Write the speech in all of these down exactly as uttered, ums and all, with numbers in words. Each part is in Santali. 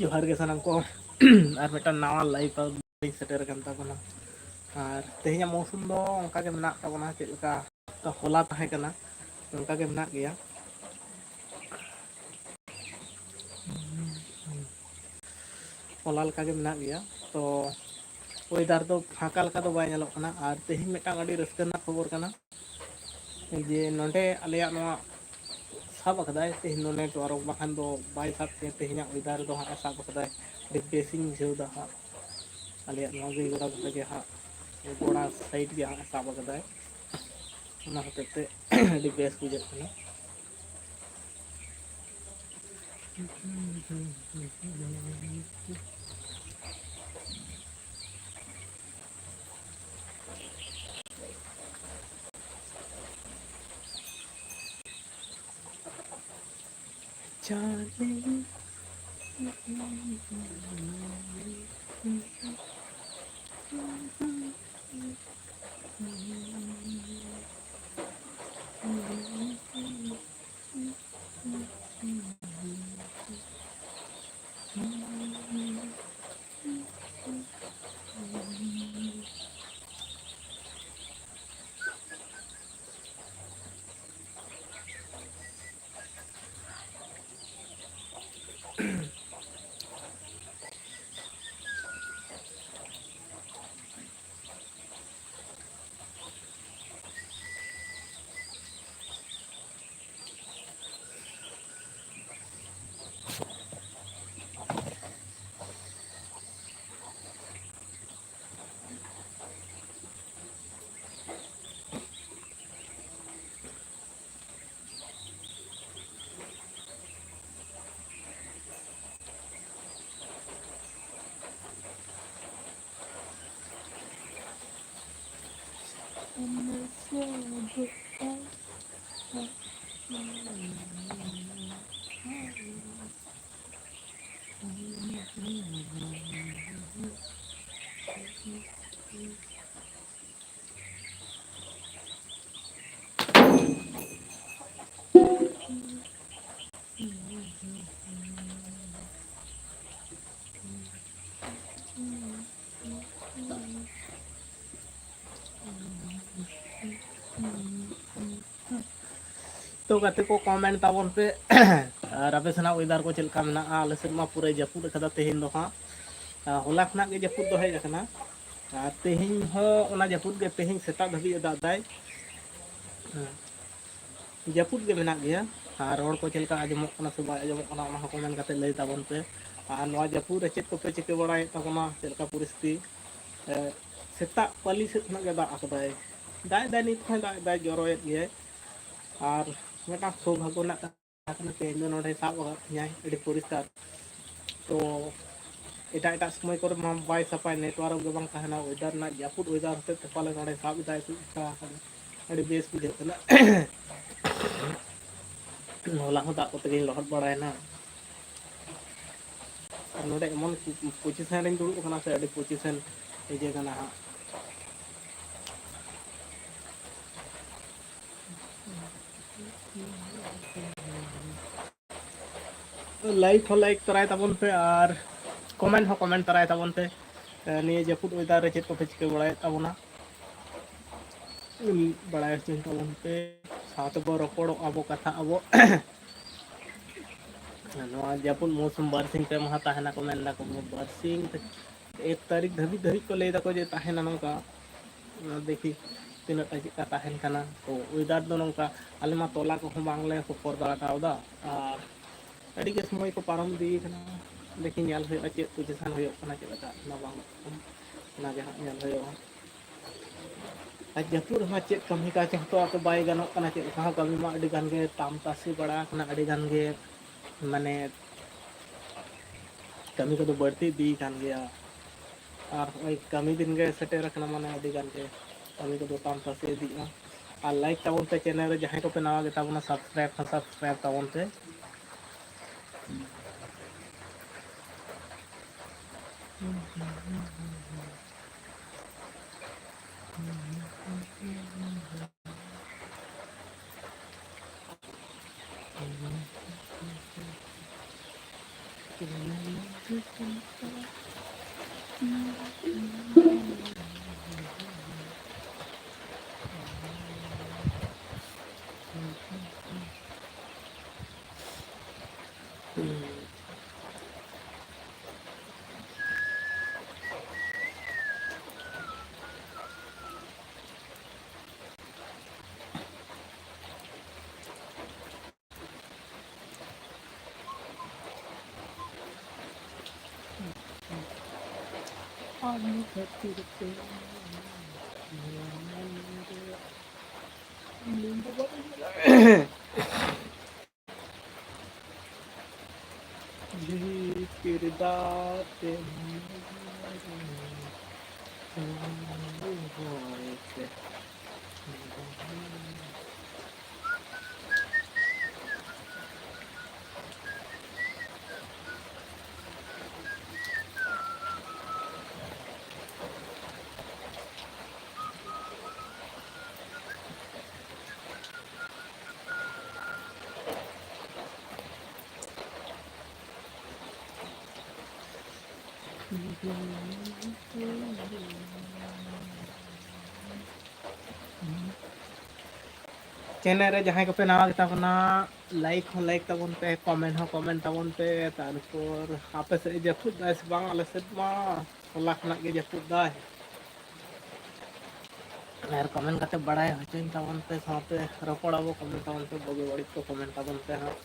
ᱡᱚᱦᱟᱨ ᱜᱮ ᱥᱟᱱᱟᱢ ᱠᱚ᱾ ᱟᱨ ᱢᱤᱫᱴᱟᱝ ᱱᱟᱣᱟ ᱞᱟᱭᱤᱵᱷ ᱟᱨ ᱥᱮᱴᱮᱨ ᱟᱠᱟᱱ ᱛᱟᱵᱚᱱᱟ᱾ ᱟᱨ ᱛᱮᱦᱮᱧᱟᱜ ᱢᱳᱥᱩᱢ ᱫᱚ ᱚᱱᱠᱟ ᱜᱮ ᱢᱮᱱᱟᱜ ᱛᱟᱵᱚᱱᱟ, ᱪᱮᱫ ᱞᱮᱠᱟ ᱛᱚ ᱦᱚᱞᱟ ᱛᱟᱦᱮᱸ ᱠᱟᱱᱟ, ᱚᱱᱠᱟ ᱜᱮ ᱢᱮᱱᱟᱜ ᱜᱮᱭᱟ᱾ ᱦᱚᱞᱟ ᱞᱮᱠᱟ ᱜᱮ ᱢᱮᱱᱟᱜ ᱜᱮᱭᱟ᱾ ᱛᱚ ᱳᱭᱮᱫᱟᱨ ᱫᱚ ᱯᱷᱟᱸᱠᱟ ᱞᱮᱠᱟ ᱫᱚ ᱵᱟᱭ ᱧᱮᱞᱚᱜ ᱠᱟᱱᱟ᱾ ᱟᱨ ᱛᱮᱦᱮᱧ ᱢᱤᱫᱴᱟᱝ ᱟᱹᱰᱤ ᱨᱟᱹᱥᱠᱟᱹ ᱨᱮᱱᱟᱜ ᱠᱷᱚᱵᱚᱨ ᱠᱟᱱᱟ ᱡᱮ ᱱᱚᱸᱰᱮ ᱟᱞᱮᱭᱟᱜ ᱱᱚᱣᱟ ᱥᱟᱵ ᱟᱠᱟᱫᱟᱭ, ᱛᱮᱦᱮᱧ ᱫᱚ ᱱᱮᱴᱣᱟᱨᱠ ᱵᱟᱠᱷᱟᱱ ᱫᱚ ᱵᱟᱭ ᱥᱟᱵ ᱠᱮᱭᱟ᱾ ᱛᱮᱦᱮᱧᱟᱜ ᱳᱭᱮᱫᱟᱨ ᱫᱚ ᱦᱟᱸᱜ ᱮ ᱥᱟᱵ ᱟᱠᱟᱫᱟᱭ, ᱟᱹᱰᱤ ᱵᱮᱥᱤᱧ ᱵᱩᱡᱷᱟᱹᱣ ᱮᱫᱟ ᱦᱟᱸᱜ᱾ ᱟᱞᱮᱭᱟᱜ ᱱᱚᱣᱟ ᱜᱟᱹᱭ ᱜᱚᱲᱟ ᱫᱷᱟᱨᱮ ᱜᱮ ᱦᱟᱸᱜ, ᱜᱚᱲᱟ ᱥᱟᱭᱤᱰ ᱜᱮ ᱦᱟᱸᱜ ᱮ ᱥᱟᱵ ᱟᱠᱟᱫᱟᱭ, ᱚᱱᱟ ᱦᱚᱛᱮᱡ ᱛᱮ ᱟᱹᱰᱤ ᱵᱮᱥ ᱵᱩᱡᱷᱟᱹᱜ ᱠᱟᱱᱟ᱾ ᱛᱚ ᱜᱟᱛᱮ ᱠᱚ, comment ᱛᱟᱵᱚᱱ ᱯᱮ᱾ ᱟᱨ ᱟᱯᱮ ᱥᱮᱱᱟᱜ weather ᱠᱚ ᱪᱮᱫ ᱞᱮᱠᱟ ᱢᱮᱱᱟᱜᱼᱟ? ᱟᱞᱮ ᱥᱮᱫ ᱢᱟ ᱯᱩᱨᱟᱹᱭ ᱡᱟᱹᱯᱩᱫ ᱟᱠᱟᱫᱟ ᱛᱮᱦᱮᱧ ᱫᱚ ᱦᱟᱸᱜ᱾ ᱟᱨ ᱦᱚᱞᱟ ᱠᱷᱚᱱᱟᱜ ᱜᱮ ᱡᱟᱹᱯᱩᱫ ᱫᱚ ᱦᱮᱡ ᱟᱠᱟᱱᱟ᱾ ᱟᱨ ᱛᱮᱦᱮᱧ ᱦᱚᱸ ᱚᱱᱟ ᱡᱟᱹᱯᱩᱫ ᱜᱮ, ᱛᱮᱦᱮᱧ ᱥᱮᱛᱟᱜ ᱫᱷᱟᱹᱵᱤᱡ ᱮ ᱫᱟᱜ ᱫᱟᱭ᱾ ᱦᱮᱸ, ᱡᱟᱹᱯᱩᱫ ᱜᱮ ᱢᱮᱱᱟᱜ ᱜᱮᱭᱟ᱾ ᱟᱨ ᱨᱚᱲ ᱠᱚ ᱪᱮᱫ ᱞᱮᱠᱟ ᱟᱸᱡᱚᱢᱚᱜ ᱠᱟᱱᱟ ᱥᱮ ᱵᱟᱭ ᱟᱸᱡᱚᱢᱚᱜ ᱠᱟᱱᱟ, ᱚᱱᱟ ᱦᱚᱸ comment ᱠᱟᱛᱮ ᱞᱟᱹᱭ ᱛᱟᱵᱚᱱ ᱯᱮ᱾ ᱟᱨ ᱱᱚᱣᱟ ᱡᱟᱹᱯᱩᱫ ᱨᱮ ᱪᱮᱫ ᱠᱚᱯᱮ ᱪᱤᱠᱟᱹ ᱵᱟᱲᱟᱭᱮᱫ ᱛᱟᱵᱚᱱᱟ, ᱪᱮᱫ ᱞᱮᱠᱟ ᱯᱚᱨᱤᱥᱛᱷᱤᱛᱤ? ᱮ, ᱥᱮᱛᱟᱜ ᱯᱟᱹᱞᱤ ᱥᱮᱫ ᱠᱷᱚᱱᱟᱜ ᱜᱮ ᱫᱟᱜ ᱟᱠᱟᱫᱟᱭ, ᱫᱟᱜ ᱮᱫᱟᱭ, ᱱᱤᱛ ᱦᱚᱸᱭ ᱫᱟᱜ ᱮᱫᱟᱭ, ᱡᱚᱨᱚᱭᱮᱫ ᱜᱮᱭᱟᱭ᱾ ᱟᱨ ᱢᱤᱫᱴᱟᱝ ᱥᱳᱵᱷᱟᱜᱽᱜᱚ ᱨᱮᱱᱟᱜ ᱠᱟᱛᱷᱟ ᱠᱟᱱᱟ, ᱛᱮᱦᱮᱧ ᱫᱚ ᱱᱚᱰᱮ ᱥᱟᱵ ᱟᱠᱟᱫ ᱛᱤᱧᱟᱭ ᱟᱹᱰᱤ ᱯᱚᱨᱤᱥᱠᱟᱨ᱾ ᱛᱚ ᱮᱴᱟᱜ ᱮᱴᱟᱜ ᱥᱚᱢᱚᱭ ᱠᱚᱨᱮ ᱢᱟ ᱵᱟᱭ ᱥᱟᱯᱷᱟᱭ, network ᱜᱮ ᱵᱟᱝ ᱛᱟᱦᱮᱱᱟ, weather ᱨᱮᱱᱟᱜ ᱡᱟᱹᱯᱩᱫ weather ᱦᱚᱛᱮᱡ ᱛᱮ ᱯᱟᱞᱮ ᱱᱚᱰᱮ ᱥᱟᱵ ᱮᱫᱟᱭ, ᱪᱮᱫ ᱪᱤᱠᱟ ᱟᱠᱟᱱᱟ, ᱟᱹᱰᱤ ᱵᱮᱥ ᱵᱩᱡᱷᱟᱹᱜ ᱠᱟᱱᱟ᱾ ᱦᱚᱞᱟ ᱦᱚᱸ ᱫᱟᱜ ᱠᱚᱛᱮ ᱜᱤᱧ ᱞᱚᱦᱚᱫ ᱵᱟᱲᱟᱭᱮᱱᱟ᱾ ᱟᱨ ᱱᱚᱰᱮ ᱮᱢᱚᱱ position ᱨᱤᱧ ᱫᱩᱲᱩᱵ ᱟᱠᱟᱱᱟ ᱥᱮ, ᱟᱹᱰᱤ position ᱤᱭᱟᱹ ᱠᱟᱱᱟ ᱦᱟᱸᱜ᱾ Like ᱦᱚᱸ like ᱛᱚᱨᱟᱭ ᱛᱟᱵᱚᱱ ᱯᱮ ᱟᱨ comment ᱦᱚᱸ comment ᱛᱚᱨᱟᱭ ᱛᱟᱵᱚᱱ ᱯᱮ᱾ ᱮ, ᱱᱤᱭᱟᱹ ᱡᱟᱹᱯᱩᱫ weather ᱨᱮ ᱪᱮᱫ ᱠᱚᱯᱮ ᱪᱤᱠᱟᱹ ᱵᱟᱲᱟᱭᱮᱫ ᱛᱟᱵᱚᱱᱟ, ᱵᱟᱲᱟᱭ ᱦᱚᱪᱚᱧ ᱛᱟᱵᱚᱱ ᱯᱮ᱾ ᱥᱟᱶᱛᱮ ᱵᱚ ᱨᱚᱯᱚᱲᱚᱜᱼᱟ ᱵᱚ, ᱠᱟᱛᱷᱟᱜ ᱟᱵᱚ᱾ ᱱᱚᱣᱟ ᱡᱟᱹᱯᱩᱫ ᱢᱳᱥᱩᱢ ᱵᱟᱨᱥᱤᱧ ᱯᱮ ᱢᱟᱦᱟ ᱛᱟᱦᱮᱱᱟ ᱠᱚ ᱢᱮᱱ ᱫᱟᱠᱚ, ᱵᱟᱨᱥᱤᱧ ᱛᱮ ᱮᱠ ᱛᱟᱹᱨᱤᱠᱷ ᱫᱷᱟᱹᱵᱤᱡ, ᱫᱷᱟᱹᱵᱤᱡ ᱠᱚ ᱞᱟᱹᱭ ᱫᱟᱠᱚ ᱡᱮ ᱛᱟᱦᱮᱱᱟ ᱱᱚᱝᱠᱟ᱾ ᱫᱮᱠᱷᱤ ᱛᱤᱱᱟᱹᱜ ᱴᱟ ᱪᱮᱫᱠᱟ ᱛᱟᱦᱮᱱ ᱠᱟᱱᱟ᱾ ᱛᱚ weather ᱫᱚ ᱱᱚᱝᱠᱟ, ᱟᱞᱮ ᱢᱟ ᱛᱚᱞᱟ ᱠᱚᱦᱚᱸ ᱵᱟᱝᱞᱮ ᱥᱚᱯᱚᱨ ᱫᱟᱲᱮ ᱠᱟᱣᱫᱟ, ᱟᱨ ᱟᱹᱰᱤ ᱜᱮ ᱥᱚᱢᱚᱭ ᱠᱚ ᱯᱟᱨᱚᱢ ᱤᱫᱤᱭ ᱠᱟᱱᱟ᱾ ᱫᱮᱠᱷᱤ ᱧᱮᱞ ᱦᱩᱭᱩᱜᱼᱟ ᱪᱮᱫ position ᱦᱩᱭᱩᱜ ᱠᱟᱱᱟ, ᱪᱮᱫ ᱞᱮᱠᱟ ᱚᱱᱟ ᱵᱟᱝ, ᱚᱱᱟᱜᱮ ᱦᱟᱸᱜ ᱧᱮᱞ ᱦᱩᱭᱩᱜᱼᱟ᱾ ᱟᱨ ᱡᱟᱹᱯᱩᱫ ᱨᱮᱢᱟ ᱪᱮᱫ ᱠᱟᱹᱢᱤ ᱠᱟᱡᱽ ᱦᱚᱸᱛᱚ ᱟᱫᱚ ᱵᱟᱭ ᱜᱟᱱᱚᱜ ᱠᱟᱱᱟ, ᱪᱮᱫ ᱞᱮᱠᱟ ᱦᱚᱸ ᱠᱟᱹᱢᱤ ᱢᱟ ᱟᱹᱰᱤ ᱜᱟᱱ ᱜᱮ ᱛᱟᱢ ᱛᱟᱥᱮ ᱵᱟᱲᱟ ᱟᱠᱟᱱᱟ, ᱟᱹᱰᱤ ᱜᱟᱱ ᱜᱮ ᱢᱟᱱᱮ ᱠᱟᱹᱢᱤ ᱠᱚᱫᱚ ᱵᱟᱹᱲᱛᱤ ᱤᱫᱤᱭ ᱠᱟᱱ ᱜᱮᱭᱟ᱾ ᱟᱨ ᱱᱚᱜᱼᱚᱭ ᱠᱟᱹᱢᱤ ᱫᱤᱱ ᱜᱮ ᱥᱮᱴᱮᱨ ᱟᱠᱟᱱᱟ, ᱢᱟᱱᱮ ᱟᱹᱰᱤ ᱜᱟᱱ ᱜᱮ ᱠᱟᱹᱢᱤ ᱠᱚᱫᱚ ᱛᱟᱢ ᱛᱟᱥᱮ ᱤᱫᱤᱜᱼᱟ᱾ ᱟᱨ like ᱛᱟᱵᱚᱱ ᱯᱮ, channel ᱨᱮ ᱡᱟᱦᱟᱸᱭ ᱠᱚᱯᱮ ᱱᱟᱣᱟ ᱜᱮᱛᱟ ᱵᱚᱱᱟ subscribe ᱦᱚᱸ subscribe ᱛᱟᱵᱚᱱ ᱯᱮ᱾ ᱪᱮᱱᱮᱞ ᱨᱮ ᱡᱟᱦᱟᱸᱭ ᱠᱚᱯᱮ ᱱᱟᱣᱟ ᱜᱮᱛᱟ ᱵᱚᱱᱟ, ᱞᱟᱭᱤᱠ ᱦᱚᱸ ᱞᱟᱭᱤᱠ ᱛᱟᱵᱚᱱ ᱯᱮ, ᱠᱚᱢᱮᱱᱴ ᱦᱚᱸ ᱠᱚᱢᱮᱱᱴ ᱛᱟᱵᱚᱱ ᱯᱮ᱾ ᱛᱟᱨᱯᱚᱨ ᱟᱯᱮ ᱥᱮᱫ ᱡᱟᱹᱯᱩᱫ ᱫᱟᱭ ᱥᱮ ᱵᱟᱝ? ᱟᱞᱮ ᱥᱮᱫ ᱢᱟ ᱦᱚᱞᱟ ᱠᱷᱚᱱᱟᱜ ᱜᱮ ᱡᱟᱹᱯᱩᱫ ᱫᱟᱭ᱾ ᱟᱨ ᱠᱚᱢᱮᱱᱴ ᱠᱟᱛᱮ ᱵᱟᱲᱟᱭ ᱦᱚᱪᱚᱧ ᱛᱟᱵᱚᱱ ᱯᱮ, ᱥᱟᱶᱛᱮ ᱨᱚᱯᱚᱲ ᱟᱵᱚ, ᱠᱚᱢᱮᱱᱴ ᱛᱟᱵᱚᱱ ᱯᱮ, ᱵᱩᱜᱤ ᱵᱟᱹᱲᱤᱡ ᱠᱚ ᱠᱚᱢᱮᱱᱴ ᱛᱟᱵᱚᱱ ᱯᱮ ᱦᱟᱸᱜ᱾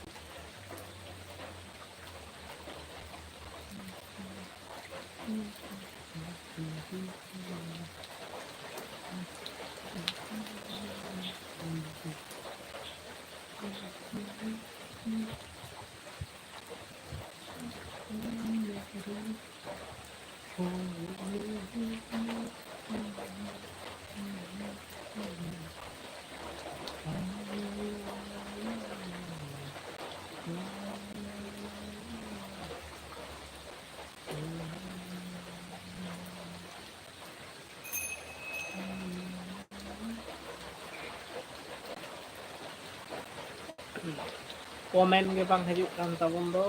ᱠᱚᱢᱮᱱᱴ ᱜᱮ ᱵᱟᱝ ᱦᱤᱡᱩᱜ ᱠᱟᱱ ᱛᱟᱵᱚᱱ ᱫᱚ᱾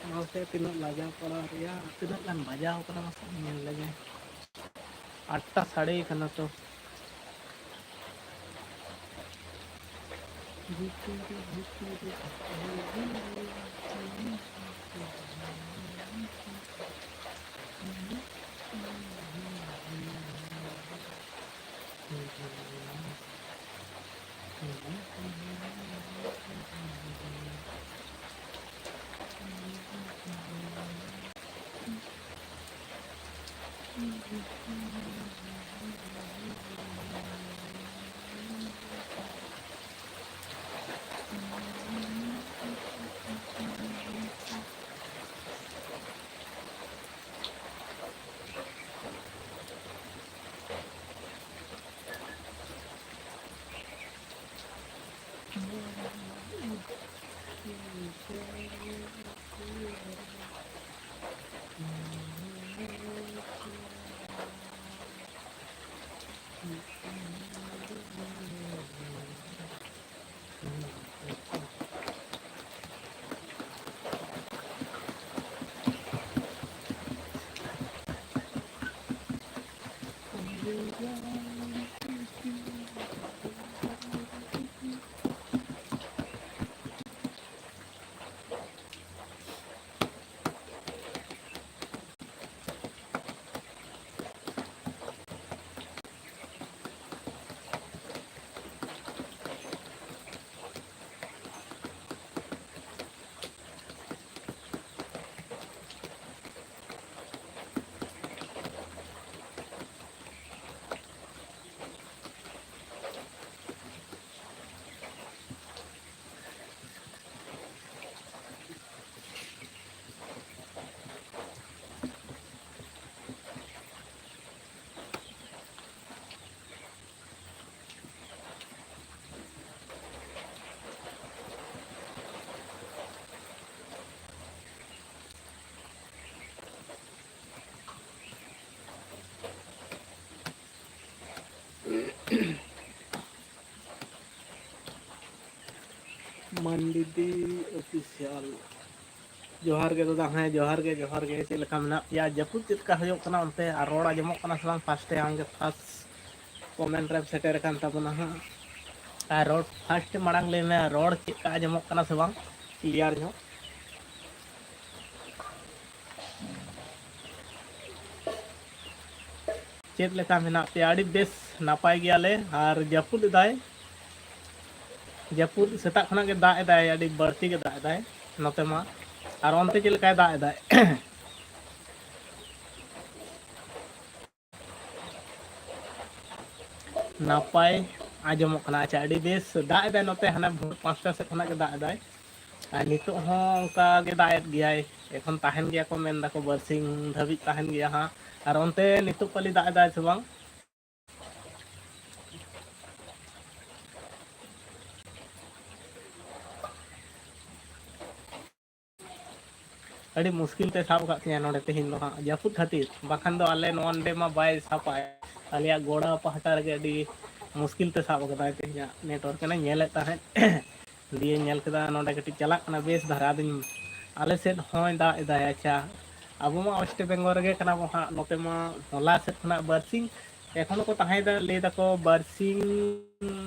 ᱢᱟᱥᱮ ᱛᱤᱱᱟᱹᱜ ᱞᱟᱡᱟᱣ ᱯᱟᱲᱟ ᱨᱮᱭᱟᱜ, ᱛᱤᱱᱟᱹᱜ ᱜᱟᱱ ᱵᱟᱡᱟᱣ ᱠᱟᱱᱟ ᱢᱟᱥᱮ ᱧᱮᱞ ᱞᱮᱜᱮ᱾ ᱟᱴᱴᱟ ᱥᱟᱲᱮ ᱠᱟᱱᱟ ᱛᱚ᱾ DD official. ᱡᱚᱦᱟᱨ ᱜᱮ ᱫᱟᱫᱟ, ᱦᱮᱸ ᱡᱚᱦᱟᱨ ᱜᱮ, ᱡᱚᱦᱟᱨ ᱜᱮ᱾ ᱪᱮᱫ ᱞᱮᱠᱟ ᱢᱮᱱᱟᱜ ᱯᱮᱭᱟ? ᱡᱟᱹᱯᱩᱫ ᱪᱮᱫ ᱞᱮᱠᱟ ᱦᱩᱭᱩᱜ ᱠᱟᱱᱟ ᱚᱱᱛᱮ? ᱟᱨ ᱨᱚᱲ ᱟᱸᱡᱚᱢᱚᱜ ᱠᱟᱱᱟ ᱥᱮ ᱵᱟᱝ? ᱯᱷᱟᱥᱴᱮ ᱟᱢᱜᱮ ᱯᱷᱟᱥᱴ ᱠᱚᱢᱮᱱᱴ ᱨᱮᱢ ᱥᱮᱴᱮᱨ ᱟᱠᱟᱱ ᱛᱟᱵᱚᱱᱟ ᱦᱟᱸᱜ᱾ ᱟᱨ ᱨᱚᱲ ᱯᱷᱟᱥᱴ ᱢᱟᱲᱟᱝ ᱞᱟᱹᱭ ᱢᱮ, ᱨᱚᱲ ᱪᱮᱫ ᱞᱮᱠᱟ ᱟᱸᱡᱚᱢᱚᱜ ᱠᱟᱱᱟ ᱥᱮ ᱵᱟᱝ ᱠᱞᱤᱭᱟᱨ ᱧᱚᱜ? ᱪᱮᱫ ᱞᱮᱠᱟ ᱢᱮᱱᱟᱜ ᱯᱮᱭᱟ? ᱟᱹᱰᱤ ᱵᱮᱥ, ᱱᱟᱯᱟᱭ ᱜᱮᱭᱟᱞᱮ᱾ ᱟᱨ ᱡᱟᱹᱯᱩᱫ ᱮᱫᱟᱭ, ᱡᱟᱹᱯᱩᱫ ᱥᱮᱛᱟᱜ ᱠᱷᱚᱱᱟᱜ ᱜᱮ ᱫᱟᱜ ᱮᱫᱟᱭ, ᱟᱹᱰᱤ ᱵᱟᱹᱲᱛᱤ ᱜᱮ ᱫᱟᱜ ᱮᱫᱟᱭ ᱱᱚᱛᱮ ᱢᱟ᱾ ᱟᱨ ᱚᱱᱛᱮ ᱪᱮᱫ ᱞᱮᱠᱟᱭ ᱫᱟᱜ ᱮᱫᱟᱭ? ᱱᱟᱯᱟᱭ ᱟᱸᱡᱚᱢᱚᱜ ᱠᱟᱱᱟ᱾ ᱟᱪᱪᱷᱟ, ᱟᱹᱰᱤ ᱵᱮᱥ᱾ ᱫᱟᱜ ᱮᱫᱟᱭ ᱱᱚᱛᱮ, ᱦᱟᱱᱮ ᱵᱷᱳᱨ ᱯᱟᱸᱪᱴᱟ ᱥᱮᱫ ᱠᱷᱚᱱᱟᱜ ᱜᱮ ᱫᱟᱜ ᱮᱫᱟᱭ᱾ ᱟᱨ ᱱᱤᱛᱚᱜ ᱦᱚᱸ ᱚᱱᱠᱟ ᱜᱮ ᱫᱟᱜ ᱮᱫ ᱜᱮᱭᱟᱭ᱾ ᱮᱠᱷᱚᱱ ᱛᱟᱦᱮᱱ ᱜᱮᱭᱟ ᱠᱚ, ᱢᱮᱱ ᱫᱟᱠᱚ ᱵᱟᱨᱥᱤᱧ ᱫᱷᱟᱹᱵᱤᱡ ᱛᱟᱦᱮᱱ ᱜᱮᱭᱟ ᱦᱟᱸᱜ᱾ ᱟᱨ ᱚᱱᱛᱮ ᱱᱤᱛᱚᱜ ᱯᱟᱞᱮ ᱫᱟᱜ ᱮᱫᱟᱭ ᱥᱮ ᱵᱟᱝ? ᱟᱹᱰᱤ ᱢᱩᱥᱠᱤᱞ ᱛᱮ ᱥᱟᱵ ᱟᱠᱟᱫ ᱛᱤᱧᱟᱹ ᱱᱚᱰᱮ ᱛᱮᱦᱮᱧ ᱫᱚ ᱦᱟᱸᱜ, ᱡᱟᱹᱯᱩᱫ ᱠᱷᱟᱹᱛᱤᱨ᱾ ᱵᱟᱠᱷᱟᱱ ᱫᱚ ᱟᱞᱮ ᱱᱚᱣᱟ ᱱᱚᱰᱮ ᱢᱟ ᱵᱟᱭ ᱥᱟᱵᱟᱭ᱾ ᱟᱞᱮᱭᱟᱜ ᱜᱚᱲᱟ ᱯᱟᱦᱴᱟ ᱨᱮᱜᱮ ᱟᱹᱰᱤ ᱢᱩᱥᱠᱤᱞ ᱛᱮ ᱥᱟᱵ ᱟᱠᱟᱫᱟᱭ ᱛᱮᱦᱮᱧᱟᱜ ᱱᱮᱴᱣᱟᱨᱠ᱾ ᱮᱱᱟᱧ ᱧᱮᱞᱮᱫ ᱛᱟᱦᱮᱸᱫ, ᱫᱤᱭᱮᱧ ᱧᱮᱞ ᱠᱮᱫᱟ ᱱᱚᱰᱮ ᱠᱟᱹᱴᱤᱡ ᱪᱟᱞᱟᱜ ᱠᱟᱱᱟ ᱵᱮᱥ ᱫᱷᱟᱨᱟ᱾ ᱟᱫᱚᱧ, ᱟᱞᱮ ᱥᱮᱫ ᱦᱚᱸᱭ ᱫᱟᱜ ᱮᱫᱟᱭ᱾ ᱟᱪᱪᱷᱟ, ᱟᱵᱚ ᱢᱟ ᱳᱭᱮᱥᱴ ᱵᱮᱝᱜᱚᱞ ᱨᱮᱜᱮ ᱠᱟᱱᱟ ᱵᱚ ᱦᱟᱸᱜ᱾ ᱱᱚᱛᱮ ᱢᱟ ᱦᱚᱞᱟ ᱥᱮᱫ ᱠᱷᱚᱱᱟᱜ ᱵᱟᱨᱥᱤᱧ, ᱮᱠᱷᱚᱱ ᱦᱚᱸᱠᱚ ᱛᱟᱦᱮᱸᱭᱮᱫᱟ, ᱞᱟᱹᱭ ᱫᱟᱠᱚ ᱵᱟᱨᱥᱤᱧ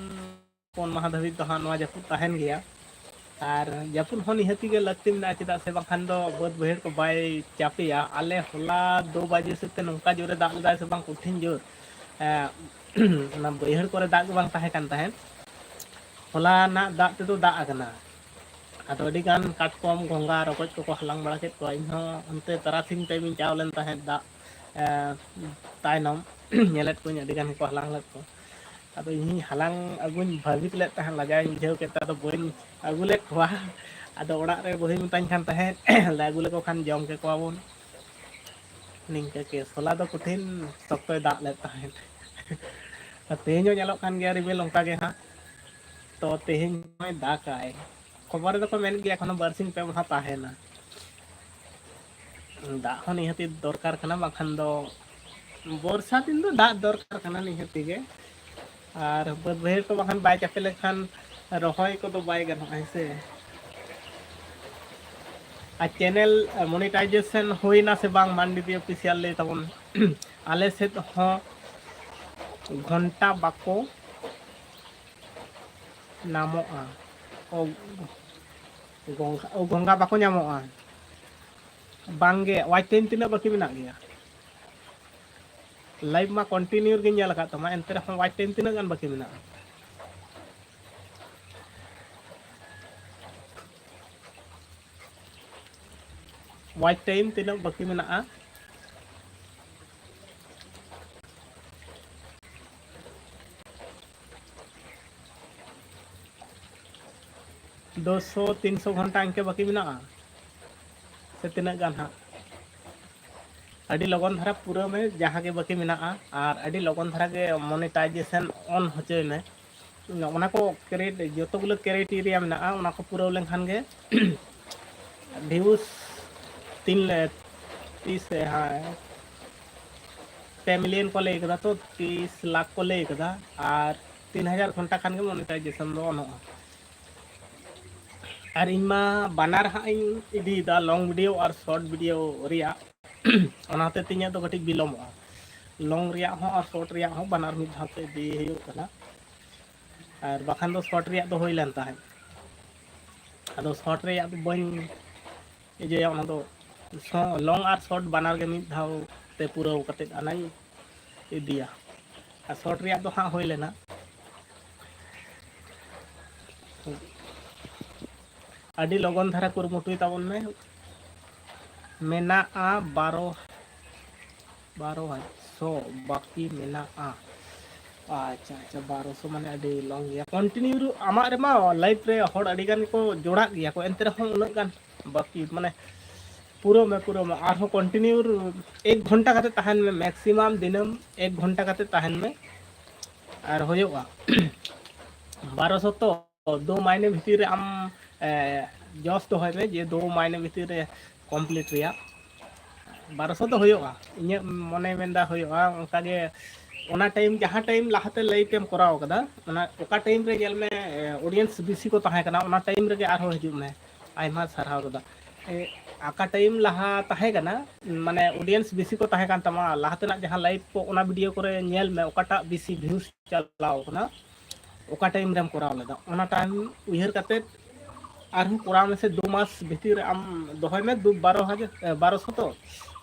ᱯᱩᱱ ᱢᱟᱦᱟ ᱫᱷᱟᱹᱵᱤᱡ ᱫᱚ ᱦᱟᱸᱜ ᱱᱚᱣᱟ ᱡᱟᱹᱯᱩᱫ ᱛᱟᱦᱮᱱ ᱜᱮᱭᱟ᱾ ᱟᱨ ᱡᱟᱹᱯᱩᱫ ᱦᱚᱸ ᱱᱤᱦᱟᱹᱛᱤ ᱜᱮ ᱞᱟᱹᱠᱛᱤ ᱢᱮᱱᱟᱜᱼᱟ, ᱪᱮᱫᱟᱜ ᱥᱮ ᱵᱟᱝᱠᱷᱟᱱ ᱫᱚ ᱵᱟᱹᱫᱽ ᱵᱟᱹᱭᱦᱟᱹᱲ ᱠᱚ ᱵᱟᱭ ᱪᱟᱯᱮᱭᱟ᱾ ᱟᱞᱮ ᱦᱚᱞᱟ ᱫᱩ ᱵᱟᱡᱮ ᱥᱮᱫ ᱛᱮ ᱱᱚᱝᱠᱟ ᱡᱳᱨᱮ ᱫᱟᱜ ᱞᱮᱫᱟᱭ ᱥᱮ ᱵᱟᱝ, ᱠᱚᱴᱷᱤᱱ ᱡᱳᱨ, ᱮᱸ, ᱚᱱᱟ ᱵᱟᱹᱭᱦᱟᱹᱲ ᱠᱚᱨᱮ ᱫᱟᱜ ᱜᱮ ᱵᱟᱝ ᱛᱟᱦᱮᱸ ᱠᱟᱱ ᱛᱟᱦᱮᱸᱫ᱾ ᱦᱚᱞᱟ ᱨᱮᱱᱟᱜ ᱫᱟᱜ ᱛᱮᱫᱚ ᱫᱟᱜ ᱟᱠᱟᱱᱟ᱾ ᱟᱫᱚ ᱟᱹᱰᱤ ᱜᱟᱱ ᱠᱟᱴᱠᱚᱢ, ᱜᱚᱸᱜᱷᱟ, ᱨᱚᱠᱚᱡ ᱠᱚᱠᱚ ᱦᱟᱞᱟᱝ ᱵᱟᱲᱟ ᱠᱮᱫ ᱠᱚᱣᱟ᱾ ᱤᱧᱦᱚᱸ ᱚᱱᱛᱮ ᱛᱟᱨᱟᱥᱤᱧ ᱴᱟᱭᱤᱢᱤᱧ ᱪᱟᱣ ᱞᱮᱱ ᱛᱟᱦᱮᱸᱫ ᱫᱟᱜ, ᱮᱸ, ᱛᱟᱭᱱᱚᱢ᱾ ᱧᱮᱞᱮᱫ ᱠᱚᱣᱟᱹᱧ ᱟᱹᱰᱤ ᱜᱟᱱ ᱜᱮᱠᱚ ᱦᱟᱞᱟᱝ ᱞᱮᱫ ᱠᱚᱣᱟ᱾ ᱟᱫᱚ ᱤᱧᱤᱧ ᱦᱟᱞᱟᱝ ᱟᱹᱜᱩᱧ ᱵᱷᱟᱹᱵᱤᱛ ᱞᱮᱫ ᱛᱟᱦᱮᱸᱫ, ᱞᱟᱡᱟᱣᱤᱧ ᱵᱩᱡᱷᱟᱹᱣ ᱠᱮᱫ ᱛᱮ ᱟᱫᱚ ᱵᱟᱹᱧ ᱟᱹᱜᱩ ᱞᱮᱫ ᱠᱚᱣᱟ᱾ ᱟᱫᱚ ᱚᱲᱟᱜ ᱨᱮ ᱵᱟᱹᱦᱩᱭ ᱢᱮᱛᱟᱧ ᱠᱟᱱ ᱛᱟᱦᱮᱸᱫ, "ᱞᱮ ᱟᱹᱜᱩ ᱞᱮᱠᱚ ᱠᱷᱟᱱ ᱡᱚᱢ ᱠᱮᱠᱚᱣᱟ ᱵᱚᱱ᱾" ᱱᱤᱝᱠᱟᱹ ᱠᱮᱥ᱾ ᱦᱚᱞᱟ ᱫᱚ ᱠᱚᱴᱷᱤᱱ ᱥᱚᱠᱛᱚᱭ ᱫᱟᱜ ᱞᱮᱫ ᱛᱟᱦᱮᱸᱫ᱾ ᱟᱨ ᱛᱮᱦᱮᱧ ᱦᱚᱸ ᱧᱮᱞᱚᱜ ᱠᱟᱱ ᱜᱮᱭᱟ ᱨᱤᱢᱤᱞ ᱚᱱᱠᱟ ᱜᱮ ᱦᱟᱸᱜ᱾ ᱛᱚ ᱛᱮᱦᱮᱧ ᱦᱚᱸᱭ ᱫᱟᱜᱟᱭ᱾ ᱠᱷᱚᱵᱚᱨ ᱨᱮᱫᱚ ᱠᱚ ᱢᱮᱱ ᱜᱮᱭᱟ ᱮᱠᱷᱚᱱᱳ ᱵᱟᱨᱥᱤᱧ ᱯᱮ ᱢᱟᱦᱟ ᱛᱟᱦᱮᱱᱟ᱾ ᱫᱟᱜ ᱦᱚᱸ ᱱᱤᱦᱟᱹᱛᱤ ᱫᱚᱨᱠᱟᱨ ᱠᱟᱱᱟ, ᱵᱟᱝᱠᱷᱟᱱ ᱫᱚ ᱵᱚᱨᱥᱟ ᱫᱤᱱ ᱫᱚ ᱫᱟᱜ ᱫᱚᱨᱠᱟᱨ ᱠᱟᱱᱟ ᱱᱤᱦᱟᱹᱛᱤ ᱜᱮ᱾ ᱟᱨ ᱵᱟᱹᱫᱽ ᱵᱟᱹᱭᱦᱟᱹᱲ ᱠᱚ ᱵᱟᱠᱷᱟᱱ ᱵᱟᱭ ᱪᱟᱯᱮ ᱞᱮᱱᱠᱷᱟᱱ ᱨᱚᱦᱚᱭ ᱠᱚᱫᱚ ᱵᱟᱭ ᱜᱟᱱᱚᱜᱼᱟ, ᱦᱮᱸ ᱥᱮ? ᱟᱨ ᱪᱮᱱᱮᱞ ᱢᱚᱱᱤᱴᱟᱭᱡᱮᱥᱚᱱ ᱦᱩᱭᱱᱟ ᱥᱮ ᱵᱟᱝ, ᱢᱟᱱᱰᱤ ᱚᱯᱷᱤᱥᱤᱭᱟᱞ ᱞᱟᱹᱭ ᱛᱟᱵᱚᱱ᱾ ᱟᱞᱮ ᱥᱮᱫ ᱦᱚᱸ ᱜᱷᱚᱱᱴᱟ ᱵᱟᱠᱚ ᱧᱟᱢᱚᱜᱼᱟ᱾ ᱚ, ᱜᱚᱝᱜᱷᱟ, ᱚ, ᱜᱚᱝᱜᱷᱟ ᱵᱟᱠᱚ ᱧᱟᱢᱚᱜᱼᱟ᱾ ᱵᱟᱝᱜᱮ, ᱣᱟᱪ ᱴᱟᱭᱤᱢ ᱛᱤᱱᱟᱹᱜ ᱵᱟᱹᱠᱤ ᱢᱮᱱᱟᱜ ᱜᱮᱭᱟ? ᱞᱟᱭᱤᱵᱷ ᱢᱟ ᱠᱚᱱᱴᱤᱱᱤᱭᱩ ᱜᱤᱧ ᱧᱮᱞ ᱟᱠᱟᱫ ᱛᱟᱢᱟ, ᱮᱱᱛᱮ ᱨᱮᱦᱚᱸ ᱣᱟᱪ ᱴᱟᱭᱤᱢ ᱛᱤᱱᱟᱹᱜ ᱜᱟᱱ ᱵᱟᱹᱠᱤ ᱢᱮᱱᱟᱜᱼᱟ? ᱣᱟᱪ ᱴᱟᱭᱤᱢ ᱛᱤᱱᱟᱹᱜ ᱵᱟᱹᱠᱤ ᱢᱮᱱᱟᱜᱼᱟ? ᱫᱩᱥᱚ, ᱛᱤᱱᱥᱚ ᱜᱷᱚᱱᱴᱟ ᱤᱱᱠᱟᱹ ᱵᱟᱹᱠᱤ ᱢᱮᱱᱟᱜᱼᱟ, ᱥᱮ ᱛᱤᱱᱟᱹᱜ ᱜᱟᱱ ᱦᱟᱸᱜ? ᱟᱹᱰᱤ ᱞᱚᱜᱚᱱ ᱫᱷᱟᱨᱟ ᱯᱩᱨᱟᱹᱣ ᱢᱮ ᱡᱟᱦᱟᱸ ᱜᱮ ᱵᱟᱹᱠᱤ ᱢᱮᱱᱟᱜᱼᱟ, ᱟᱨ ᱟᱹᱰᱤ ᱞᱚᱜᱚᱱ ᱫᱷᱟᱨᱟ ᱜᱮ ᱢᱚᱱᱤᱴᱟᱭᱡᱮᱥᱚᱱ ᱚᱱ ᱦᱚᱪᱚᱭ ᱢᱮ᱾ ᱚᱱᱟ ᱠᱚ ᱠᱨᱮᱰ-, ᱡᱚᱛᱚ ᱜᱩᱞᱟᱹ ᱠᱨᱟᱭᱴᱮᱨᱤᱭᱟ ᱢᱮᱱᱟᱜᱼᱟ, ᱚᱱᱟ ᱠᱚ ᱯᱩᱨᱟᱹᱣ ᱞᱮᱱᱠᱷᱟᱱ ᱜᱮ ᱵᱷᱤᱭᱩᱥ ᱛᱤᱱ ᱞᱮ-, ᱛᱤᱥ, ᱦᱮᱸ, ᱯᱮ ᱢᱤᱞᱤᱭᱚᱱ ᱠᱚ ᱞᱟᱹᱭ ᱠᱟᱫᱟ, ᱛᱚ ᱛᱤᱥ ᱞᱟᱠᱷ ᱠᱚ ᱞᱟᱹᱭ ᱠᱟᱫᱟ, ᱟᱨ ᱛᱤᱱ ᱦᱟᱡᱟᱨ ᱜᱷᱚᱱᱴᱟ ᱠᱷᱟᱱ ᱜᱮ ᱢᱚᱱᱤᱴᱟᱭᱡᱮᱥᱚᱱ ᱫᱚ ᱚᱱᱚᱜᱼᱟ᱾ ᱟᱨ ᱤᱧ ᱢᱟ ᱵᱟᱱᱟᱨ ᱦᱟᱸᱜ ᱤᱧ ᱤᱫᱤᱭᱮᱫᱟ, ᱞᱚᱝ ᱵᱷᱤᱰᱤᱭᱳ ᱟᱨ ᱥᱚᱨᱴ ᱵᱷᱤᱰᱤᱭᱳ ᱨᱮᱭᱟᱜ, ᱚᱱᱟ ᱦᱚᱛᱮᱡ ᱛᱮ ᱤᱧᱟᱹᱜ ᱫᱚ ᱠᱟᱹᱴᱤᱡ ᱵᱤᱞᱚᱢᱚᱜᱼᱟ᱾ ᱞᱚᱝ ᱨᱮᱭᱟᱜ ᱦᱚᱸ ᱟᱨ ᱥᱚᱨᱴ ᱨᱮᱭᱟᱜ ᱦᱚᱸ ᱵᱟᱱᱟᱨ ᱢᱤᱫ ᱫᱷᱟᱣ ᱛᱮ ᱤᱫᱤ ᱦᱩᱭᱩᱜ ᱠᱟᱱᱟ, ᱟᱨ ᱵᱟᱠᱷᱟᱱ ᱫᱚ ᱥᱚᱨᱴ ᱨᱮᱭᱟᱜ ᱫᱚ ᱦᱩᱭ ᱞᱮᱱ ᱛᱟᱦᱮᱸᱫ᱾ ᱟᱫᱚ ᱥᱚᱨᱴ ᱨᱮᱭᱟᱜ ᱫᱚ ᱵᱟᱹᱧ ᱤᱭᱟᱹᱭᱟ, ᱚᱱᱟ ᱫᱚ ᱥᱚ-, ᱞᱚᱝ ᱟᱨ ᱥᱚᱨᱴ ᱵᱟᱱᱟᱨ ᱜᱮ ᱢᱤᱫ ᱫᱷᱟᱣ ᱛᱮ ᱯᱩᱨᱟᱹᱣ ᱠᱟᱛᱮᱫ ᱟᱱᱟᱧ ᱤᱫᱤᱭᱟ᱾ ᱟᱨ ᱥᱚᱨᱴ ᱨᱮᱭᱟᱜ ᱫᱚ ᱦᱟᱸᱜ ᱦᱩᱭ ᱞᱮᱱᱟ᱾ ᱟᱹᱰᱤ ᱞᱚᱜᱚᱱ ᱫᱷᱟᱨᱟ ᱠᱩᱨᱩᱢᱩᱴᱩᱭ ᱛᱟᱵᱚᱱ ᱢᱮ᱾ ᱢᱮᱱᱟᱜᱼᱟ ᱵᱟᱨᱚ, ᱵᱟᱨᱚ ᱦᱟᱡᱟᱨ ᱥᱚ ᱵᱟᱹᱠᱤ ᱢᱮᱱᱟᱜᱼᱟ᱾ ᱟᱪᱪᱷᱟ, ᱟᱪᱪᱷᱟ, ᱵᱟᱨᱚᱥᱚ ᱢᱟᱱᱮ ᱟᱹᱰᱤ ᱞᱚᱝ ᱜᱮᱭᱟ᱾ ᱠᱚᱱᱴᱤᱱᱤᱭᱩ ᱟᱢᱟᱜ ᱨᱮᱢᱟ ᱞᱟᱭᱤᱵᱷ ᱨᱮ ᱦᱚᱲ ᱟᱹᱰᱤ ᱜᱟᱱ ᱜᱮᱠᱚ ᱡᱚᱲᱟᱜ ᱜᱮᱭᱟ ᱠᱚ, ᱮᱱᱛᱮ ᱨᱮᱦᱚᱸ ᱩᱱᱟᱹᱜ ᱜᱟᱱ ᱵᱟᱹᱠᱤ, ᱢᱟᱱᱮ ᱯᱩᱨᱟᱹᱣ ᱢᱮ, ᱯᱩᱨᱟᱹᱣ ᱢᱮ᱾ ᱟᱨᱦᱚᱸ ᱠᱚᱱᱴᱤᱱᱤᱭᱩ ᱮᱠ ᱜᱷᱚᱱᱴᱟ ᱠᱟᱛᱮ ᱛᱟᱦᱮᱱ ᱢᱮ, ᱢᱮᱠᱥᱤᱢᱟᱢ ᱫᱤᱱᱟᱹᱢ ᱮᱠ ᱜᱷᱚᱱᱴᱟ ᱠᱟᱛᱮ ᱛᱟᱦᱮᱱ ᱢᱮ, ᱟᱨ ᱦᱩᱭᱩᱜᱼᱟ ᱵᱟᱨᱚᱥᱚ ᱛᱚ᱾ ᱫᱩ ᱢᱟᱭᱱᱮ ᱵᱷᱤᱛᱤᱨ ᱨᱮ ᱟᱢ, ᱮ, ᱡᱚᱥ ᱫᱚᱦᱚᱭ ᱢᱮ ᱡᱮ ᱫᱩ ᱢᱟᱭᱱᱮ ᱵᱷᱤᱛᱤᱨ ᱨᱮ ᱠᱚᱢᱯᱞᱤᱴ ᱨᱮᱭᱟᱜ᱾ ᱵᱟᱨᱚᱥᱚ ᱫᱚ ᱦᱩᱭᱩᱜᱼᱟ, ᱤᱧᱟᱹᱜ ᱢᱚᱱᱮ ᱢᱮᱱᱫᱟ ᱦᱩᱭᱩᱜᱼᱟ᱾ ᱚᱱᱠᱟᱜᱮ ᱚᱱᱟ ᱴᱟᱭᱤᱢ, ᱡᱟᱦᱟᱸ ᱴᱟᱭᱤᱢ ᱞᱟᱦᱟᱛᱮ ᱞᱟᱭᱤᱵᱷ ᱮᱢ ᱠᱚᱨᱟᱣ ᱠᱟᱫᱟ, ᱚᱱᱟ ᱚᱠᱟ ᱴᱟᱭᱤᱢ ᱨᱮ ᱧᱮᱞ ᱢᱮ, ᱚᱰᱤᱭᱮᱱᱥ ᱵᱮᱥᱤ ᱠᱚ ᱛᱟᱦᱮᱸ ᱠᱟᱱᱟ, ᱚᱱᱟ ᱴᱟᱭᱤᱢ ᱨᱮᱜᱮ ᱟᱨᱦᱚᱸ ᱦᱤᱡᱩᱜ ᱢᱮ᱾ ᱟᱭᱢᱟ ᱥᱟᱨᱦᱟᱣ ᱫᱟᱫᱟ᱾ ᱮ, ᱚᱠᱟ ᱴᱟᱭᱤᱢ ᱞᱟᱦᱟ ᱛᱟᱦᱮᱸ ᱠᱟᱱᱟ, ᱢᱟᱱᱮ ᱚᱰᱤᱭᱮᱱᱥ ᱵᱮᱥᱤ ᱠᱚ ᱛᱟᱦᱮᱸ ᱠᱟᱱ ᱛᱟᱢᱟ, ᱞᱟᱦᱟ ᱛᱮᱱᱟᱜ ᱡᱟᱦᱟᱸ ᱞᱟᱭᱤᱵᱷ ᱠᱚ, ᱚᱱᱟ ᱵᱷᱤᱰᱤᱭᱳ ᱠᱚᱨᱮ ᱧᱮᱞ ᱢᱮ, ᱚᱠᱟᱴᱟᱜ ᱵᱮᱥᱤ ᱵᱷᱤᱭᱩᱥ ᱪᱟᱞᱟᱣ ᱠᱟᱱᱟ, ᱚᱠᱟ ᱴᱟᱭᱤᱢ ᱨᱮᱢ ᱠᱚᱨᱟᱣ ᱞᱮᱫᱟ, ᱚᱱᱟ ᱴᱟᱭᱤᱢ ᱩᱭᱦᱟᱹᱨ ᱠᱟᱛᱮᱫ ᱟᱨᱦᱚᱸ ᱠᱚᱨᱟᱣ ᱢᱮᱥᱮ᱾ ᱫᱩ ᱢᱟᱥ ᱵᱷᱤᱛᱤᱨ ᱨᱮ ᱟᱢ ᱫᱚᱦᱚᱭ ᱢᱮ, ᱫᱩ, ᱵᱟᱨᱚ ᱦᱟᱡᱟᱨ, ᱮ, ᱵᱟᱨᱚᱥᱚ ᱛᱚ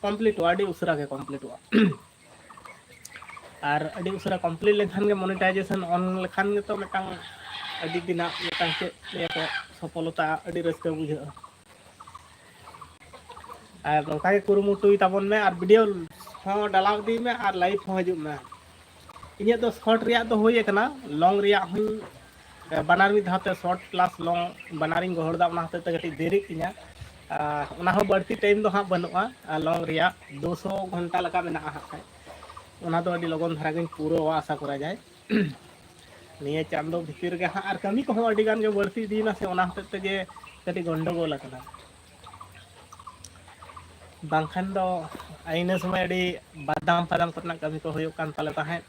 ᱠᱚᱢᱯᱞᱤᱴᱚᱜᱼᱟ, ᱟᱹᱰᱤ ᱩᱥᱟᱹᱨᱟ ᱜᱮ ᱠᱚᱢᱯᱞᱤᱴᱚᱜᱼᱟ᱾ ᱟᱨ ᱟᱹᱰᱤ ᱩᱥᱟᱹᱨᱟ ᱠᱚᱢᱯᱞᱤᱴ ᱞᱮᱱᱠᱷᱟᱱ ᱜᱮ, ᱢᱚᱱᱮᱴᱟᱭᱡᱮᱥᱚᱱ ᱚᱱ ᱞᱮᱠᱷᱟᱱ ᱜᱮᱛᱚ ᱢᱤᱫᱴᱟᱝ ᱟᱹᱰᱤ ᱫᱤᱱᱟᱜ ᱢᱤᱫᱴᱟᱝ, ᱪᱮᱫ ᱞᱟᱹᱭᱟᱠᱚ, ᱥᱚᱯᱷᱚᱞᱚᱛᱟ, ᱟᱹᱰᱤ ᱨᱟᱹᱥᱠᱟᱹ ᱵᱩᱡᱷᱟᱹᱜᱼᱟ᱾ ᱟᱨ ᱱᱚᱝᱠᱟ ᱜᱮ ᱠᱩᱨᱩᱢᱩᱴᱩᱭ ᱛᱟᱵᱚᱱ ᱢᱮ, ᱟᱨ ᱵᱷᱤᱰᱤᱭᱳ ᱦᱚᱸ ᱰᱟᱞᱟᱣ ᱤᱫᱤᱭ ᱢᱮ, ᱟᱨ ᱞᱟᱭᱤᱵᱷ ᱦᱚᱸ ᱦᱤᱡᱩᱜ ᱢᱮ᱾ ᱤᱧᱟᱹᱜ ᱫᱚ ᱥᱚᱨᱴ ᱨᱮᱭᱟᱜ ᱫᱚ ᱦᱩᱭ ᱟᱠᱟᱱᱟ, ᱞᱚᱝ ᱨᱮᱭᱟᱜ ᱦᱚᱸᱧ, ᱮ, ᱵᱟᱱᱟᱨ ᱢᱤᱫ ᱫᱷᱟᱣ ᱛᱮ, ᱥᱚᱨᱴ ᱯᱞᱟᱥ ᱞᱚᱝ ᱵᱟᱱᱟᱨᱤᱧ ᱜᱚᱦᱚᱲ ᱮᱫᱟ, ᱚᱱᱟ ᱦᱚᱛᱮᱡ ᱛᱮ ᱠᱟᱹᱴᱤᱡ ᱫᱮᱨᱤᱜ ᱛᱤᱧᱟ᱾ ᱟᱨ ᱚᱱᱟ ᱦᱚᱸ ᱵᱟᱹᱲᱛᱤ ᱴᱟᱭᱤᱢ ᱫᱚ ᱦᱟᱸᱜ ᱵᱟᱹᱱᱩᱜᱼᱟ, ᱟᱨ ᱞᱚᱝ ᱨᱮᱭᱟᱜ ᱫᱩᱥᱚ ᱜᱷᱚᱱᱴᱟ ᱞᱮᱠᱟ ᱢᱮᱱᱟᱜᱼᱟ ᱦᱟᱸᱜ ᱠᱷᱟᱡ, ᱚᱱᱟ ᱫᱚ ᱟᱹᱰᱤ ᱞᱚᱜᱚᱱ ᱫᱷᱟᱨᱟ ᱜᱤᱧ ᱯᱩᱨᱟᱹᱣᱟ ᱟᱥᱟ ᱠᱚᱨᱟ ᱡᱟᱭ᱾ ᱱᱤᱭᱟᱹ ᱪᱟᱸᱫᱚ ᱵᱷᱤᱛᱤᱨ ᱨᱮᱜᱮ ᱦᱟᱸᱜ, ᱟᱨ ᱠᱟᱹᱢᱤ ᱠᱚᱦᱚᱸ ᱟᱹᱰᱤ ᱜᱟᱱ ᱜᱮ ᱵᱟᱹᱲᱛᱤ ᱤᱫᱤᱭᱮᱱᱟ ᱥᱮ, ᱚᱱᱟ ᱦᱚᱛᱮᱡ ᱛᱮᱜᱮ ᱠᱟᱹᱴᱤᱡ ᱜᱚᱱᱰᱚᱜᱳᱞ ᱟᱠᱟᱱᱟ᱾ ᱵᱟᱝᱠᱷᱟᱱ ᱫᱚ ᱤᱱᱟᱹ ᱥᱚᱢᱚᱭ ᱟᱹᱰᱤ ᱵᱟᱫᱟᱢ ᱯᱷᱟᱫᱟᱢ ᱠᱚᱨᱮᱱᱟᱜ ᱠᱟᱹᱢᱤ ᱠᱚ ᱦᱩᱭᱩᱜ ᱠᱟᱱ ᱛᱟᱞᱮ ᱛᱟᱦᱮᱸᱫ,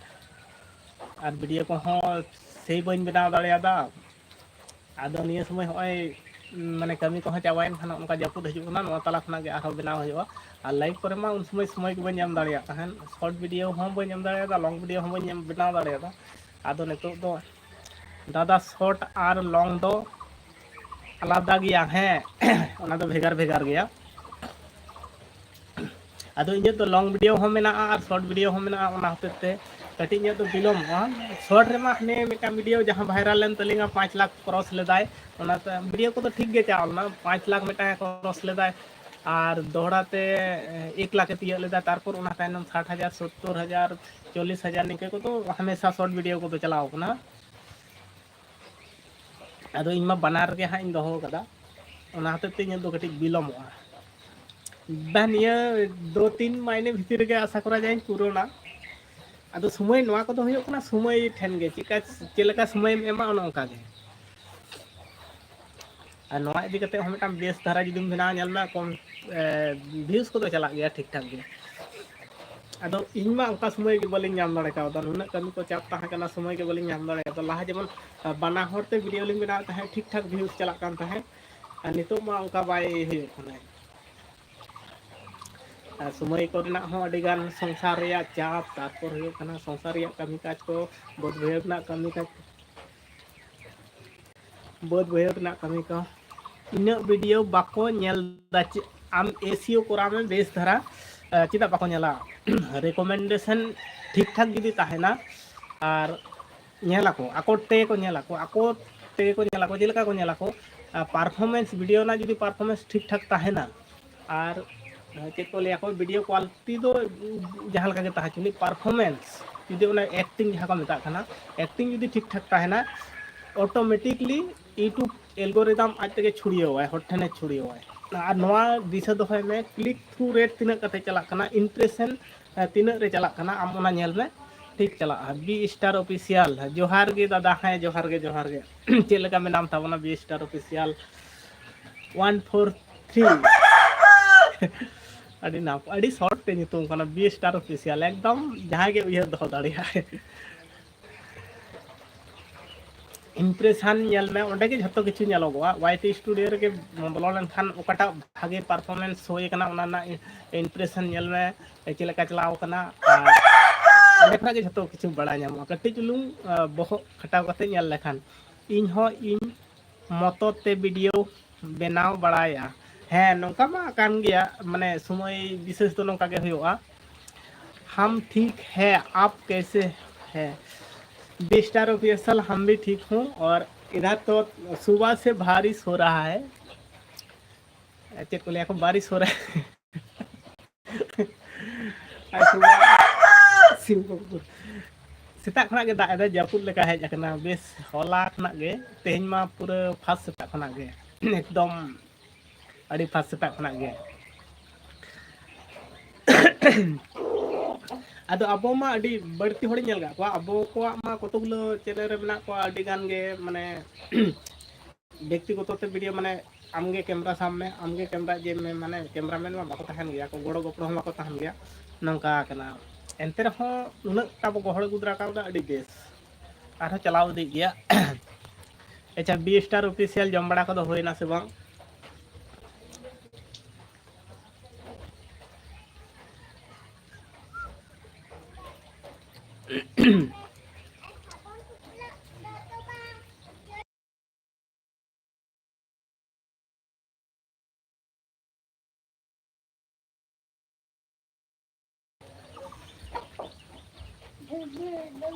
ᱟᱨ ᱵᱷᱤᱰᱤᱭᱳ ᱠᱚᱦᱚᱸ ᱥᱮᱭ ᱵᱟᱹᱧ ᱵᱮᱱᱟᱣ ᱫᱟᱲᱮᱭᱟᱫᱟ᱾ ᱟᱫᱚ ᱱᱤᱭᱟᱹ ᱥᱚᱢᱚᱭ ᱦᱚᱸᱜᱼᱚᱭ, ᱩᱢ, ᱢᱟᱱᱮ ᱠᱟᱹᱢᱤ ᱠᱚᱦᱚᱸ ᱪᱟᱵᱟᱭᱮᱱ ᱠᱷᱟᱱ, ᱚᱱᱠᱟ ᱡᱟᱹᱯᱩᱫ ᱦᱤᱡᱩᱜ ᱠᱟᱱᱟ, ᱱᱚᱣᱟ ᱛᱟᱞᱟ ᱠᱷᱚᱱᱟᱜ ᱜᱮ ᱟᱨᱦᱚᱸ ᱵᱮᱱᱟᱣ ᱦᱩᱭᱩᱜᱼᱟ᱾ ᱟᱨ ᱞᱟᱭᱤᱵᱷ ᱠᱚᱨᱮ ᱢᱟ ᱩᱱ ᱥᱚᱢᱚᱭ ᱥᱚᱢᱚᱭ ᱜᱮ ᱵᱟᱹᱧ ᱮᱢ ᱫᱟᱲᱮᱭᱟᱜ ᱛᱟᱦᱮᱸᱫ, ᱥᱚᱨᱴ ᱵᱷᱤᱰᱤᱭᱳ ᱦᱚᱸ ᱵᱟᱹᱧ ᱮᱢ ᱫᱟᱲᱮᱭᱟᱫᱟ, ᱞᱚᱝ ᱵᱷᱤᱰᱤᱭᱳ ᱦᱚᱸ ᱵᱟᱹᱧ ᱮᱢ, ᱵᱮᱱᱟᱣ ᱫᱟᱲᱮᱭᱟᱫᱟ᱾ ᱟᱫᱚ ᱱᱤᱛᱚᱜ ᱫᱚ ᱫᱟᱫᱟ, ᱥᱚᱨᱴ ᱟᱨ ᱞᱚᱝ ᱫᱚ ᱟᱞᱟᱫᱟ ᱜᱮᱭᱟ, ᱦᱮᱸ, ᱚᱱᱟ ᱫᱚ ᱵᱷᱮᱜᱟᱨ ᱵᱷᱮᱜᱟᱨ ᱜᱮᱭᱟ᱾ ᱟᱫᱚ ᱤᱧᱟᱹᱜ ᱫᱚ ᱞᱚᱝ ᱵᱷᱤᱰᱤᱭᱳ ᱦᱚᱸ ᱢᱮᱱᱟᱜᱼᱟ ᱟᱨ ᱥᱚᱨᱴ ᱵᱷᱤᱰᱤᱭᱳ ᱦᱚᱸ ᱢᱮᱱᱟᱜᱼᱟ, ᱚᱱᱟ ᱦᱚᱛᱮᱡ ᱛᱮ ᱠᱟᱹᱴᱤᱡ ᱧᱚᱜ ᱫᱚ ᱵᱤᱞᱚᱢᱚᱜᱼᱟ᱾ ᱥᱚᱨᱴ ᱨᱮᱢᱟ ᱦᱟᱱᱮ ᱢᱤᱫᱴᱟᱝ ᱵᱷᱤᱰᱤᱭᱳ ᱡᱟᱦᱟᱸ ᱵᱷᱟᱭᱨᱟᱞ ᱞᱮᱱ ᱛᱟᱹᱞᱤᱧᱟ, ᱯᱟᱸᱪ ᱞᱟᱠᱷ ᱠᱨᱚᱥ ᱞᱮᱫᱟᱭ, ᱚᱱᱟ ᱵᱷᱤᱰᱤᱭᱳ ᱠᱚᱫᱚ ᱴᱷᱤᱠ ᱜᱮ ᱪᱟᱞᱟᱣ ᱞᱮᱱᱟ, ᱯᱟᱸᱪ ᱞᱟᱠᱷ ᱢᱤᱫᱴᱟᱝ ᱠᱨᱚᱥ ᱞᱮᱫᱟᱭ, ᱟᱨ ᱫᱚᱦᱲᱟ ᱛᱮ ᱮᱠ ᱞᱟᱠᱷ ᱮ ᱛᱤᱭᱟᱹᱜ ᱞᱮᱫᱟ, ᱛᱟᱨᱯᱚᱨ ᱚᱱᱟ ᱛᱟᱭᱱᱚᱢ ᱥᱟᱴ ᱦᱟᱡᱟᱨ, ᱥᱳᱛᱛᱳᱨ ᱦᱟᱡᱟᱨ, ᱪᱚᱞᱞᱤᱥ ᱦᱟᱡᱟᱨ, ᱱᱤᱝᱠᱟᱹ ᱠᱚᱫᱚ ᱦᱟᱢᱮᱥᱟ ᱥᱚᱨᱴ ᱵᱷᱤᱰᱤᱭᱳ ᱠᱚᱫᱚ ᱪᱟᱞᱟᱣ ᱠᱟᱱᱟ᱾ ᱟᱫᱚ ᱤᱧ ᱢᱟ ᱵᱟᱱᱟᱨ ᱜᱮ ᱦᱟᱸᱜ ᱤᱧ ᱫᱚᱦᱚ ᱠᱟᱫᱟ, ᱚᱱᱟ ᱦᱚᱛᱮᱡ ᱛᱮ ᱤᱧᱟᱹᱜ ᱫᱚ ᱠᱟᱹᱴᱤᱡ ᱵᱤᱞᱚᱢᱚᱜᱼᱟ᱾ ᱵᱟ, ᱱᱤᱭᱟᱹ ᱫᱩ ᱛᱤᱱ ᱢᱟᱭᱱᱮ ᱵᱷᱤᱛᱤᱨ ᱨᱮᱜᱮ ᱟᱥᱟ ᱠᱚᱨᱟ ᱡᱟᱭ ᱯᱩᱨᱟᱹᱣᱱᱟ᱾ ᱟᱫᱚ ᱥᱚᱢᱚᱭ, ᱱᱚᱣᱟ ᱠᱚᱫᱚ ᱦᱩᱭᱩᱜ ᱠᱟᱱᱟ ᱥᱚᱢᱚᱭ ᱴᱷᱮᱱ ᱜᱮ, ᱪᱮᱫᱠᱟ, ᱪᱮᱫ ᱞᱮᱠᱟ ᱥᱚᱢᱚᱭᱮᱢ ᱮᱢᱟ, ᱚᱱᱮ ᱚᱱᱠᱟ ᱜᱮ᱾ ᱟᱨ ᱱᱚᱣᱟ ᱤᱫᱤ ᱠᱟᱛᱮ ᱦᱚᱸ ᱢᱤᱫᱴᱟᱝ ᱵᱮᱥ ᱫᱷᱟᱨᱟ ᱡᱩᱫᱤᱢ ᱵᱮᱱᱟᱣᱟ, ᱧᱮᱞ ᱢᱮ ᱠᱚᱢ, ᱮ, ᱵᱷᱤᱭᱩᱡᱽ ᱠᱚᱫᱚ ᱪᱟᱞᱟᱜ ᱜᱮᱭᱟ ᱴᱷᱤᱠ ᱴᱷᱟᱠ ᱜᱮ᱾ ᱟᱫᱚ ᱤᱧ ᱢᱟ ᱚᱱᱠᱟ ᱥᱚᱢᱚᱭ ᱜᱮ ᱵᱟᱹᱞᱤᱧ ᱧᱟᱢ ᱫᱟᱲᱮ ᱠᱟᱣᱫᱟ, ᱱᱩᱱᱟᱹᱜ ᱠᱟᱹᱢᱤ ᱠᱚ ᱪᱟᱯ ᱛᱟᱦᱮᱸ ᱠᱟᱱᱟ, ᱥᱚᱢᱚᱭ ᱜᱮ ᱵᱟᱹᱞᱤᱧ ᱧᱟᱢ ᱫᱟᱲᱮ ᱠᱟᱣᱫᱟ᱾ ᱞᱟᱦᱟ ᱡᱮᱢᱚᱱ ᱵᱟᱱᱟ ᱦᱚᱲ ᱛᱮ ᱵᱷᱤᱰᱤᱭᱳ ᱞᱤᱧ ᱵᱮᱱᱟᱣᱮᱫ ᱛᱟᱦᱮᱸᱫ, ᱴᱷᱤᱠ ᱴᱷᱟᱠ ᱵᱷᱤᱭᱩᱡᱽ ᱪᱟᱞᱟᱜ ᱠᱟᱱ ᱛᱟᱦᱮᱸᱫ, ᱟᱨ ᱱᱤᱛᱚᱜ ᱢᱟ ᱚᱱᱠᱟ ᱵᱟᱭ ᱦᱩᱭᱩᱜ ᱠᱟᱱᱟ᱾ ᱟᱨ ᱥᱚᱢᱚᱭ ᱠᱚᱨᱮᱱᱟᱜ ᱦᱚᱸ ᱟᱹᱰᱤᱜᱟᱱ ᱥᱚᱝᱥᱟᱨ ᱨᱮᱭᱟᱜ ᱪᱟᱯ, ᱛᱟᱨᱯᱚᱨ ᱦᱩᱭᱩᱜ ᱠᱟᱱᱟ ᱥᱚᱝᱥᱟᱨ ᱨᱮᱭᱟᱜ ᱠᱟᱹᱢᱤ ᱠᱟᱡᱽ ᱠᱚ, ᱵᱟᱹᱫᱽ ᱵᱟᱹᱭᱦᱟᱹᱲ ᱨᱮᱱᱟᱜ ᱠᱟᱹᱢᱤ ᱠᱟᱡᱽ, ᱵᱟᱹᱫᱽ ᱵᱟᱹᱭᱦᱟᱹᱲ ᱨᱮᱱᱟᱜ ᱠᱟᱹᱢᱤ ᱠᱚ, ᱤᱱᱟᱹᱜ ᱵᱷᱤᱰᱤᱭᱳ ᱵᱟᱠᱚ ᱧᱮᱞ ᱮᱫᱟ᱾ ᱪᱮᱫ ᱟᱢ ᱮᱥᱤᱭᱳ ᱠᱚᱨᱟᱣ ᱢᱮ ᱵᱮᱥ ᱫᱷᱟᱨᱟ, ᱪᱮᱫᱟᱜ ᱵᱟᱠᱚ ᱧᱮᱞᱟ? ᱨᱮᱠᱚᱢᱮᱱᱰᱮᱥᱚᱱ ᱴᱷᱤᱠ ᱴᱷᱟᱠ ᱡᱩᱫᱤ ᱛᱟᱦᱮᱱᱟ, ᱟᱨ ᱧᱮᱞ ᱟᱠᱚ, ᱟᱠᱚ ᱛᱮᱜᱮ ᱠᱚ ᱧᱮᱞ ᱟᱠᱚ, ᱟᱠᱚ ᱛᱮᱜᱮ ᱠᱚ ᱧᱮᱞ ᱟᱠᱚ᱾ ᱪᱮᱫ ᱞᱮᱠᱟ ᱠᱚ ᱧᱮᱞ ᱟᱠᱚ? ᱯᱟᱨᱯᱷᱚᱨᱢᱮᱱᱥ, ᱵᱷᱤᱰᱤᱭᱳ ᱨᱮᱱᱟᱜ ᱡᱩᱫᱤ ᱯᱟᱨᱯᱷᱚᱨᱢᱮᱱᱥ ᱴᱷᱤᱠ ᱴᱷᱟᱠ ᱛᱟᱦᱮᱱᱟ, ᱟᱨ ᱪᱮᱫ ᱠᱚ ᱞᱟᱹᱭᱟ ᱠᱚ, ᱵᱷᱤᱰᱤᱭᱳ ᱠᱳᱣᱟᱞᱤᱴᱤ ᱫᱚ ᱡᱟᱦᱟᱸ ᱞᱮᱠᱟ ᱜᱮ ᱛᱟᱦᱮᱸ ᱦᱚᱪᱚᱱᱤᱡ, ᱯᱟᱨᱯᱷᱚᱨᱢᱮᱱᱥ ᱡᱩᱫᱤ ᱚᱱᱟ ᱮᱠᱴᱤᱝ ᱡᱟᱦᱟᱸ ᱠᱚ ᱢᱮᱛᱟᱜ ᱠᱟᱱᱟ, ᱮᱠᱴᱤᱝ ᱡᱩᱫᱤ ᱴᱷᱤᱠ ᱴᱷᱟᱠ ᱛᱟᱦᱮᱱᱟ, ᱚᱴᱳᱢᱮᱴᱤᱠᱞᱤ YouTube ᱮᱞᱜᱳᱨᱤᱫᱟᱢ ᱟᱡ ᱛᱮᱜᱮ ᱪᱷᱩᱲᱭᱟᱹᱣᱟᱭ, ᱦᱚᱲ ᱴᱷᱮᱱᱮ ᱪᱷᱩᱲᱭᱟᱹᱣᱟᱭ᱾ ᱟᱨ ᱱᱚᱣᱟ ᱫᱤᱥᱟᱹ ᱫᱚᱦᱚᱭ ᱢᱮ, ᱠᱞᱤᱠ ᱛᱷᱨᱩ ᱨᱮᱴ ᱛᱤᱱᱟᱹᱜ ᱠᱟᱛᱮ ᱪᱟᱞᱟᱜ ᱠᱟᱱᱟ, ᱤᱢᱯᱨᱮᱥᱚᱱ ᱛᱤᱱᱟᱹᱜ ᱨᱮ ᱪᱟᱞᱟᱜ ᱠᱟᱱᱟ, ᱟᱢ ᱚᱱᱟ ᱧᱮᱞ ᱢᱮ, ᱴᱷᱤᱠ ᱪᱟᱞᱟᱜᱼᱟ᱾ ᱵᱤ ᱥᱴᱟᱨ ᱚᱯᱷᱤᱥᱤᱭᱟᱞ, ᱡᱚᱦᱟᱨ ᱜᱮ ᱫᱟᱫᱟ᱾ ᱦᱮᱸ, ᱡᱚᱦᱟᱨ ᱜᱮ, ᱡᱚᱦᱟᱨ ᱜᱮ᱾ ᱪᱮᱫ ᱞᱮᱠᱟ ᱢᱮᱱᱟᱢ ᱛᱟᱵᱚᱱᱟ, B star official one four three? ᱟᱹᱰᱤ ᱱᱟᱯ-, ᱟᱹᱰᱤ ᱥᱚᱨᱴ ᱛᱮ ᱧᱩᱛᱩᱢ ᱠᱟᱱᱟ, ᱵᱤ ᱥᱴᱟᱨ ᱚᱯᱷᱤᱥᱤᱭᱟᱞ᱾ ᱮᱠᱫᱚᱢ ᱡᱟᱦᱟᱸᱭ ᱜᱮ ᱩᱭᱦᱟᱹᱨ ᱫᱚᱦᱚ ᱫᱟᱲᱮᱭᱟᱜᱼᱟᱭ᱾ ᱤᱢᱯᱨᱮᱥᱚᱱ ᱧᱮᱞ ᱢᱮ, ᱚᱸᱰᱮ ᱜᱮ ᱡᱷᱚᱛᱚ ᱠᱤᱪᱷᱩ ᱧᱮᱞᱚᱜᱚᱜᱼᱟ᱾ ᱣᱟᱭ ᱴᱤ ᱥᱴᱩᱰᱤᱭᱳ ᱨᱮᱜᱮ ᱵᱚᱞᱚ ᱞᱮᱱᱠᱷᱟᱱ ᱚᱠᱟᱴᱟᱜ ᱵᱷᱟᱜᱮ ᱯᱟᱨᱯᱷᱚᱨᱢᱮᱱᱥ ᱦᱩᱭ ᱟᱠᱟᱱᱟ, ᱚᱱᱟ ᱨᱮᱱᱟᱜ ᱤᱢᱯᱨᱮᱥᱚᱱ ᱧᱮᱞ ᱢᱮ, ᱪᱮᱫ ᱞᱮᱠᱟ ᱪᱟᱞᱟᱣ ᱟᱠᱟᱱᱟ᱾ ᱟᱨ ᱚᱸᱰᱮ ᱠᱷᱚᱱᱟᱜ ᱜᱮ ᱡᱷᱚᱛᱚ ᱠᱤᱪᱷᱩ ᱵᱟᱲᱟᱭ ᱧᱟᱢᱚᱜᱼᱟ᱾ ᱠᱟᱹᱴᱤᱡ ᱪᱩᱞᱩᱝ, ᱟ, ᱵᱚᱦᱚᱜ ᱠᱷᱟᱴᱟᱣ ᱠᱟᱛᱮ ᱧᱮᱞ ᱞᱮᱠᱷᱟᱱ᱾ ᱤᱧ ᱦᱚᱸ ᱤᱧ ᱢᱚᱛᱚ ᱛᱮ ᱵᱷᱤᱰᱤᱭᱳ ᱵᱮᱱᱟᱣ ᱵᱟᱲᱟᱭᱟ᱾ ᱦᱮᱸ, ᱱᱚᱝᱠᱟ ᱢᱟ ᱠᱟᱱ ᱜᱮᱭᱟ, ᱢᱟᱱᱮ ᱥᱚᱢᱚᱭ ᱵᱤᱥᱮᱥ ᱫᱚ ᱱᱚᱝᱠᱟ ᱜᱮ ᱦᱩᱭᱩᱜᱼᱟ᱾ हम ठीक है, आप कैसे हैं? बी स्टार ऑफिशियल, हम भी ठीक हूँ। और इधर तो सुबह से बारिश हो रहा है। चेक को लिया को बारिश हो रहा है। ᱟᱨ ᱥᱩᱵᱷᱟ ᱥᱤᱝ ᱵᱟᱹᱵᱩ, ᱥᱮᱛᱟᱜ ᱠᱷᱚᱱᱟᱜ ᱜᱮ ᱫᱟᱜ ᱮᱫᱟᱭ, ᱡᱟᱹᱯᱩᱫ ᱞᱮᱠᱟ ᱦᱮᱡ ᱟᱠᱟᱱᱟ᱾ ᱵᱮᱥ, ᱦᱚᱞᱟ ᱠᱷᱚᱱᱟᱜ ᱜᱮ, ᱛᱮᱦᱮᱧ ᱢᱟ ᱯᱩᱨᱟᱹ ᱯᱷᱟᱥᱴ ᱥᱮᱛᱟᱜ ᱠᱷᱚᱱᱟᱜ ᱜᱮ, ᱮᱠᱫᱚᱢ ᱟᱹᱰᱤ ᱯᱷᱟᱥᱴ ᱥᱮᱛᱟᱜ ᱠᱷᱚᱱᱟᱜ ᱜᱮ᱾ ᱟᱫᱚ ᱟᱵᱚ ᱢᱟ ᱟᱹᱰᱤ ᱵᱟᱹᱲᱛᱤ ᱦᱚᱲᱤᱧ ᱧᱮᱞ ᱟᱠᱟᱫ ᱠᱚᱣᱟ, ᱟᱵᱚ ᱠᱚᱣᱟᱜ ᱢᱟ ᱠᱚᱛᱚᱜᱩᱞᱟᱹ ᱪᱮᱱᱮᱞ ᱨᱮ ᱢᱮᱱᱟᱜ ᱠᱚᱣᱟ ᱟᱹᱰᱤ ᱜᱟᱱ ᱜᱮ, ᱢᱟᱱᱮ ᱵᱮᱠᱛᱤᱜᱚᱛᱚ ᱛᱮ ᱵᱷᱤᱰᱤᱭᱳ, ᱢᱟᱱᱮ ᱟᱢᱜᱮ ᱠᱮᱢᱨᱟ ᱥᱟᱵ ᱢᱮ, ᱟᱢᱜᱮ ᱠᱮᱢᱨᱟ ᱡᱮ ᱢᱮ, ᱢᱟᱱᱮ ᱠᱮᱢᱨᱟᱢᱮᱱ ᱢᱟ ᱵᱟᱠᱚ ᱛᱟᱦᱮᱱ ᱜᱮᱭᱟ ᱠᱚ, ᱜᱚᱲᱚ ᱜᱚᱯᱚᱲᱚ ᱦᱚᱸ ᱵᱟᱠᱚ ᱛᱟᱦᱮᱱ ᱜᱮᱭᱟ, ᱱᱚᱝᱠᱟ ᱠᱟᱱᱟ᱾ ᱮᱱᱛᱮ ᱨᱮᱦᱚᱸ ᱩᱱᱟᱹᱜ ᱴᱟ ᱵᱚ ᱜᱚᱦᱚᱲ ᱟᱹᱜᱩ ᱫᱟᱲᱮ ᱠᱟᱣᱫᱟ, ᱟᱹᱰᱤ ᱵᱮᱥ᱾ ᱟᱨᱦᱚᱸ ᱪᱟᱞᱟᱣ ᱤᱫᱤᱜ ᱜᱮᱭᱟ᱾ ᱟᱪᱪᱷᱟ, B Star Official ᱡᱚᱢ ᱵᱟᱲᱟ ᱠᱚᱫᱚ ᱦᱩᱭᱱᱟ ᱥᱮ ᱵᱟᱝ?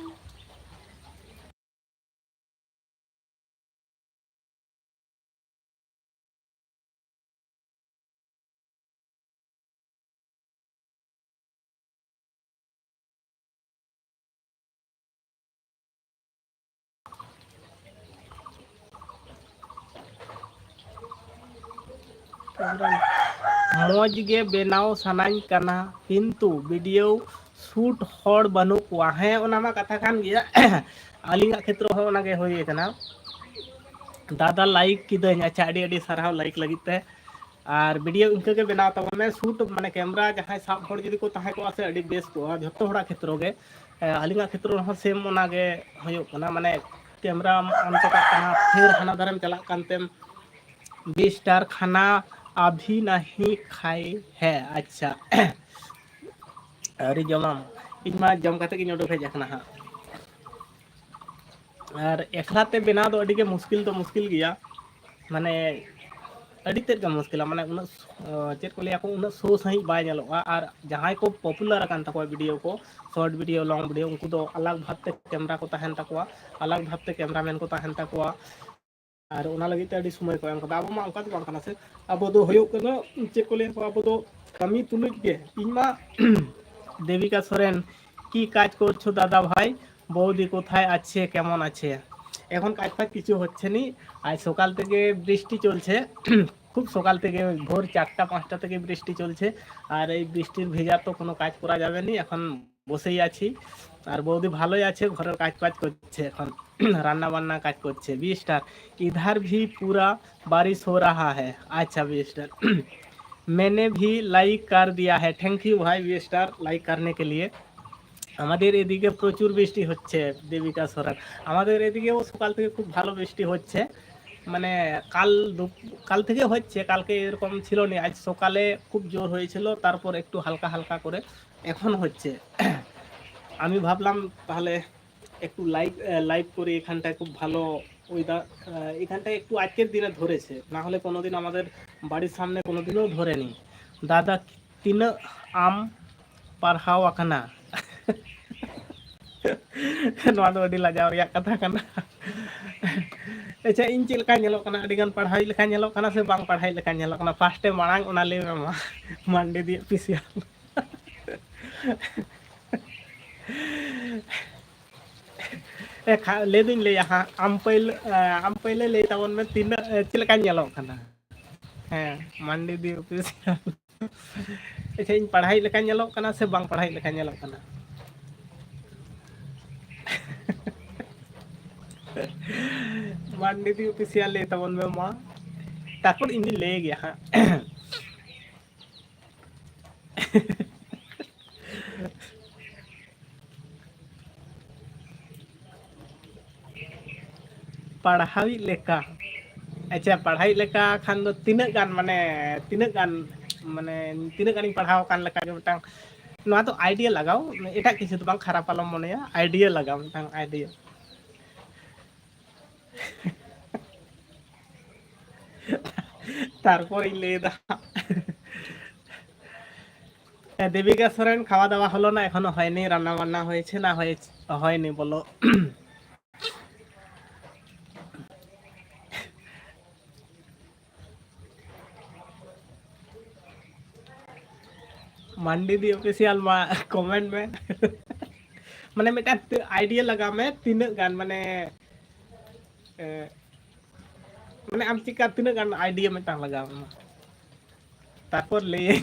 ᱢᱚᱡᱽ ᱜᱮ ᱵᱮᱱᱟᱣ ᱥᱟᱱᱟᱧ ᱠᱟᱱᱟ, ᱠᱤᱱᱛᱩ ᱵᱷᱤᱰᱤᱭᱳ ᱥᱩᱴ ᱦᱚᱲ ᱵᱟᱹᱱᱩᱜ ᱠᱚᱣᱟ᱾ ᱦᱮᱸ, ᱚᱱᱟ ᱢᱟ ᱠᱟᱛᱷᱟ ᱠᱟᱱ ᱜᱮᱭᱟ᱾ ᱟᱹᱞᱤᱧᱟᱜ ᱠᱷᱮᱛᱨᱚ ᱦᱚᱸ ᱚᱱᱟᱜᱮ ᱦᱩᱭ ᱠᱟᱱᱟ᱾ ᱫᱟᱫᱟ, ᱞᱟᱭᱤᱠ ᱠᱤᱫᱟᱹᱧ᱾ ᱟᱪᱪᱷᱟ, ᱟᱹᱰᱤ ᱟᱹᱰᱤ ᱥᱟᱨᱦᱟᱣ ᱞᱟᱭᱤᱠ ᱞᱟᱹᱜᱤᱫ ᱛᱮ᱾ ᱟᱨ ᱵᱷᱤᱰᱤᱭᱳ ᱤᱱᱠᱟᱹ ᱜᱮ ᱵᱮᱱᱟᱣ ᱛᱟᱵᱚᱱ ᱢᱮ᱾ ᱥᱩᱴ ᱢᱟᱱᱮ ᱠᱮᱢᱨᱟ ᱡᱟᱦᱟᱸᱭ ᱥᱟᱵ ᱦᱚᱲ ᱡᱩᱫᱤ ᱠᱚ ᱛᱟᱦᱮᱸ ᱠᱚᱜᱼᱟ ᱥᱮ, ᱟᱹᱰᱤ ᱵᱮᱥ ᱠᱚᱜᱼᱟ ᱡᱷᱚᱛᱚ ᱦᱚᱲᱟᱜ ᱠᱷᱮᱛᱨᱚ ᱜᱮ᱾ ᱮ, ᱟᱹᱞᱤᱧᱟᱜ ᱠᱷᱮᱛᱨᱚ ᱨᱮᱦᱚᱸ ᱥᱮᱢ ᱚᱱᱟ ᱜᱮ ᱦᱩᱭᱩᱜ ᱠᱟᱱᱟ, ᱢᱟᱱᱮ ᱠᱮᱢᱨᱟ ᱚᱱ ᱠᱟᱜ ᱠᱟᱱᱟ, ᱯᱷᱤᱨ ᱦᱟᱱᱟ ᱫᱷᱟᱨᱮᱢ ᱪᱟᱞᱟᱜ ᱠᱟᱱ ᱛᱮᱢ B Star ᱠᱷᱟᱱᱟ ᱟᱵᱷᱤ ᱱᱟᱦᱤ ᱠᱷᱟᱭ ᱦᱮ᱾ ᱟᱪᱪᱷᱟ, ᱟᱹᱣᱨᱤ ᱡᱚᱢᱟᱢ? ᱤᱧ ᱢᱟ ᱡᱚᱢ ᱠᱟᱛᱮ ᱜᱤᱧ ᱩᱰᱩᱠ ᱦᱮᱡ ᱟᱠᱟᱱᱟ ᱦᱟᱸᱜ᱾ ᱟᱨ ᱮᱠᱞᱟ ᱛᱮ ᱵᱮᱱᱟᱣ ᱫᱚ ᱟᱹᱰᱤ ᱜᱮ ᱢᱩᱥᱠᱤᱞ ᱫᱚ ᱢᱩᱥᱠᱤᱞ ᱜᱮᱭᱟ, ᱢᱟᱱᱮ ᱟᱹᱰᱤ ᱛᱮᱫ ᱜᱮ ᱢᱩᱥᱠᱤᱞᱟ, ᱢᱟᱱᱮ ᱩᱱᱟᱹᱜ, ᱚ, ᱪᱮᱫ ᱠᱚ ᱞᱟᱹᱭᱟ ᱠᱚ, ᱩᱱᱟᱹᱜ ᱥᱳ ᱥᱟᱺᱦᱤᱡ ᱵᱟᱭ ᱧᱮᱞᱚᱜᱼᱟ᱾ ᱟᱨ ᱡᱟᱦᱟᱸᱭ ᱠᱚ ᱯᱚᱯᱩᱞᱟᱨ ᱟᱠᱟᱱ ᱛᱟᱠᱚᱣᱟ ᱵᱷᱤᱰᱤᱭᱳ ᱠᱚ, ᱥᱚᱨᱴ ᱵᱷᱤᱰᱤᱭᱳ, ᱞᱚᱝ ᱵᱷᱤᱰᱤᱭᱳ, ᱩᱱᱠᱩ ᱫᱚ ᱟᱞᱟᱜᱽ ᱵᱷᱟᱵᱽᱛᱮ ᱠᱮᱢᱨᱟ ᱠᱚ ᱛᱟᱦᱮᱱ ᱛᱟᱠᱚᱣᱟ, ᱟᱞᱟᱜᱽ ᱵᱷᱟᱵᱽᱛᱮ ᱠᱮᱢᱨᱟᱢᱮᱱ ᱠᱚ ᱛᱟᱦᱮᱱ ᱛᱟᱠᱚᱣᱟ᱾ ᱟᱨ ᱚᱱᱟ ᱞᱟᱹᱜᱤᱫ ᱛᱮ ᱟᱹᱰᱤ ᱥᱚᱢᱚᱭ ᱠᱚ ᱮᱢ ᱠᱟᱫᱟ᱾ ᱟᱵᱚ ᱢᱟ ᱚᱱᱠᱟ ᱫᱚ ᱵᱟᱝ ᱠᱟᱱᱟ ᱥᱮ, ᱟᱵᱚ ᱫᱚ ᱦᱩᱭᱩᱜ ᱠᱟᱱᱟ ᱪᱮᱫ ᱠᱚ ᱞᱟᱹᱭᱟ, ᱟᱵᱚ ᱫᱚ ᱠᱟᱹᱢᱤ ᱛᱩᱞᱩᱡ ᱜᱮ᱾ ᱤᱧ ᱢᱟ ᱫᱮᱵᱤᱠᱟ ᱥᱚᱨᱮᱱ, কি কাজ করছো দাদা ভাই? বৌদি কোথায় আছে, কেমন আছে? এখন কাজ ফাজ কিছু হচ্ছে নি। আজ সকাল থেকে বৃষ্টি চলছে। খুব সকাল থেকে, ভোর চারটা পাঁচটা থেকে বৃষ্টি চলছে। আর এই বৃষ্টির ভেজা তো কোনো কাজ করা যাবে নি। এখন বসেই আছি। আর বৌদি ভালোই আছে, ঘরের কাজ বাজ করছে এখন। রান্না বান্না কাজ করছে। বি স্টার, ইধার ভি পুরা বারিশ হো রাহা হ্যায়। আচ্ছা, বি স্টার। मैंने भी लाइक कर दिया है। थैंक यू भाई, बी स्टार, लाइक करने के लिए। আমাদের এদিকে প্রচুর বৃষ্টি হচ্ছে, দেবিকা সরেন। আমাদের এদিকেও সকাল থেকে খুব ভালো বৃষ্টি হচ্ছে। মানে, কাল দুপ-, কাল থেকে হচ্ছে, কালকে এরকম ছিল না। আজ সকালে খুব জোর হয়েছিল, তারপর একটু হালকা হালকা করে এখন হচ্ছে। আমি ভাবলাম তাহলে একটু লাইভ, আহ, লাইভ করি। এখানটায় খুব ভালো ওয়েদার, আহ, এখানটায় একটু আজকের দিনে ধরেছে, না হলে কোনোদিন আমাদের বাড়ির সামনে কোনোদিনও ধরেনি। দাদা, ᱛᱤᱱᱟᱹᱜ ᱟᱢ ᱯᱟᱲᱦᱟᱣ ᱟᱠᱟᱱᱟ? ᱱᱚᱣᱟ ᱫᱚ ᱟᱹᱰᱤ ᱞᱟᱡᱟᱣ ᱨᱮᱭᱟᱜ ᱠᱟᱛᱷᱟ ᱠᱟᱱᱟ᱾ ᱟᱪᱪᱷᱟ, ᱤᱧ ᱪᱮᱫ ᱞᱮᱠᱟ ᱧᱮᱞᱚᱜ ᱠᱟᱱᱟ? ᱟᱹᱰᱤ ᱜᱟᱱ ᱯᱟᱲᱦᱟᱣᱤᱡ ᱞᱮᱠᱟ ᱧᱮᱞᱚᱜ ᱠᱟᱱᱟ ᱥᱮ ᱵᱟᱝ ᱯᱟᱲᱦᱟᱣᱤᱡ ᱞᱮᱠᱟ ᱧᱮᱞᱚᱜ ᱠᱟᱱᱟ? ᱯᱷᱟᱥᱴᱮ ᱢᱟᱲᱟᱝ ᱚᱱᱟ ᱞᱟᱹᱭ ᱢᱮ ᱢᱟ, ᱢᱟᱱᱰᱤ ᱫᱤᱭᱮ ᱚᱯᱷᱤᱥᱤᱭᱟᱞ᱾ ᱮ, ᱠᱷᱟ-, ᱞᱟᱹᱭ ᱫᱩᱧ ᱞᱟᱹᱭᱟ ᱦᱟᱸᱜ, ᱟᱢ ᱯᱟᱹᱭᱞᱟᱹ, ᱮ, ᱟᱢ ᱯᱟᱹᱭᱞᱟᱹ ᱞᱟᱹᱭ ᱛᱟᱵᱚᱱ ᱢᱮ, ᱛᱤᱱᱟᱹᱜ, ᱮ, ᱪᱮᱫ ᱞᱮᱠᱟᱧ ᱧᱮᱞᱚᱜ ᱠᱟᱱᱟ? ᱦᱮᱸ, ᱢᱟᱱᱰᱤ ᱫᱤ ᱚᱯᱷᱤᱥᱤᱭᱟᱞ᱾ ᱟᱪᱪᱷᱟ, ᱤᱧ ᱯᱟᱲᱦᱟᱣᱤᱡ ᱞᱮᱠᱟᱧ ᱧᱮᱞᱚᱜ ᱠᱟᱱᱟ ᱥᱮ ᱵᱟᱝ ᱯᱟᱲᱦᱟᱣᱤᱡ ᱞᱮᱠᱟᱧ ᱧᱮᱞᱚᱜ ᱠᱟᱱᱟ? ᱢᱟᱱᱰᱤ ᱫᱤ ᱚᱯᱷᱤᱥᱤᱭᱟᱞ ᱞᱟᱹᱭ ᱛᱟᱵᱚᱱ ᱢᱮ ᱢᱟ, ᱛᱟᱨᱯᱚᱨ ᱤᱧ ᱫᱩᱧ ᱞᱟᱹᱭ ᱜᱮᱭᱟ ᱦᱟᱸᱜ᱾ ᱯᱟᱲᱦᱟᱣᱤᱡ ᱞᱮᱠᱟ᱾ ᱟᱪᱪᱷᱟ, ᱯᱟᱲᱦᱟᱣᱤᱡ ᱞᱮᱠᱟ ᱠᱷᱟᱱ ᱫᱚ ᱛᱤᱱᱟᱹᱜ ᱜᱟᱱ, ᱢᱟᱱᱮ, ᱛᱤᱱᱟᱹᱜ ᱜᱟᱱ, ᱢᱟᱱᱮ, ᱛᱤᱱᱟᱹᱜ ᱜᱟᱱᱤᱧ ᱯᱟᱲᱦᱟᱣ ᱟᱠᱟᱱ ᱞᱮᱠᱟ ᱜᱮ ᱢᱤᱫᱴᱟᱝ, ᱱᱚᱣᱟ ᱫᱚ ᱟᱭᱰᱤᱭᱟ ᱞᱟᱜᱟᱣ, ᱮᱴᱟᱜ ᱠᱤᱪᱷᱩ ᱫᱚ ᱵᱟᱝ, ᱠᱷᱟᱨᱟᱯ ᱟᱞᱚᱢ ᱢᱚᱱᱮᱭᱟ, ᱟᱭᱰᱤᱭᱟ ᱞᱟᱜᱟᱣ, ᱢᱤᱫᱴᱟᱝ ᱟᱭᱰᱤᱭᱟ᱾ তারপর ᱤᱧ ᱞᱟᱹᱭ ᱮᱫᱟ᱾ দেবিকা সরেন, খাওয়া দাওয়া হলো না, এখনো হয়নি, রান্না বান্না হয়েছে না হয়েছে, হয়নি বলো। ᱢᱟᱱᱰᱤ ᱫᱤ ᱚᱯᱷᱤᱥᱤᱭᱟᱞ ᱢᱟ ᱠᱚᱢᱮᱱᱴ ᱢᱮ᱾ ᱢᱟᱱᱮ, ᱢᱤᱫᱴᱟᱝ ᱟᱭᱰᱤᱭᱟ ᱞᱟᱜᱟᱣ ᱢᱮ, ᱛᱤᱱᱟᱹᱜ ᱜᱟᱱ, ᱢᱟᱱᱮ, ᱮ, ᱢᱟᱱᱮ, ᱟᱢ ᱪᱮᱫᱠᱟ, ᱛᱤᱱᱟᱹᱜ ᱜᱟᱱ ᱟᱭᱰᱤᱭᱟ ᱢᱤᱫᱴᱟᱝ ᱞᱟᱜᱟᱣ ᱢᱮ, ᱛᱟᱨᱯᱚᱨ ᱞᱟᱹᱭᱟᱹᱧ᱾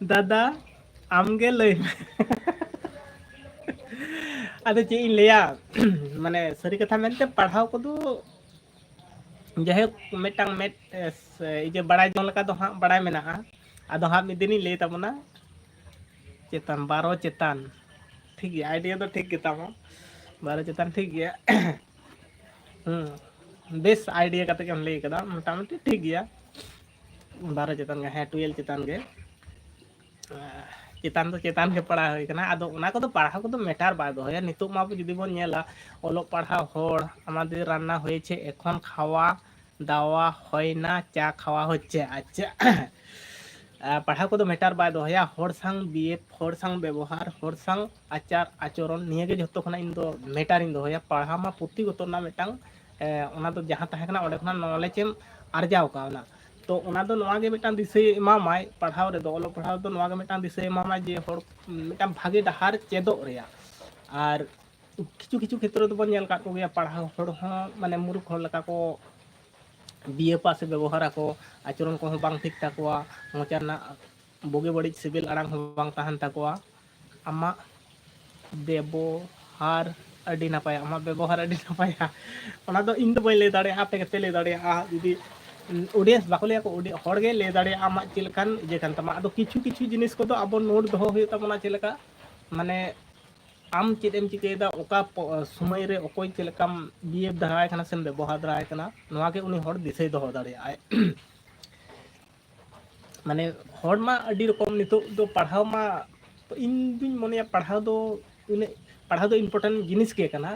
ᱫᱟᱫᱟ, ᱟᱢᱜᱮ ᱞᱟᱹᱭ ᱢᱮ᱾ ᱟᱫᱚ ᱪᱮᱫ ᱤᱧ ᱞᱟᱹᱭᱟ, ᱢᱟᱱᱮ ᱥᱟᱹᱨᱤ ᱠᱟᱛᱷᱟ ᱢᱮᱱᱛᱮ ᱯᱟᱲᱦᱟᱣ ᱠᱚᱫᱚ ᱡᱟᱭᱦᱳᱠ ᱢᱤᱫᱴᱟᱝ ᱢᱮᱫ ᱤᱭᱟᱹ ᱵᱟᱲᱟᱭ ᱡᱚᱝ ᱞᱮᱠᱟ ᱫᱚ ᱦᱟᱸᱜ ᱵᱟᱲᱟᱭ ᱢᱮᱱᱟᱜᱼᱟ᱾ ᱟᱫᱚ ᱦᱟᱸᱜ ᱢᱤᱫ ᱫᱤᱱᱤᱧ ᱞᱟᱹᱭ ᱛᱟᱵᱚᱱᱟ᱾ ᱪᱮᱛᱟᱱ ᱵᱟᱨᱚ ᱪᱮᱛᱟᱱ, ᱴᱷᱤᱠ ᱜᱮᱭᱟ, ᱟᱭᱰᱤᱭᱟ ᱫᱚ ᱴᱷᱤᱠ ᱜᱮᱛᱟᱢᱟ, ᱵᱟᱨᱚ ᱪᱮᱛᱟᱱ ᱴᱷᱤᱠ ᱜᱮᱭᱟ᱾ ᱦᱩᱸ, ᱵᱮᱥ ᱟᱭᱰᱤᱭᱟ ᱠᱟᱛᱮ ᱜᱮᱢ ᱞᱟᱹᱭ ᱠᱟᱫᱟ, ᱢᱚᱴᱟᱢᱩᱴᱤ ᱴᱷᱤᱠ ᱜᱮᱭᱟ᱾ ᱵᱟᱨᱚ ᱪᱮᱛᱟᱱ ᱜᱮ, ᱦᱮᱸ, ᱴᱩᱭᱮᱞᱵᱷ ᱪᱮᱛᱟᱱ ᱜᱮ᱾ ᱪᱮᱛᱟᱱ ᱫᱚ ᱪᱮᱛᱟᱱ ᱜᱮ ᱯᱟᱲᱦᱟᱣ ᱦᱩᱭ ᱠᱟᱱᱟ᱾ ᱟᱫᱚ ᱚᱱᱟ ᱠᱚᱫᱚ ᱯᱟᱲᱦᱟᱣ ᱠᱚᱫᱚ ᱢᱮᱴᱟᱨ ᱵᱟᱭ ᱫᱚᱦᱚᱭᱟ᱾ ᱱᱤᱛᱚᱜ ᱢᱟ ᱟᱵᱚ ᱡᱩᱫᱤ ᱵᱚᱱ ᱧᱮᱞᱟ, ᱚᱞᱚᱜ ᱯᱟᱲᱦᱟᱣ ᱦᱚᱲ, ᱟᱢᱟᱫᱮᱨ ᱨᱟᱱᱱᱟ ᱦᱚᱭᱮᱪᱷᱮ ᱮᱠᱷᱚᱱ ᱠᱷᱟᱣᱟ ᱫᱟᱣᱟ ᱦᱚᱭᱱᱟ, ᱪᱟ ᱠᱷᱟᱣᱟ ᱦᱚᱪᱪᱷᱮ᱾ ᱟᱪᱪᱷᱟ, ᱟᱨ ᱯᱟᱲᱦᱟᱣ ᱠᱚᱫᱚ ᱢᱮᱴᱟᱨ ᱵᱟᱭ ᱫᱚᱦᱚᱭᱟ᱾ ᱦᱚᱲ ᱥᱟᱝ ᱵᱤᱦᱮᱵᱽ, ᱦᱚᱲ ᱥᱟᱝ ᱵᱮᱵᱚᱦᱟᱨ, ᱦᱚᱲ ᱥᱟᱝ ᱟᱪᱟᱨ ᱟᱪᱚᱨᱚᱱ, ᱱᱤᱭᱟᱹ ᱜᱮ ᱡᱷᱚᱛᱚ ᱠᱷᱚᱱᱟᱜ ᱤᱧ ᱫᱚ ᱢᱮᱴᱟᱨᱤᱧ ᱫᱚᱦᱚᱭᱟ᱾ ᱯᱟᱲᱦᱟᱣ ᱢᱟ ᱯᱩᱛᱷᱤ ᱜᱚᱛᱚ ᱨᱮᱱᱟᱜ ᱢᱤᱫᱴᱟᱝ, ᱮ, ᱚᱱᱟ ᱫᱚ ᱡᱟᱦᱟᱸ ᱛᱟᱦᱮᱸ ᱠᱟᱱᱟ, ᱚᱸᱰᱮ ᱠᱷᱚᱱᱟᱜ ᱱᱚᱞᱮᱡᱽ ᱮᱢ ᱟᱨᱡᱟᱣ ᱠᱟᱣᱱᱟ᱾ ᱛᱚ ᱚᱱᱟ ᱫᱚ ᱱᱚᱣᱟ ᱜᱮ ᱢᱤᱫᱴᱟᱝ ᱫᱤᱥᱟᱹᱭ ᱮᱢᱟᱢᱟᱭ ᱯᱟᱲᱦᱟᱣ ᱨᱮᱫᱚ, ᱚᱞᱚᱜ ᱯᱟᱲᱦᱟᱣ ᱫᱚ ᱱᱚᱣᱟ ᱜᱮ ᱢᱤᱫᱴᱟᱝ ᱫᱤᱥᱟᱹᱭ ᱮᱢᱟᱢᱟᱭ ᱡᱮ ᱦᱚᱲ ᱢᱤᱫᱴᱟᱝ ᱵᱷᱟᱜᱮ ᱰᱟᱦᱟᱨ ᱪᱮᱫᱚᱜ ᱨᱮᱭᱟᱜ᱾ ᱟᱨ ᱠᱤᱪᱷᱩ ᱠᱤᱪᱷᱩ ᱠᱷᱮᱛᱨᱚ ᱫᱚᱵᱚᱱ ᱧᱮᱞ ᱟᱠᱟᱫ ᱠᱚᱜᱮᱭᱟ, ᱯᱟᱲᱦᱟᱣ ᱦᱚᱲ ᱦᱚᱸ ᱢᱟᱱᱮ ᱢᱩᱨᱩᱠᱷ ᱦᱚᱲ ᱞᱮᱠᱟ ᱠᱚ ᱵᱤᱦᱮᱵᱟ ᱥᱮ ᱵᱮᱵᱚᱦᱟᱨ ᱟᱠᱚ, ᱟᱪᱚᱨᱚᱱ ᱠᱚᱦᱚᱸ ᱵᱟᱝ ᱴᱷᱤᱠ ᱛᱟᱠᱚᱣᱟ, ᱢᱚᱪᱟ ᱨᱮᱱᱟᱜ ᱵᱩᱜᱤ ᱵᱟᱹᱲᱤᱡ ᱥᱤᱵᱤᱞ ᱟᱲᱟᱝ ᱦᱚᱸ ᱵᱟᱝ ᱛᱟᱦᱮᱱ ᱛᱟᱠᱚᱣᱟ᱾ ᱟᱢᱟᱜ ᱵᱮᱵᱚᱦᱟᱨ ᱟᱹᱰᱤ ᱱᱟᱯᱟᱭᱟ, ᱟᱢᱟᱜ ᱵᱮᱵᱚᱦᱟᱨ ᱟᱹᱰᱤ ᱱᱟᱯᱟᱭᱟ᱾ ᱚᱱᱟ ᱫᱚ ᱤᱧ ᱫᱚ ᱵᱟᱹᱧ ᱞᱟᱹᱭ ᱫᱟᱲᱮᱭᱟᱜᱼᱟ, ᱟᱯᱮ ᱜᱮᱯᱮ ᱞᱟᱹᱭ ᱫᱟᱲᱮᱭᱟᱜᱼᱟ᱾ ᱡᱩᱫᱤ audience ᱵᱟᱠᱚ ᱞᱟᱹᱭᱟ ᱠᱚ, ᱟᱹᱰᱤ ᱦᱚᱲ ᱜᱮ ᱞᱟᱹᱭ ᱫᱟᱲᱮᱭᱟᱜᱼᱟ ᱟᱢᱟᱜ ᱪᱮᱫ ᱞᱮᱠᱟᱱ ᱤᱭᱟᱹ ᱠᱟᱱ ᱛᱟᱢᱟ᱾ ᱟᱫᱚ ᱠᱤᱪᱷᱩ ᱠᱤᱪᱷᱩ ᱡᱤᱱᱤᱥ ᱠᱚᱫᱚ ᱟᱵᱚ ᱱᱳᱴ ᱫᱚᱦᱚ ᱦᱩᱭᱩᱜ ᱛᱟᱵᱚᱱᱟ᱾ ᱪᱮᱫ ᱞᱮᱠᱟ, ᱢᱟᱱᱮ ᱟᱢ ᱪᱮᱫ ᱮᱢ ᱪᱤᱠᱟᱹᱭᱮᱫᱟ, ᱚᱠᱟ ᱯᱚ-, ᱥᱚᱢᱚᱭ ᱨᱮ ᱚᱠᱚᱭ ᱪᱮᱫ ᱞᱮᱠᱟᱢ ᱵᱤᱦᱮᱵᱽ ᱫᱟᱨᱟᱭ ᱠᱟᱱᱟ ᱥᱮᱢ ᱵᱮᱵᱚᱦᱟᱨ ᱫᱟᱨᱟᱭ ᱠᱟᱱᱟ, ᱱᱚᱣᱟ ᱜᱮ ᱩᱱᱤ ᱦᱚᱲ ᱫᱤᱥᱟᱹᱭ ᱫᱚᱦᱚ ᱫᱟᱲᱮᱭᱟᱜᱼᱟᱭ᱾ ᱢᱟᱱᱮ ᱦᱚᱲ ᱢᱟ ᱟᱹᱰᱤ ᱨᱚᱠᱚᱢ, ᱱᱤᱛᱚᱜ ᱫᱚ ᱯᱟᱲᱦᱟᱣ ᱢᱟ, ᱛᱚ ᱤᱧ ᱫᱩᱧ ᱢᱚᱱᱮᱭᱟ ᱯᱟᱲᱦᱟᱣ ᱫᱚ ᱩᱱᱟᱹᱜ, ᱯᱟᱲᱦᱟᱣ ᱫᱚ important ᱡᱤᱱᱤᱥ ᱜᱮ ᱠᱟᱱᱟ᱾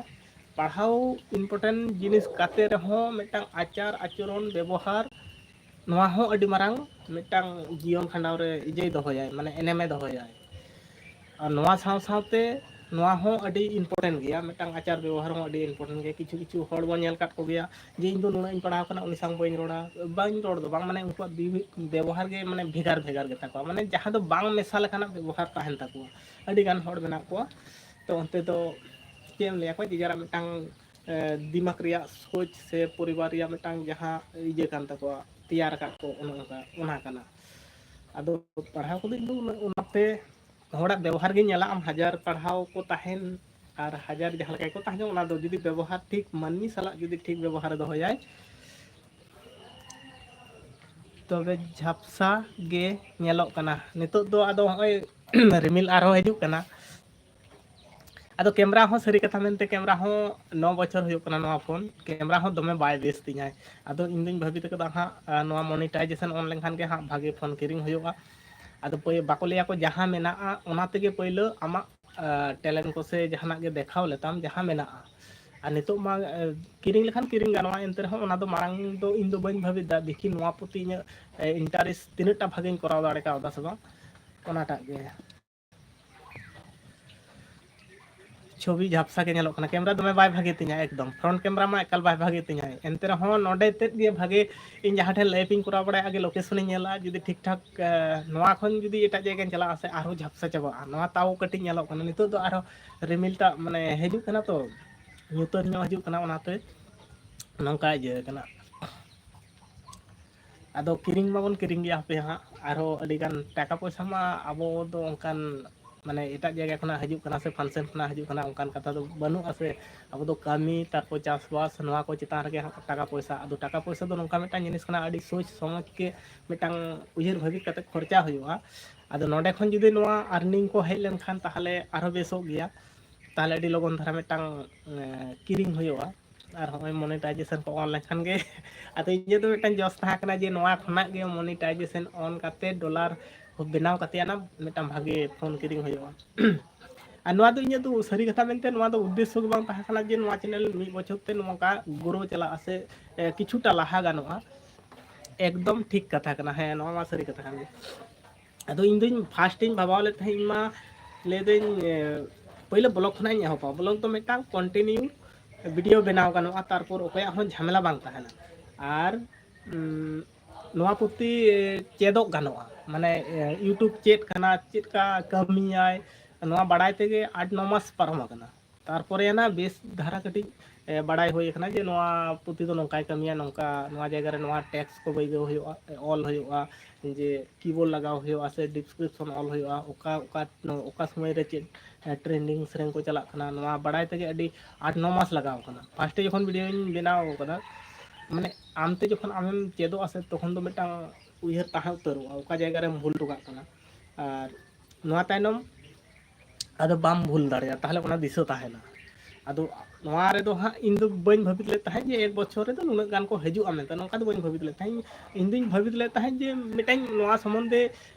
ᱯᱟᱲᱦᱟᱣ important ᱡᱤᱱᱤᱥ ᱠᱟᱛᱮ ᱨᱮᱦᱚᱸ ᱢᱤᱫᱴᱟᱝ ᱟᱪᱟᱨ ᱟᱪᱚᱨᱚᱱ ᱵᱮᱵᱚᱦᱟᱨ, ᱱᱚᱣᱟ ᱦᱚᱸ ᱟᱹᱰᱤ ᱢᱟᱨᱟᱝ ᱢᱤᱫᱴᱟᱝ ᱡᱤᱭᱚᱱ ᱠᱷᱟᱸᱰᱟᱣ ᱨᱮ ᱤᱭᱟᱹᱭ ᱫᱚᱦᱚᱭᱟᱭ, ᱢᱟᱱᱮ ᱮᱱᱮᱢᱮ ᱫᱚᱦᱚᱭᱟᱭ᱾ ᱟᱨ ᱱᱚᱣᱟ ᱥᱟᱶ ᱥᱟᱶᱛᱮ ᱱᱚᱣᱟ ᱦᱚᱸ ᱟᱹᱰᱤ important ᱜᱮᱭᱟ, ᱢᱤᱫᱴᱟᱝ ᱟᱪᱟᱨ ᱵᱮᱵᱚᱦᱟᱨ ᱦᱚᱸ ᱟᱹᱰᱤ important ᱜᱮᱭᱟ᱾ ᱠᱤᱪᱷᱩ ᱠᱤᱪᱷᱩ ᱦᱚᱲ ᱵᱚᱱ ᱧᱮᱞ ᱟᱠᱟᱫ ᱠᱚᱜᱮᱭᱟ ᱡᱮ ᱤᱧ ᱫᱚ ᱱᱩᱱᱟᱹᱜ ᱤᱧ ᱯᱟᱲᱦᱟᱣ ᱠᱟᱱᱟ, ᱩᱱᱤ ᱥᱟᱶ ᱵᱟᱹᱧ ᱨᱚᱲᱟ, ᱵᱟᱹᱧ ᱨᱚᱲ ᱫᱚ ᱵᱟᱝ, ᱢᱟᱱᱮ ᱩᱱᱠᱩᱣᱟᱜ ᱵᱤᱵᱷᱤ-, ᱵᱮᱵᱚᱦᱟᱨ ᱜᱮ ᱢᱟᱱᱮ ᱵᱷᱮᱜᱟᱨ ᱵᱷᱮᱜᱟᱨ ᱜᱮᱛᱟ ᱠᱚᱣᱟ, ᱢᱟᱱᱮ ᱡᱟᱦᱟᱸ ᱫᱚ ᱵᱟᱝ ᱢᱮᱥᱟ ᱞᱮᱠᱟᱱᱟᱜ ᱵᱮᱵᱚᱦᱟᱨ ᱛᱟᱦᱮᱱ ᱛᱟᱠᱚᱣᱟ᱾ ᱟᱹᱰᱤ ᱜᱟᱱ ᱦᱚᱲ ᱢᱮᱱᱟᱜ ᱠᱚᱣᱟ᱾ ᱛᱚ ᱚᱱᱛᱮ ᱫᱚ ᱪᱮᱫ ᱮᱢ ᱞᱟᱹᱭᱟ, ᱚᱠᱚᱭ ᱡᱮ ᱡᱟᱨᱟᱜ ᱢᱤᱫᱴᱟᱝ, ᱮ, ᱫᱤᱢᱟᱜᱽ ᱨᱮᱭᱟᱜ ᱥᱳᱪ ᱥᱮ ᱯᱚᱨᱤᱵᱟᱨ ᱨᱮᱭᱟᱜ ᱢᱤᱫᱴᱟᱝ ᱡᱟᱦᱟᱸ ᱤᱭᱟᱹ ᱠᱟᱱ ᱛᱟᱠᱚᱣᱟ, ᱛᱮᱭᱟᱨ ᱟᱠᱟᱫ ᱠᱚ, ᱚᱱᱮ ᱚᱱᱠᱟ, ᱚᱱᱟ ᱠᱟᱱᱟ᱾ ᱟᱫᱚ ᱯᱟᱲᱦᱟᱣ ᱠᱚᱫᱚ ᱤᱧ ᱫᱚ ᱩᱱᱟᱹᱜ ᱚᱱᱟᱛᱮ ᱦᱚᱲᱟᱜ ᱵᱮᱵᱚᱦᱟᱨ ᱜᱮ ᱧᱮᱞᱟ, ᱟᱢ ᱦᱟᱡᱟᱨ ᱯᱟᱲᱦᱟᱣ ᱠᱚ ᱛᱟᱦᱮᱱ ᱟᱨ ᱦᱟᱡᱟᱨ ᱡᱟᱦᱟᱸ ᱞᱮᱠᱟ ᱜᱮᱠᱚ ᱛᱟᱦᱮᱱ, ᱚᱱᱟ ᱫᱚ ᱡᱩᱫᱤ ᱵᱮᱵᱚᱦᱟᱨ ᱴᱷᱤᱠ, ᱢᱟᱹᱱᱢᱤ ᱥᱟᱞᱟᱜ ᱡᱩᱫᱤ ᱴᱷᱤᱠ ᱵᱮᱵᱚᱦᱟᱨᱮ ᱫᱚᱦᱚᱭᱟᱭ, ᱛᱚᱵᱮ ᱡᱷᱟᱯᱥᱟ ᱜᱮ ᱧᱮᱞᱚᱜ ᱠᱟᱱᱟ᱾ ᱱᱤᱛᱚᱜ ᱫᱚ ᱟᱫᱚ ᱦᱚᱸᱜᱼᱚᱭ ᱨᱤᱢᱤᱞ ᱟᱨᱦᱚᱸ ᱦᱤᱡᱩᱜ ᱠᱟᱱᱟ᱾ ᱟᱫᱚ ᱠᱮᱢᱨᱟ ᱦᱚᱸ ᱥᱟᱹᱨᱤ ᱠᱟᱛᱷᱟ ᱢᱮᱱᱛᱮ ᱠᱮᱢᱨᱟ ᱦᱚᱸ ᱱᱚ ᱵᱚᱪᱷᱚᱨ ᱦᱩᱭᱩᱜ ᱠᱟᱱᱟ ᱱᱚᱣᱟ ᱯᱷᱳᱱ, ᱠᱮᱢᱨᱟ ᱦᱚᱸ ᱫᱚᱢᱮ ᱵᱟᱭ ᱵᱮᱥ ᱛᱤᱧᱟᱹᱭ᱾ ᱟᱫᱚ ᱤᱧ ᱫᱩᱧ ᱵᱷᱟᱹᱵᱤᱛ ᱠᱟᱫᱟ ᱦᱟᱸᱜ, ᱟᱨ ᱱᱚᱣᱟ ᱢᱚᱱᱤᱴᱟᱭᱡᱮᱥᱚᱱ ᱚᱱ ᱞᱮᱱᱠᱷᱟᱱ ᱜᱮ ᱦᱟᱸᱜ ᱵᱷᱟᱜᱮ ᱯᱷᱳᱱ ᱠᱤᱨᱤᱧ ᱦᱩᱭᱩᱜᱼᱟ᱾ ᱟᱫᱚ ᱯᱟᱹᱭ-, ᱵᱟᱠᱚ ᱞᱟᱹᱭᱟ ᱠᱚ ᱡᱟᱦᱟᱸ ᱢᱮᱱᱟᱜᱼᱟ ᱚᱱᱟ ᱛᱮᱜᱮ ᱯᱟᱹᱭᱞᱟᱹ ᱟᱢᱟᱜ ᱴᱮᱞᱮᱱᱴ ᱠᱚ ᱥᱮ ᱡᱟᱦᱟᱱᱟᱜ ᱜᱮ ᱫᱮᱠᱷᱟᱣ ᱞᱮᱛᱟᱢ ᱡᱟᱦᱟᱸ ᱢᱮᱱᱟᱜᱼᱟ᱾ ᱟᱨ ᱱᱤᱛᱚᱜ ᱢᱟ ᱮ, ᱠᱤᱨᱤᱧ ᱞᱮᱠᱷᱟᱱ ᱠᱤᱨᱤᱧ ᱜᱟᱱᱚᱜᱼᱟ, ᱮᱱᱛᱮ ᱨᱮᱦᱚᱸ ᱚᱱᱟ ᱫᱚ ᱢᱟᱲᱟᱝ ᱫᱚ ᱤᱧ ᱫᱚ ᱵᱟᱹᱧ ᱵᱷᱟᱹᱵᱤᱛ ᱫᱟ ᱫᱮᱠᱷᱤ ᱱᱚᱣᱟ ᱯᱨᱚᱛᱤ ᱤᱧᱟᱹᱜ ᱤᱱᱴᱟᱨᱮᱥᱴ ᱛᱤᱱᱟᱹᱜ ᱴᱟ ᱵᱷᱟᱜᱮᱧ ᱠᱚᱨᱟᱣ ᱫᱟᱲᱮ ᱠᱟᱣᱫᱟ ᱥᱮ ᱵᱟᱝ, ᱚᱱᱟᱴᱟᱜ ᱜᱮ᱾ ᱪᱷᱚᱵᱤ ᱡᱷᱟᱯᱥᱟ ᱜᱮ ᱧᱮᱞᱚᱜ ᱠᱟᱱᱟ, ᱠᱮᱢᱨᱟ ᱫᱚᱢᱮ ᱵᱟᱭ ᱵᱷᱟᱜᱮ ᱛᱤᱧᱟ ᱮᱠᱫᱚᱢ, ᱯᱷᱨᱚᱱᱴ ᱠᱮᱢᱨᱟ ᱢᱟ ᱮᱠᱟᱞ ᱵᱟᱭ ᱵᱷᱟᱜᱮ ᱛᱤᱧᱟ᱾ ᱮᱱᱛᱮ ᱨᱮᱦᱚᱸ ᱱᱚᱰᱮ ᱛᱮᱫ ᱜᱮ ᱵᱷᱟᱜᱮ, ᱤᱧ ᱡᱟᱦᱟᱸ ᱴᱷᱮᱱ ᱞᱟᱭᱤᱵᱷ ᱤᱧ ᱠᱚᱨᱟᱣ ᱵᱟᱲᱟᱭᱟ ᱟᱜᱮ ᱞᱳᱠᱮᱥᱚᱱ ᱤᱧ ᱧᱮᱞᱟ, ᱡᱩᱫᱤ ᱴᱷᱤᱠ ᱴᱷᱟᱠ ᱮ, ᱱᱚᱣᱟ ᱠᱷᱚᱱ ᱡᱩᱫᱤ ᱮᱴᱟᱜ ᱡᱟᱭᱜᱟᱧ ᱪᱟᱞᱟᱜᱼᱟ ᱥᱮ ᱟᱨᱦᱚᱸ ᱡᱷᱟᱯᱥᱟ ᱪᱟᱵᱟᱜᱼᱟ, ᱱᱚᱣᱟ ᱛᱟᱣ ᱠᱟᱹᱴᱤᱡ ᱧᱮᱞᱚᱜ ᱠᱟᱱᱟ᱾ ᱱᱤᱛᱚᱜ ᱫᱚ ᱟᱨᱦᱚᱸ ᱨᱤᱢᱤᱞ ᱴᱟᱜ ᱢᱟᱱᱮ ᱦᱤᱡᱩᱜ ᱠᱟᱱᱟ ᱛᱚ, ᱧᱩᱛᱟᱹᱛ ᱧᱚᱜ ᱦᱤᱡᱩᱜ ᱠᱟᱱᱟ, ᱚᱱᱟᱛᱮ ᱱᱚᱝᱠᱟ ᱤᱭᱟᱹ ᱠᱟᱱᱟ᱾ ᱟᱫᱚ ᱠᱤᱨᱤᱧ ᱢᱟᱵᱚᱱ ᱠᱤᱨᱤᱧ ᱜᱮᱭᱟ ᱦᱟᱯᱮ ᱦᱟᱸᱜ, ᱟᱨᱦᱚᱸ ᱟᱹᱰᱤᱜᱟᱱ ᱴᱟᱠᱟ ᱯᱚᱭᱥᱟ ᱢᱟ ᱟᱵᱚ ᱫᱚ ᱚᱱᱠᱟᱱ ᱢᱟᱱᱮ ᱮᱴᱟᱜ ᱡᱟᱭᱜᱟ ᱠᱷᱚᱱᱟᱜ ᱦᱤᱡᱩᱜ ᱠᱟᱱᱟ ᱥᱮ ᱯᱷᱟᱱᱥᱮᱱ ᱠᱷᱚᱱᱟᱜ ᱦᱤᱡᱩᱜ ᱠᱟᱱᱟ ᱚᱱᱠᱟᱱ ᱠᱟᱛᱷᱟ ᱫᱚ ᱵᱟᱹᱱᱩᱜᱼᱟ ᱥᱮ᱾ ᱟᱵᱚ ᱫᱚ ᱠᱟᱹᱢᱤ, ᱛᱟᱨᱯᱚᱨ ᱪᱟᱥᱵᱟᱥ, ᱱᱚᱣᱟ ᱠᱚ ᱪᱮᱛᱟᱱ ᱨᱮᱜᱮ ᱦᱟᱸᱜ ᱴᱟᱠᱟ ᱯᱚᱭᱥᱟ᱾ ᱟᱫᱚ ᱴᱟᱠᱟ ᱯᱚᱭᱥᱟ ᱫᱚ ᱱᱚᱝᱠᱟ ᱢᱤᱫᱴᱟᱝ ᱡᱤᱱᱤᱥ ᱠᱟᱱᱟ, ᱟᱹᱰᱤ ᱥᱳᱪ ᱥᱚᱢᱚᱡᱽ ᱜᱮ ᱢᱤᱫᱴᱟᱝ ᱩᱭᱦᱟᱹᱨ ᱵᱷᱟᱹᱵᱤᱛ ᱠᱟᱛᱮ ᱠᱷᱚᱨᱪᱟ ᱦᱩᱭᱩᱜᱼᱟ᱾ ᱟᱫᱚ ᱱᱚᱰᱮ ᱠᱷᱚᱱ ᱡᱩᱫᱤ ᱱᱚᱣᱟ ᱟᱨᱱᱤᱝ ᱠᱚ ᱦᱮᱡ ᱞᱮᱱᱠᱷᱟᱱ ᱛᱟᱦᱚᱞᱮ ᱟᱨᱦᱚᱸ ᱵᱮᱥᱚᱜ ᱜᱮᱭᱟ, ᱛᱟᱦᱚᱞᱮ ᱟᱹᱰᱤ ᱞᱚᱜᱚᱱ ᱫᱷᱟᱨᱟ ᱢᱤᱫᱴᱟᱝ ᱮ, ᱠᱤᱨᱤᱧ ᱦᱩᱭᱩᱜᱼᱟ᱾ ᱟᱨ ᱦᱚᱸᱜᱼᱚᱭ ᱢᱚᱱᱮᱴᱟᱭᱡᱮᱥᱚᱱ ᱠᱚ ᱚᱱ ᱞᱮᱱᱠᱷᱟᱱ ᱜᱮ ᱟᱫᱚ ᱤᱧᱟᱹᱜ ᱫᱚ ᱢᱤᱫᱴᱟᱝ ᱡᱚᱥ ᱛᱟᱦᱮᱸ ᱠᱟᱱᱟ ᱡᱮ ᱱᱚᱣᱟ ᱠᱷᱚᱱᱟᱜ ᱜᱮ ᱢᱚᱱᱤᱴᱟᱭᱡᱮᱥᱚᱱ ᱚᱱ ᱠᱟᱛᱮ ᱰᱚᱞᱟᱨ ᱵᱮᱱᱟᱣ ᱠᱟᱛᱮ ᱟᱱᱟ ᱢᱤᱫᱴᱟᱝ ᱵᱷᱟᱜᱮ ᱯᱷᱳᱱ ᱠᱤᱨᱤᱧ ᱦᱩᱭᱩᱜᱼᱟ᱾ ᱟᱨ ᱱᱚᱣᱟ ᱫᱚ ᱤᱧᱟᱹᱜ ᱫᱚ ᱥᱟᱹᱨᱤ ᱠᱟᱛᱷᱟ ᱢᱮᱱᱛᱮ ᱱᱚᱣᱟ ᱫᱚ ᱩᱫᱽᱫᱮᱥᱥᱚ ᱜᱮ ᱵᱟᱝ ᱛᱟᱦᱮᱸ ᱠᱟᱱᱟ ᱡᱮ ᱱᱚᱣᱟ ᱪᱮᱱᱮᱞ ᱢᱤᱫ ᱵᱚᱪᱷᱚᱨ ᱛᱮ ᱱᱚᱝᱠᱟ ᱜᱨᱳ ᱪᱟᱞᱟᱜᱼᱟ ᱥᱮ ᱮ, ᱠᱤᱪᱷᱩᱴᱟ ᱞᱟᱦᱟ ᱜᱟᱱᱚᱜᱼᱟ᱾ ᱮᱠᱫᱚᱢ ᱴᱷᱤᱠ ᱠᱟᱛᱷᱟ ᱠᱟᱱᱟ, ᱦᱮᱸ, ᱱᱚᱣᱟ ᱢᱟ ᱥᱟᱹᱨᱤ ᱠᱟᱛᱷᱟ ᱠᱟᱱ ᱜᱮ᱾ ᱟᱫᱚ ᱤᱧ ᱫᱚᱧ ᱯᱷᱟᱥᱴ ᱤᱧ ᱵᱷᱟᱵᱟᱣ ᱞᱮᱫ ᱛᱟᱦᱮᱸᱫ, ᱤᱧ ᱢᱟ ᱞᱟᱹᱭᱫᱟᱹᱧ ᱮ, ᱯᱳᱭᱞᱳ ᱵᱞᱚᱜ ᱠᱷᱚᱱᱟᱜ ᱤᱧ ᱮᱦᱚᱵᱟ᱾ ᱵᱞᱚᱜ ᱫᱚ ᱢᱤᱫᱴᱟᱝ ᱠᱚᱱᱴᱤᱱᱤᱭᱩ ᱵᱷᱤᱰᱤᱭᱳ ᱵᱮᱱᱟᱣ ᱜᱟᱱᱚᱜᱼᱟ, ᱛᱟᱨᱯᱚᱨ ᱚᱠᱚᱭᱟᱜ ᱦᱚᱸ ᱡᱷᱟᱢᱮᱞᱟ ᱵᱟᱝ ᱛᱟᱦᱮᱱᱟ᱾ ᱟᱨ ᱩᱢ, ᱱᱚᱣᱟ ᱯᱨᱚᱛᱤ ᱮ, ᱪᱮᱫᱚᱜ ᱜᱟᱱᱚᱜᱼᱟ, ᱢᱟᱱᱮ ᱮ, ᱤᱭᱩᱴᱩᱵᱽ ᱪᱮᱫ ᱠᱟᱱᱟ, ᱪᱮᱫ ᱠᱟ ᱠᱟᱹᱢᱤᱭᱟᱭ, ᱱᱚᱣᱟ ᱵᱟᱲᱟᱭ ᱛᱮᱜᱮ ᱟᱴ ᱱᱚ ᱢᱟᱥ ᱯᱟᱨᱚᱢ ᱟᱠᱟᱱᱟ᱾ ᱛᱟᱨᱯᱚᱨᱮ ᱟᱱᱟ ᱵᱮᱥ ᱫᱷᱟᱨᱟ ᱠᱟᱹᱴᱤᱡ ᱮ, ᱵᱟᱲᱟᱭ ᱦᱩᱭ ᱟᱠᱟᱱᱟ ᱡᱮ ᱱᱚᱣᱟ ᱯᱩᱛᱷᱤ ᱫᱚ ᱱᱚᱝᱠᱟᱭ ᱠᱟᱹᱢᱤᱭᱟ, ᱱᱚᱝᱠᱟ ᱱᱚᱣᱟ ᱡᱟᱭᱜᱟ ᱨᱮ ᱱᱚᱣᱟ ᱴᱮᱠᱥᱴ ᱠᱚ ᱵᱟᱹᱭᱜᱟᱹᱣ ᱦᱩᱭᱩᱜᱼᱟ, ᱚᱞ ᱦᱩᱭᱩᱜᱼᱟ, ᱡᱮ ᱠᱤᱵᱳᱨᱰ ᱞᱟᱜᱟᱣ ᱦᱩᱭᱩᱜᱼᱟ ᱥᱮ ᱰᱤᱥᱠᱨᱤᱯᱥᱚᱱ ᱚᱞ ᱦᱩᱭᱩᱜᱼᱟ, ᱚᱠᱟ ᱚᱠᱟ ᱚᱠᱟ ᱥᱚᱢᱚᱭ ᱨᱮ ᱪᱮᱫ ᱴᱨᱮᱱᱰᱤᱝ ᱥᱮᱨᱮᱧ ᱠᱚ ᱪᱟᱞᱟᱜ ᱠᱟᱱᱟ, ᱱᱚᱣᱟ ᱵᱟᱲᱟᱭ ᱛᱮᱜᱮ ᱟᱹᱰᱤ ᱟᱴ ᱱᱚ ᱢᱟᱥ ᱞᱟᱜᱟᱣ ᱠᱟᱱᱟ᱾ ᱯᱷᱟᱥᱴᱮ ᱡᱚᱠᱷᱚᱱ ᱵᱷᱤᱰᱤᱭᱳᱧ ᱵᱮᱱᱟᱣ ᱠᱟᱫᱟ, ᱢᱟᱱᱮ ᱟᱢᱛᱮ ᱡᱚᱠᱷᱚᱱ ᱟᱢᱮᱢ ᱪᱮᱫᱚᱜᱼᱟ ᱥᱮ, ᱛᱚᱠᱷᱚᱱ ᱫᱚ ᱢᱤᱫᱴᱟᱝ ᱩᱭᱦᱟᱹᱨ ᱛᱟᱦᱮᱸ ᱩᱛᱟᱹᱨᱚᱜᱼᱟ ᱚᱠᱟ ᱡᱟᱭᱜᱟ ᱨᱮᱢ ᱵᱷᱩᱞ ᱦᱚᱴᱚ ᱠᱟᱜ ᱠᱟᱱᱟ᱾ ᱟᱨ ᱱᱚᱣᱟ ᱛᱟᱭᱱᱚᱢ ᱟᱫᱚ ᱵᱟᱢ ᱵᱷᱩᱞ ᱫᱟᱲᱮᱭᱟᱜᱼᱟ, ᱛᱟᱦᱚᱞᱮ ᱚᱱᱟ ᱫᱤᱥᱟᱹ ᱛᱟᱦᱮᱱᱟ᱾ ᱟᱫᱚ ᱱᱚᱣᱟ ᱨᱮᱫᱚ ᱦᱟᱸᱜ ᱤᱧ ᱫᱚ ᱵᱟᱹᱧ ᱵᱷᱟᱹᱵᱤᱛ ᱞᱮᱫ ᱛᱟᱦᱮᱸᱫ ᱡᱮ ᱮᱠ ᱵᱚᱪᱷᱚᱨ ᱨᱮᱫᱚ ᱱᱩᱱᱟᱹᱜ ᱜᱟᱱ ᱠᱚ ᱦᱤᱡᱩᱜᱼᱟ ᱢᱮᱱᱛᱮ, ᱱᱚᱝᱠᱟ ᱫᱚ ᱵᱟᱹᱧ ᱵᱷᱟᱹᱵᱤᱛ ᱞᱮᱫ ᱛᱟᱦᱮᱸᱫ᱾ ᱤᱧ ᱫᱩᱧ ᱵᱷᱟᱹᱵᱤᱛ ᱞᱮᱫ ᱛᱟᱦᱮᱸᱫ ᱡᱮ ᱢᱤᱫᱴᱟᱝ ᱱᱚᱣᱟ ᱥᱚᱢᱚᱱᱫᱷᱮ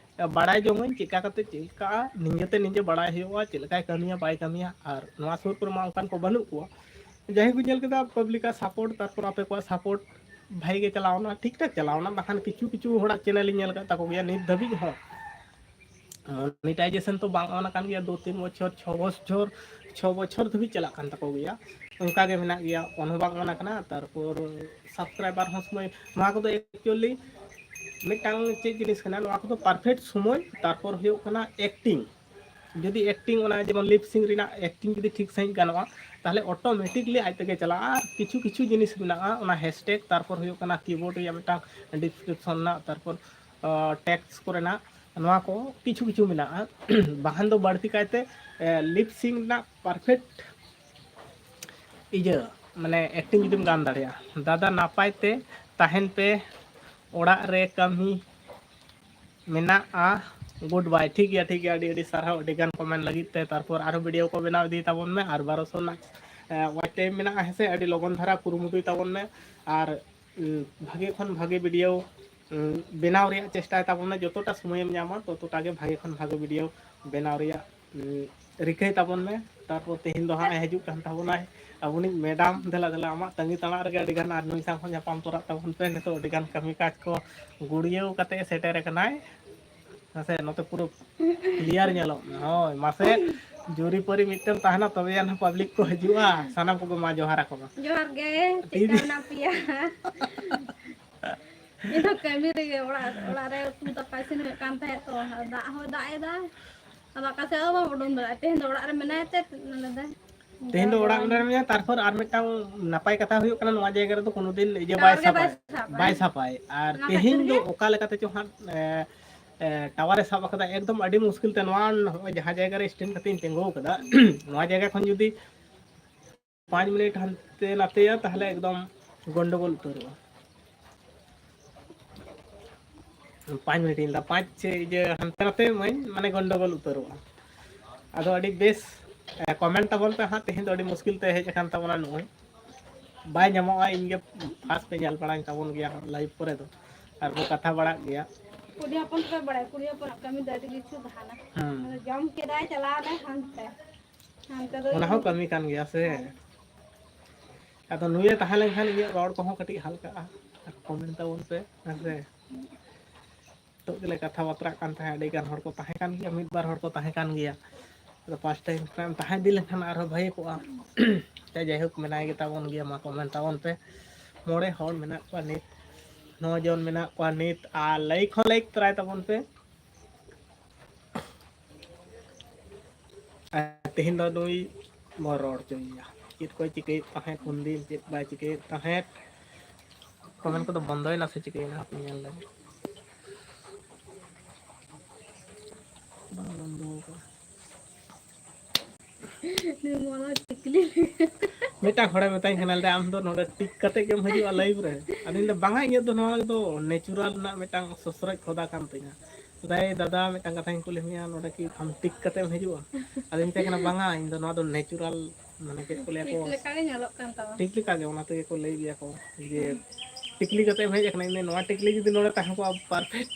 ᱵᱟᱲᱟᱭ ᱡᱚᱝᱟᱹᱧ, ᱪᱮᱫᱠᱟ ᱠᱟᱛᱮ ᱪᱮᱫ ᱞᱮᱠᱟᱜᱼᱟ, ᱱᱤᱡᱮᱛᱮ ᱱᱤᱡᱮ ᱵᱟᱲᱟᱭ ᱦᱩᱭᱩᱜᱼᱟ ᱪᱮᱫ ᱞᱮᱠᱟᱭ ᱠᱟᱹᱢᱤᱭᱟ ᱵᱟᱭ ᱠᱟᱹᱢᱤᱭᱟ᱾ ᱟᱨ ᱱᱚᱣᱟ ᱥᱩᱨ ᱠᱚᱨᱮ ᱢᱟ ᱚᱱᱠᱟᱱ ᱠᱚ ᱵᱟᱹᱱᱩᱜ ᱠᱚᱣᱟ᱾ ᱡᱟᱭᱦᱳᱠ, ᱧᱮᱞ ᱠᱮᱫᱟ ᱯᱟᱵᱽᱞᱤᱠᱟᱜ ᱥᱟᱯᱳᱨᱴ, ᱛᱟᱨᱯᱚᱨ ᱟᱯᱮ ᱠᱚᱣᱟᱜ ᱥᱟᱯᱳᱨᱴ ᱵᱷᱟᱜᱮ ᱜᱮ ᱪᱟᱞᱟᱣᱱᱟ, ᱴᱷᱤᱠ ᱴᱷᱟᱠ ᱪᱟᱞᱟᱣᱱᱟ, ᱵᱟᱠᱷᱟᱱ ᱠᱤᱪᱷᱩ ᱠᱤᱪᱷᱩ ᱦᱚᱲᱟᱜ ᱪᱮᱱᱮᱞ ᱤᱧ ᱧᱮᱞ ᱟᱠᱟᱫ ᱛᱟᱠᱚ ᱜᱮᱭᱟ ᱱᱤᱛ ᱫᱷᱟᱹᱵᱤᱡ ᱦᱚᱸ ᱢᱚᱱᱤᱴᱟᱭᱡᱮᱥᱚᱱ ᱛᱚ ᱵᱟᱝ ᱚᱱ ᱟᱠᱟᱱ ᱜᱮᱭᱟ, ᱫᱩ ᱛᱤᱱ ᱵᱚᱪᱷᱚᱨ, ᱪᱷᱚ ᱵᱚᱪᱷᱚᱨ, ᱪᱷᱚ ᱵᱚᱪᱷᱚᱨ ᱫᱷᱟᱹᱵᱤᱡ ᱪᱟᱞᱟᱜ ᱠᱟᱱ ᱛᱟᱠᱚ ᱜᱮᱭᱟ, ᱚᱱᱠᱟ ᱜᱮ ᱢᱮᱱᱟᱜ ᱜᱮᱭᱟ, ᱚᱱ ᱦᱚᱸ ᱵᱟᱝ ᱚᱱ ᱟᱠᱟᱱᱟ᱾ ᱛᱟᱨᱯᱚᱨ ᱥᱟᱵᱥᱠᱨᱟᱭᱵᱟᱨ ᱦᱚᱸ ᱥᱚᱢᱚᱭ, ᱱᱚᱣᱟ ᱠᱚᱫᱚ ᱮᱠᱪᱩᱭᱮᱞᱤ ᱢᱤᱫᱴᱟᱝ ᱪᱮᱫ ᱡᱤᱱᱤᱥ ᱠᱟᱱᱟ, ᱱᱚᱣᱟ ᱠᱚᱫᱚ ᱯᱟᱨᱯᱷᱮᱠᱴ ᱥᱚᱢᱚᱭ, ᱛᱟᱨᱯᱚᱨ ᱦᱩᱭᱩᱜ ᱠᱟᱱᱟ ᱮᱠᱴᱤᱝ᱾ ᱡᱩᱫᱤ ᱮᱠᱴᱤᱝ, ᱚᱱᱟ ᱡᱮᱢᱚᱱ ᱞᱤᱯ ᱥᱤᱝ ᱨᱮᱱᱟᱜ ᱮᱠᱴᱤᱝ ᱡᱩᱫᱤ ᱴᱷᱤᱠ ᱥᱟᱺᱦᱤᱡ ᱜᱟᱱᱚᱜᱼᱟ, ᱛᱟᱦᱚᱞᱮ ᱚᱴᱳᱢᱮᱴᱤᱠᱞᱤ ᱟᱡ ᱛᱮᱜᱮ ᱪᱟᱞᱟᱜᱼᱟ᱾ ᱟᱨ ᱠᱤᱪᱷᱩ ᱠᱤᱪᱷᱩ ᱡᱤᱱᱤᱥ ᱢᱮᱱᱟᱜᱼᱟ, ᱚᱱᱟ ᱦᱮᱥᱴᱮᱜᱽ, ᱛᱟᱨᱯᱚᱨ ᱦᱩᱭᱩᱜ ᱠᱟᱱᱟ ᱠᱤᱵᱳᱨᱰ ᱨᱮᱭᱟᱜ ᱢᱤᱫᱴᱟᱝ ᱰᱤᱥᱠᱨᱤᱯᱥᱚᱱ ᱨᱮᱱᱟᱜ, ᱛᱟᱨᱯᱚᱨ ᱴᱮᱠᱥᱴ ᱠᱚᱨᱮᱱᱟᱜ, ᱱᱚᱣᱟ ᱠᱚ ᱠᱤᱪᱷᱩ ᱠᱤᱪᱷᱩ ᱢᱮᱱᱟᱜᱼᱟ᱾ ᱵᱟᱠᱷᱟᱱ ᱫᱚ ᱵᱟᱹᱲᱛᱤ ᱠᱟᱭᱛᱮ ᱞᱤᱯ ᱥᱤᱝ ᱨᱮᱱᱟᱜ ᱯᱟᱨᱯᱷᱮᱠᱴ ᱤᱭᱟᱹ, ᱢᱟᱱᱮ ᱮᱠᱴᱤᱝ ᱡᱩᱫᱤᱢ ᱜᱟᱱ ᱫᱟᱲᱮᱭᱟᱜᱼᱟ᱾ ᱫᱟᱫᱟ, ᱱᱟᱯᱟᱭ ᱛᱮ ᱛᱟᱦᱮᱱ ᱯᱮ, ᱚᱲᱟᱜ ᱨᱮ ᱠᱟᱹᱢᱤ ᱢᱮᱱᱟᱜᱼᱟ᱾ ᱜᱩᱰ ᱵᱟᱭ᱾ ᱴᱷᱤᱠ ᱜᱮᱭᱟ, ᱴᱷᱤᱠ ᱜᱮᱭᱟ, ᱟᱹᱰᱤ ᱟᱹᱰᱤ ᱥᱟᱨᱦᱟᱣ ᱟᱹᱰᱤ ᱜᱟᱱ ᱠᱚᱢᱮᱱᱴ ᱞᱟᱹᱜᱤᱫ ᱛᱮ᱾ ᱛᱟᱨᱯᱚᱨ ᱟᱨᱦᱚᱸ ᱵᱷᱤᱰᱤᱭᱳ ᱠᱚ ᱵᱮᱱᱟᱣ ᱤᱫᱤ ᱛᱟᱵᱚᱱ ᱢᱮ, ᱟᱨ ᱵᱟᱨᱚᱥᱚ ᱨᱮᱱᱟᱜ ᱣᱟᱪ ᱴᱟᱭᱤᱢ ᱢᱮᱱᱟᱜᱼᱟ, ᱦᱮᱸ ᱥᱮ? ᱟᱹᱰᱤ ᱞᱚᱜᱚᱱ ᱫᱷᱟᱨᱟ ᱠᱩᱨᱩᱢᱩᱴᱩᱭ ᱛᱟᱵᱚᱱ ᱢᱮ, ᱟᱨ ᱩᱸ, ᱵᱷᱟᱜᱮ ᱠᱷᱚᱱ ᱵᱷᱟᱜᱮ ᱵᱷᱤᱰᱤᱭᱳ, ᱩᱸ, ᱵᱮᱱᱟᱣ ᱨᱮᱭᱟᱜ ᱪᱮᱥᱴᱟᱭ ᱛᱟᱵᱚᱱ ᱢᱮ᱾ ᱡᱚᱛᱚᱴᱟ ᱥᱚᱢᱚᱭᱮᱢ ᱧᱟᱢᱟ, ᱛᱚᱛᱚᱴᱟ ᱜᱮ ᱵᱷᱟᱜᱮ ᱠᱷᱚᱱ ᱵᱷᱟᱜᱮ ᱵᱷᱤᱰᱤᱭᱳ ᱵᱮᱱᱟᱣ ᱨᱮᱭᱟᱜ, ᱩᱸ, ᱨᱤᱠᱟᱹᱭ ᱛᱟᱵᱚᱱ ᱢᱮ᱾ ᱛᱟᱨᱯᱚᱨ ᱛᱮᱦᱮᱧ ᱫᱚ ᱦᱟᱸᱜ ᱮ ᱦᱤᱡᱩᱜ ᱠᱟᱱ ᱛᱟᱵᱚᱱᱟᱭ ᱟᱵᱚᱱᱤᱡ ᱢᱮᱰᱟᱢ᱾ ᱫᱮᱞᱟ ᱫᱮᱞᱟ, ᱟᱢᱟᱜ ᱛᱟᱺᱜᱤ ᱛᱟᱲᱟᱜ ᱨᱮᱜᱮ ᱟᱹᱰᱤ ᱜᱟᱱ, ᱟᱨ ᱱᱩᱭ ᱥᱟᱶ ᱦᱚᱸ ᱧᱟᱯᱟᱢ ᱛᱚᱨᱟᱜ ᱛᱟᱵᱚᱱ ᱯᱮ᱾ ᱱᱤᱛᱚᱜ ᱟᱹᱰᱤ ᱜᱟᱱ ᱠᱟᱹᱢᱤ ᱠᱟᱡᱽ ᱠᱚ ᱜᱩᱲᱭᱟᱹᱣ ᱠᱟᱛᱮ ᱮ ᱥᱮᱴᱮᱨ ᱟᱠᱟᱱᱟᱭ᱾ ᱢᱟᱥᱮ ᱱᱚᱛᱮ ᱯᱩᱨᱟᱹ ᱠᱞᱤᱭᱟᱨ ᱧᱮᱞᱚᱜ ᱢᱮ᱾ ᱦᱳᱭ, ᱢᱟᱥᱮ ᱡᱩᱨᱤᱯᱟᱹᱨᱤ ᱢᱤᱫᱴᱮᱱ ᱛᱟᱦᱮᱱᱟ, ᱛᱚᱵᱮ ᱟᱱᱟ ᱯᱟᱵᱽᱞᱤᱠ ᱠᱚ ᱦᱤᱡᱩᱜᱼᱟ᱾ ᱥᱟᱱᱟᱢ ᱠᱚᱜᱮ ᱢᱟ ᱡᱚᱦᱟᱨ ᱟᱠᱚ ᱢᱮ᱾ ᱡᱚᱦᱟᱨ ᱜᱮ, ᱪᱮᱫ ᱞᱮᱠᱟ ᱢᱮᱱᱟᱜ ᱯᱮᱭᱟ? ᱤᱧ ᱫᱚ ᱠᱟᱹᱢᱤ ᱨᱮᱜᱮ, ᱚᱲᱟᱜ, ᱚᱲᱟᱜ ᱨᱮ ᱩᱛᱩ ᱫᱟᱠᱟ ᱤᱥᱤᱱ ᱦᱩᱭᱩᱜ ᱠᱟᱱ ᱛᱟᱦᱮᱸᱫ ᱛᱚ, ᱫᱟᱜ ᱦᱚᱸᱭ ᱫᱟᱜ ᱮᱫᱟ, ᱟᱫᱚ ᱚᱠᱟ ᱥᱮᱫ ᱦᱚᱸ ᱵᱟᱢ ᱩᱰᱩᱝ ᱫᱟᱲᱮᱭᱟᱜᱼᱟ᱾ ᱛᱮᱦᱮᱧ ᱫᱚ ᱚᱲᱟᱜ ᱨᱮ ᱢᱮᱱᱟᱭ ᱛᱮ ᱱᱚᱰᱮ ᱫᱚ᱾ ᱛᱮᱦᱮᱧ ᱫᱚ ᱚᱲᱟᱜ ᱨᱮ ᱢᱮᱱᱟᱭᱟ, ᱛᱟᱨᱯᱚᱨ ᱟᱨ ᱢᱤᱫᱴᱟᱝ ᱱᱟᱯᱟᱭ ᱠᱟᱛᱷᱟ ᱦᱩᱭᱩᱜ ᱠᱟᱱᱟ, ᱱᱚᱣᱟ ᱡᱟᱭᱜᱟ ᱨᱮᱫᱚ ᱠᱳᱱᱳ ᱫᱤᱱ ᱤᱭᱟᱹ ᱵᱟᱭ ᱴᱟᱣᱟᱨ ᱜᱮ ᱵᱟᱭ ᱥᱟᱯᱟᱭ, ᱥᱟᱵᱟ᱾ ᱵᱟᱭ ᱥᱟᱯᱟᱭ᱾ ᱟᱨ ᱚᱱᱟ ᱛᱮᱦᱮᱧ ᱠᱷᱟᱹᱛᱤᱨ ᱫᱚ ᱜᱮ ᱚᱠᱟ ᱞᱮᱠᱟᱛᱮ ᱪᱚ ᱦᱟᱸᱜ, ᱮ, ᱮ, ᱴᱟᱣᱟᱨᱮ ᱥᱟᱵ ᱟᱠᱟᱫᱟ᱾ ᱮᱠᱫᱚᱢ ᱟᱹᱰᱤ ᱢᱩᱥᱠᱤᱞ ᱛᱮ ᱱᱚᱣᱟ, ᱱᱚᱜᱼᱚᱭ ᱡᱟᱦᱟᱸ ᱡᱟᱭᱜᱟ ᱨᱮ ᱥᱴᱮᱱᱰ ᱠᱟᱛᱮ ᱤᱧ ᱛᱤᱸᱜᱩ ᱟᱠᱟᱫᱟ, ᱱᱚᱣᱟ ᱡᱟᱭᱜᱟ ᱠᱷᱚᱱ ᱡᱩᱫᱤ ᱯᱟᱸᱪ ᱢᱤᱱᱤᱴ ᱦᱟᱱᱛᱮ ᱱᱟᱛᱮᱭᱟ, ᱛᱟᱦᱞᱮ ᱮᱠᱫᱚᱢ ᱜᱚᱱᱰᱚᱜᱳᱞ ᱩᱛᱟᱹᱨᱚᱜᱼᱟ᱾ ᱯᱟᱸᱪ ᱢᱤᱱᱤᱴ ᱤᱧ ᱞᱟᱹᱭᱫᱟ, ᱯᱟᱸᱪ ᱪᱮ ᱤᱭᱟᱹ ᱦᱟᱱᱛᱮ ᱱᱟᱛᱮ ᱢᱟᱹᱧ, ᱢᱟᱱᱮ ᱜᱚᱱᱰᱚᱜᱳᱞ ᱩᱛᱟᱹᱨᱚᱜᱼᱟ᱾ ᱟᱫᱚ ᱟᱹᱰᱤ ᱵᱮᱥ, ᱮ, ᱠᱚᱢᱮᱱᱴ ᱛᱟᱵᱚᱱ ᱯᱮ ᱦᱟᱸᱜ, ᱛᱮᱦᱮᱧ ᱫᱚ ᱟᱹᱰᱤ ᱢᱩᱥᱠᱤᱞ ᱛᱮ ᱦᱮᱡ ᱟᱠᱟᱱ ᱛᱟᱵᱚᱱᱟ ᱱᱩᱭ᱾ ᱵᱟᱭ ᱧᱟᱢᱚᱜᱼᱟ, ᱤᱧ ᱜᱮ ᱯᱷᱟᱥᱴ ᱯᱮ ᱧᱮᱞ ᱵᱟᱲᱟᱧ ᱛᱟᱵᱚᱱ ᱜᱮᱭᱟ ᱦᱟᱸᱜ ᱞᱟᱭᱤᱵᱷ ᱠᱚᱨᱮ ᱫᱚ, ᱟᱨ ᱵᱚ ᱠᱟᱛᱷᱟ ᱵᱟᱲᱟᱜ ᱜᱮᱭᱟ᱾ ᱠᱩᱲᱤ ᱦᱚᱯᱚᱱ ᱯᱮ ᱵᱟᱲᱟᱭᱟ, ᱠᱩᱲᱤ ᱦᱚᱯᱚᱱᱟᱜ ᱠᱟᱹᱢᱤ ᱫᱚ ᱟᱹᱰᱤ ᱠᱤᱪᱷᱩ ᱛᱟᱦᱮᱱᱟ᱾ ᱦᱩᱸ᱾ ᱡᱚᱢ ᱠᱮᱫᱟᱭ, ᱪᱟᱞᱟᱣ ᱮᱱᱟᱭ ᱦᱟᱱᱛᱮ᱾ ᱦᱟᱱᱛᱮ ᱫᱚ ᱚᱱᱟ ᱦᱚᱸ ᱠᱟᱹᱢᱤ ᱠᱟᱱ ᱜᱮᱭᱟ ᱥᱮ᱾ ᱦᱮᱸ᱾ ᱟᱫᱚ ᱱᱩᱭᱮ ᱛᱟᱦᱮᱸ ᱞᱮᱱᱠᱷᱟᱱ ᱤᱧᱟᱹᱜ ᱨᱚᱲ ᱠᱚᱦᱚᱸ ᱠᱟᱹᱴᱤᱡ ᱦᱟᱞᱠᱟᱜᱼᱟ᱾ ᱟᱨ ᱠᱚᱢᱮᱱᱴ ᱛᱟᱵᱚᱱ ᱯᱮ, ᱦᱮᱸ ᱥᱮ᱾ ᱱᱤᱛᱚᱜ ᱜᱮᱞᱮ ᱠᱟᱛᱷᱟ ᱵᱟᱛᱨᱟᱜ ᱠᱟᱱ ᱛᱟᱦᱮᱸᱫ, ᱟᱹᱰᱤ ᱜᱟᱱ ᱦᱚᱲ ᱠᱚ ᱛᱟᱦᱮᱸ ᱠᱟᱱ ᱜᱮᱭᱟ, ᱢᱤᱫ ᱵᱟᱨ ᱦᱚᱲ ᱠᱚ ᱛᱟᱦᱮᱸ ᱠᱟᱱ ᱜᱮᱭᱟ᱾ ᱟᱫᱚ ᱯᱟᱸᱪ ᱴᱟᱭᱤᱢ ᱠᱷᱚᱱᱟᱜ ᱮᱢ ᱛᱟᱦᱮᱸ ᱤᱫᱤ ᱞᱮᱱᱠᱷᱟᱱ ᱟᱨᱦᱚᱸ ᱵᱷᱟᱹᱜᱤ ᱠᱚᱜᱼᱟ᱾ ᱟᱪᱪᱷᱟ, ᱡᱟᱭᱦᱳᱠ, ᱢᱮᱱᱟᱭ ᱜᱮ ᱛᱟᱵᱚᱱ ᱜᱮᱭᱟ, ᱢᱟ ᱠᱚᱢᱮᱱᱴ ᱛᱟᱵᱚᱱ ᱯᱮ᱾ ᱢᱚᱬᱮ ᱦᱚᱲ ᱢᱮᱱᱟᱜ ᱠᱚᱣᱟ ᱱᱤᱛ, ᱱᱚ ᱡᱚᱱ ᱢᱮᱱᱟᱜ ᱠᱚᱣᱟ ᱱᱤᱛ, ᱟᱨ ᱞᱟᱭᱤᱠ ᱦᱚᱸ ᱞᱟᱭᱤᱠ ᱛᱚᱨᱟᱭ ᱛᱟᱵᱚᱱ ᱯᱮ᱾ ᱟᱨ ᱛᱮᱦᱮᱧ ᱫᱚ ᱱᱩᱭ ᱵᱚᱱ ᱨᱚᱲ ᱦᱚᱪᱚᱭᱮᱭᱟ, ᱪᱮᱫ ᱠᱚᱭ ᱪᱤᱠᱟᱹᱭᱮᱫ ᱛᱟᱦᱮᱸᱫ ᱩᱱᱫᱤᱱ, ᱪᱮᱫ ᱵᱟᱭ ᱪᱤᱠᱟᱹᱭᱮᱫ ᱛᱟᱦᱮᱸᱫ᱾ ᱠᱚᱢᱮᱱᱴ ᱠᱚᱫᱚ ᱵᱚᱱᱫᱚᱭᱮᱱᱟ ᱥᱮ ᱪᱤᱠᱟᱹᱭᱮᱱᱟ? ᱦᱟᱯᱮ ᱧᱮᱞ ᱞᱮᱜᱮ᱾ ᱵᱟᱝ ᱵᱚᱱᱫᱚ ᱟᱠᱟᱱᱟ᱾ ᱱᱩᱭ ᱢᱚᱱᱳᱡᱽ ᱴᱤᱠᱞᱤ᱾ ᱢᱤᱫᱴᱟᱝ ᱦᱚᱲᱮ ᱢᱮᱛᱟᱧ ᱠᱟᱱᱟ, ᱞᱟᱹᱭᱫᱟ, "ᱟᱢ ᱫᱚ ᱱᱚᱰᱮ ᱴᱤᱠ ᱠᱟᱛᱮ ᱜᱮᱢ ᱦᱤᱡᱩᱜᱼᱟ ᱞᱟᱭᱤᱵᱷ ᱨᱮ?" ᱟᱫᱚᱧ ᱞᱟᱹᱭᱫᱟ, "ᱵᱟᱝᱟ, ᱤᱧᱟᱹᱜ ᱫᱚ ᱱᱚᱣᱟ ᱫᱚ ᱱᱮᱪᱩᱨᱟᱞ ᱨᱮᱱᱟᱜ ᱢᱤᱫᱴᱟᱝ ᱥᱚᱥᱨᱚᱡ ᱠᱷᱚᱫᱟ ᱠᱟᱱ ᱛᱤᱧᱟ᱾" ᱢᱮᱛᱟᱭ, "ᱫᱟᱫᱟ, ᱢᱤᱫᱴᱟᱝ ᱠᱟᱛᱷᱟᱧ ᱠᱩᱞᱤ ᱢᱮᱭᱟ, ᱱᱚᱰᱮ ᱠᱤ ᱟᱢ ᱴᱤᱠ ᱠᱟᱛᱮᱢ ᱦᱤᱡᱩᱜᱼᱟ?" ᱟᱫᱚᱧ ᱢᱮᱛᱟᱭ ᱠᱟᱱᱟ, "ᱵᱟᱝᱟ, ᱤᱧ ᱫᱚ ᱱᱚᱣᱟ ᱫᱚ ᱱᱮᱪᱩᱨᱟᱞ, ᱢᱟᱱᱮ ᱪᱮᱫ ᱠᱚ ᱞᱟᱹᱭᱟ ᱠᱚ, ᱴᱤᱠ ᱞᱮᱠᱟ ᱜᱮ ᱧᱮᱞᱚᱜ ᱠᱟᱱ ᱛᱟᱢᱟ᱾ ᱴᱤᱠ ᱞᱮᱠᱟ ᱜᱮ, ᱚᱱᱟ ᱛᱮᱜᱮ ᱠᱚ ᱞᱟᱹᱭ ᱜᱮᱭᱟ ᱠᱚ ᱡᱮ ᱴᱤᱠᱞᱤ ᱠᱟᱛᱮᱢ ᱦᱮᱡ ᱟᱠᱟᱱᱟ, ᱤᱧ ᱫᱚ ᱱᱚᱣᱟ ᱴᱤᱠᱞᱤ ᱡᱩᱫᱤ ᱱᱚᱰᱮ ᱛᱟᱦᱮᱸ ᱠᱚᱜᱼᱟ, ᱯᱟᱨᱯᱷᱮᱠᱴ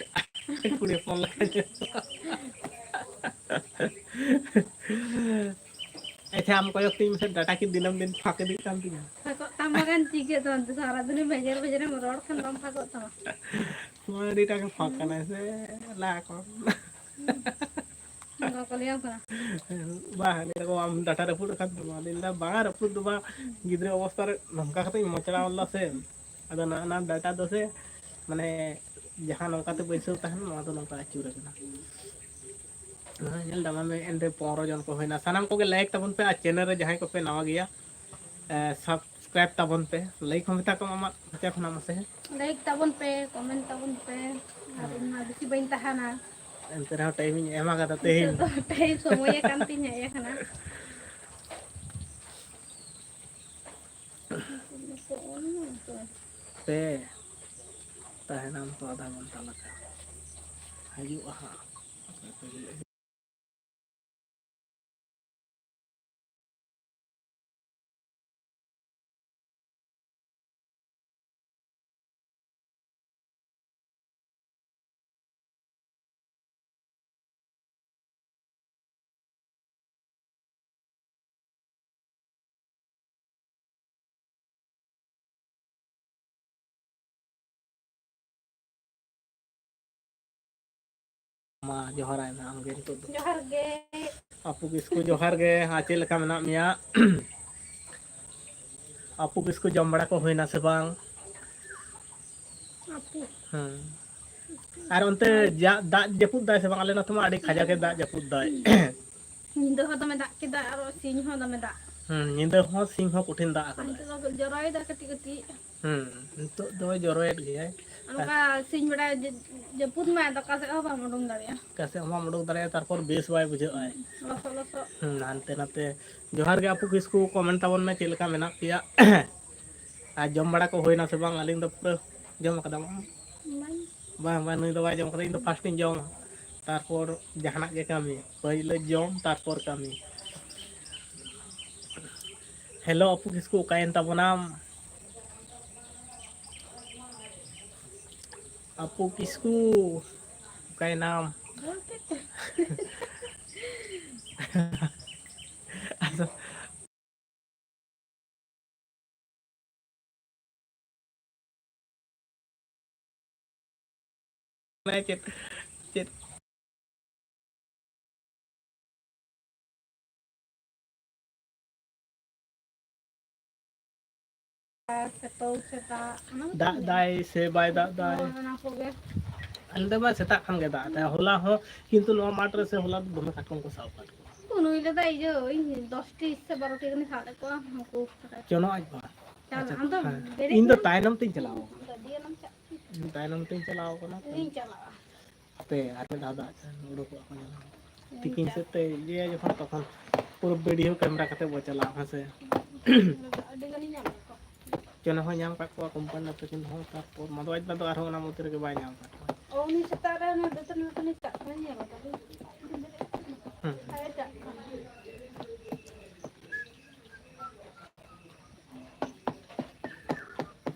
ᱠᱩᱲᱤ ᱦᱚᱯᱚᱱ ᱞᱮᱠᱟ ᱧᱮᱞᱚᱜᱼᱟ᱾ ᱟᱪᱪᱷᱟ, ᱟᱢ ᱠᱚᱭᱚᱜ ᱛᱤᱧ ᱢᱮᱥᱮ, ᱰᱟᱴᱟ ᱠᱤ ᱫᱤᱱᱟᱹᱢ ᱫᱤᱱ ᱯᱷᱟᱸᱠ ᱤᱫᱤᱜ ᱠᱟᱱ ᱛᱤᱧᱟ? ᱯᱷᱟᱸᱠᱚᱜ ᱛᱟᱢ ᱵᱟᱠᱷᱟᱱ ᱪᱤᱠᱟᱹ ᱛᱟᱢ? ᱥᱟᱨᱟ ᱫᱤᱱ ᱵᱷᱮᱡᱮᱨ ᱵᱷᱮᱡᱮᱨᱮᱢ ᱨᱚᱲ ᱠᱷᱟᱱ ᱵᱟᱢ ᱯᱷᱟᱸᱠᱚᱜ ᱛᱟᱢᱟ᱾ ᱱᱚᱣᱟ ᱟᱹᱰᱤᱴᱟ ᱜᱮ ᱯᱷᱟᱸᱠ ᱠᱟᱱᱟᱭ ᱥᱮ, ᱞᱟ ᱠᱚ᱾ ᱱᱚᱝᱠᱟ ᱠᱚ ᱞᱟᱹᱭᱟᱢ ᱠᱟᱱᱟ᱾ ᱵᱟᱝ, ᱞᱟᱹᱭ ᱫᱟᱠᱚ, "ᱟᱢ ᱰᱟᱴᱟ ᱨᱟᱹᱯᱩᱫ ᱟᱠᱟᱱ ᱛᱟᱢᱟ?" ᱟᱫᱚᱧ ᱞᱟᱹᱭᱫᱟ, "ᱵᱟᱝᱟ, ᱨᱟᱹᱯᱩᱫ ᱫᱚ ᱵᱟᱝ, ᱜᱤᱫᱽᱨᱟᱹ ᱚᱵᱚᱥᱛᱟ ᱨᱮ ᱱᱚᱝᱠᱟ ᱠᱟᱛᱮᱧ ᱢᱚᱪᱲᱟᱣ ᱞᱮᱫᱟ ᱥᱮ, ᱟᱫᱚ ᱱᱟ, ᱱᱟ ᱰᱟᱴᱟ ᱫᱚ ᱥᱮ, ᱢᱟᱱᱮ, ᱡᱟᱦᱟᱸ ᱱᱚᱝᱠᱟᱛᱮ ᱵᱟᱹᱭᱥᱟᱹᱣ ᱛᱟᱦᱮᱱ, ᱱᱚᱣᱟ ᱫᱚ ᱱᱚᱝᱠᱟ ᱟᱹᱪᱩᱨ ᱟᱠᱟᱱᱟ᱾" ᱦᱮᱸ, ᱧᱮᱞ ᱫᱟᱢ ᱟᱢ, ᱮᱱᱛᱮ ᱯᱚᱱᱨᱚ ᱡᱚᱱ ᱠᱚ ᱦᱩᱭᱱᱟ᱾ ᱥᱟᱱᱟᱢ ᱠᱚᱜᱮ like ᱛᱟᱵᱚᱱ ᱯᱮ, ᱟᱨ channel ᱨᱮ ᱡᱟᱦᱟᱸᱭ ᱠᱚᱯᱮ ᱱᱟᱣᱟ ᱜᱮᱭᱟ, ᱮ, subscribe ᱛᱟᱵᱚᱱ ᱯᱮ᱾ ᱞᱟᱹᱭ ᱠᱚ ᱢᱮᱛᱟ ᱠᱚᱢ ᱟᱢᱟᱜ ᱢᱚᱪᱟ ᱠᱷᱚᱱᱟᱜ ᱢᱟᱥᱮ᱾ Like ᱛᱟᱵᱚᱱ ᱯᱮ, comment ᱛᱟᱵᱚᱱ ᱯᱮ, ᱟᱨ ᱤᱧ ᱢᱟ ᱵᱮᱥᱤ ᱵᱟᱹᱧ ᱛᱟᱦᱮᱱᱟ᱾ ᱮᱱᱛᱮ ᱨᱮᱦᱚᱸ time ᱤᱧ ᱮᱢ ᱟᱠᱟᱫᱟ ᱱᱤᱛᱚᱜ ᱛᱮᱦᱮᱧ᱾ ᱫᱚ time ᱥᱚᱢᱚᱭ ᱟᱠᱟᱱ ᱛᱤᱧ ᱦᱮᱡ ᱟᱠᱟᱱᱟ᱾ ᱯᱮ ᱛᱟᱦᱮᱱᱟᱢ ᱛᱚ ᱟᱫᱷᱟ ᱜᱷᱚᱱᱴᱟ ᱞᱮᱠᱟ᱾ ᱦᱤᱡᱩᱜᱼᱟ ᱦᱟᱸᱜ᱾ ᱢᱟ ᱡᱚᱦᱟᱨᱟᱭ ᱢᱮ ᱟᱢᱜᱮ ᱱᱤᱛᱚᱜ ᱫᱚ᱾ ᱡᱚᱦᱟᱨ ᱜᱮ᱾ ᱟᱯᱩ ᱠᱤᱥᱠᱩ, ᱡᱚᱦᱟᱨ ᱜᱮ᱾ ᱦᱮᱸ, ᱪᱮᱫ ᱞᱮᱠᱟ ᱢᱮᱱᱟᱜ ᱢᱮᱭᱟ? ᱟᱯᱩ ᱠᱤᱥᱠᱩ, ᱡᱚᱢ ᱵᱟᱲᱟ ᱠᱚ ᱦᱩᱭᱱᱟ ᱥᱮ ᱵᱟᱝ? ᱟᱯᱩ᱾ ᱦᱮᱸ᱾ ᱟᱨ ᱚᱱᱛᱮ ᱡᱟ-, ᱫᱟᱜ ᱡᱟᱹᱯᱩᱫ ᱫᱟᱭ ᱥᱮ ᱵᱟᱝ? ᱟᱞᱮ ᱱᱚᱛᱮ ᱢᱟ ᱟᱹᱰᱤ ᱠᱟᱡᱟᱠ ᱮ ᱫᱟᱜ ᱡᱟᱹᱯᱩᱫ ᱫᱟᱭ᱾ ᱧᱤᱫᱟᱹ ᱦᱚᱸ ᱫᱚᱢᱮ ᱫᱟᱜ ᱠᱮᱫᱟ, ᱟᱨᱚ ᱥᱤᱧ ᱦᱚᱸ ᱫᱚᱢᱮ ᱫᱟᱜ᱾ ᱦᱮᱸ, ᱧᱤᱫᱟᱹ ᱦᱚᱸ ᱥᱤᱧ ᱦᱚᱸ ᱠᱚᱴᱷᱤᱱ ᱫᱟᱜ ᱟᱨ ᱟᱠᱟᱫᱟᱭ᱾ ᱱᱤᱛᱚᱜ ᱫᱚ ᱡᱚᱨᱚᱭᱮᱫᱟ ᱠᱟᱹᱴᱤᱡ ᱠᱟᱹᱴᱤᱡ᱾ ᱦᱮᱸ, ᱱᱤᱛᱚᱜ ᱫᱚ ᱡᱚᱨᱚᱭᱮᱫ ᱜᱮᱭᱟᱭ᱾ ᱚᱱᱠᱟ ᱥᱤᱧ ᱵᱮᱲᱟ ᱡᱟᱹᱯᱩᱫ ᱢᱟᱭ, ᱟᱫᱚ ᱚᱠᱟ ᱥᱮᱫ ᱦᱚᱸ ᱵᱟᱢ ᱩᱰᱩᱝ ᱫᱟᱲᱮᱭᱟᱜᱼᱟ᱾ ᱚᱠᱟ ᱥᱮᱫ ᱦᱚᱸ ᱵᱟᱢ ᱩᱰᱩᱝ ᱫᱟᱲᱮᱭᱟᱜᱼᱟ, ᱛᱟᱨᱯᱚᱨ ᱵᱮᱥ ᱵᱟᱭ ᱵᱩᱡᱷᱟᱹᱜᱼᱟ᱾ ᱞᱚᱥᱚᱫ ᱞᱚᱥᱚᱫ᱾ ᱦᱮᱸ, ᱦᱟᱱᱛᱮ ᱱᱟᱛᱮ᱾ ᱡᱚᱦᱟᱨ ᱜᱮ ᱟᱯᱩ ᱠᱤᱥᱠᱩ, comment ᱛᱟᱵᱚᱱ ᱢᱮ, ᱪᱮᱫ ᱞᱮᱠᱟ ᱢᱮᱱᱟᱜ ᱯᱮᱭᱟ? ᱟᱨ ᱡᱚᱢ ᱵᱟᱲᱟ ᱠᱚ ᱦᱩᱭᱱᱟ ᱥᱮ ᱵᱟᱝ? ᱟᱹᱞᱤᱧ ᱫᱚ ᱯᱩᱨᱟᱹ ᱡᱚᱢ ᱟᱠᱟᱫᱟ᱾ ᱵᱟᱝ᱾ ᱵᱟᱝ, ᱵᱟᱝ, ᱱᱩᱭ ᱫᱚ ᱵᱟᱭ ᱡᱚᱢ ᱠᱟᱫᱟ᱾ ᱤᱧ ᱫᱚ first ᱤᱧ ᱡᱚᱢᱟ, ᱛᱟᱨᱯᱚᱨ ᱡᱟᱦᱟᱱᱟᱜ ᱜᱮ ᱠᱟᱹᱢᱤ᱾ ᱯᱟᱹᱭᱞᱟᱹ ᱡᱚᱢ, ᱛᱟᱨᱯᱚᱨ ᱠᱟᱹᱢᱤ᱾ Hello ᱟᱯᱩ ᱠᱤᱥᱠᱩ, ᱚᱠᱟᱭᱮᱱ ᱛᱟᱵᱚᱱᱟᱢ? ᱟᱯᱩ ᱠᱤᱥᱠᱩ, ᱚᱠᱟᱭᱮᱱᱟᱢ? ᱟᱫᱚ ᱪᱮᱫ, ᱪᱮᱫ? ᱟᱨ ᱥᱮᱛᱟᱜ ᱥᱮᱛᱟᱜ ᱚᱱᱟ ᱠᱚ ᱫᱟᱜ ᱫᱟᱭ ᱥᱮ ᱵᱟᱭ ᱫᱟᱜ ᱫᱟᱭ? ᱦᱳᱭ, ᱚᱱᱟ ᱠᱚᱜᱮ᱾ ᱟᱞᱮ ᱫᱚ ᱢᱟ ᱥᱮᱛᱟᱜ ᱠᱷᱟᱱ ᱜᱮ ᱫᱟᱜ ᱮᱫᱟᱭ᱾ ᱦᱚᱞᱟ ᱦᱚᱸ ᱠᱤᱱᱛᱩ ᱱᱚᱣᱟ ᱢᱟᱴᱷ ᱨᱮ ᱥᱮ ᱦᱚᱞᱟ ᱫᱚ ᱫᱚᱢᱮ ᱠᱟᱴᱠᱚᱢ ᱠᱚ ᱥᱟᱵ ᱟᱠᱟᱫ ᱠᱚᱣᱟ᱾ ᱠᱚ ᱱᱩᱭ ᱞᱮᱫᱟ, ᱤᱭᱟᱹ, ᱤᱧ ᱫᱚᱥᱴᱤ ᱥᱮ ᱵᱟᱨᱚᱴᱤ ᱜᱟᱱᱤᱧ ᱥᱟᱵ ᱞᱮᱫ ᱠᱚᱣᱟ, ᱩᱱᱠᱩ ᱡᱚᱱᱚᱜ ᱟᱡ ᱵᱟ᱾ ᱪᱟᱞᱟᱜ, ᱟᱪᱪᱷᱟ, ᱟᱢ ᱫᱚ ᱦᱮᱸ᱾ ᱵᱮᱨᱮᱫ ᱤᱧ ᱫᱚ ᱢᱮ᱾ ᱛᱟᱭᱱᱚᱢ ᱛᱤᱧ ᱪᱟᱞᱟᱣ ᱟᱠᱟᱱᱟ᱾ ᱜᱟᱹᱰᱤ ᱟᱞᱚᱢ ᱪᱟᱜ᱾ ᱤᱧ ᱛᱟᱭᱱᱚᱢ ᱛᱤᱧ ᱪᱟᱞᱟᱣ ᱟᱠᱟᱱᱟ᱾ ᱤᱧ ᱪᱟᱞᱟᱜᱼᱟ᱾ ᱦᱟᱯᱮ ᱟᱨ ᱢᱤᱫ ᱫᱷᱟᱣ ᱫᱟᱜ ᱩᱰᱩᱠᱚᱜᱼᱟ ᱠᱚ ᱧᱮᱞ᱾ ᱤᱧ ᱛᱤᱠᱤᱱ ᱪᱟᱞᱟᱜᱼᱟ᱾ ᱥᱮᱫ ᱛᱮ ᱤᱭᱟᱹᱭᱟ ᱡᱚᱠᱷᱚᱱ, ᱛᱚᱠᱷᱚᱱ ᱯᱩᱨᱟᱹ video camera ᱠᱟᱛᱮ ᱵᱚ ᱪᱟᱞᱟᱜᱼᱟ, ᱦᱮᱸ ᱥᱮ? ᱟᱹᱰᱤ ᱜᱟᱱᱤᱧ ᱧᱟᱢ ᱠᱮᱫ ᱠᱚᱣᱟ᱾ ᱪᱮᱱ ᱦᱚᱸ ᱧᱟᱢ ᱠᱟᱜ ᱠᱚᱣᱟ ᱠᱳᱢᱯᱟᱱᱤ ᱟᱯᱮ ᱠᱤᱱ ᱦᱚᱸ, ᱛᱟᱨᱯᱚᱨ ᱢᱟᱫᱷᱩ ᱟᱡ ᱫᱚ ᱟᱨᱦᱚᱸ ᱚᱱᱟ ᱢᱚᱫᱽᱫᱷᱮ ᱨᱮᱜᱮ ᱵᱟᱭ ᱧᱟᱢ ᱠᱟᱜ ᱠᱚᱣᱟ᱾ ᱚ, ᱩᱱᱤ ᱥᱮᱛᱟᱜ ᱨᱮ ᱚᱱᱟ ᱫᱟᱹᱛᱟᱹᱱᱤ ᱫᱟᱹᱛᱟᱹᱱᱤ ᱪᱟᱜ ᱠᱟᱱᱟᱭ, ᱧᱮᱞ ᱠᱟᱫᱟ᱾ ᱦᱩᱸ᱾ ᱟᱡ ᱪᱟᱜ ᱠᱟᱱᱟ᱾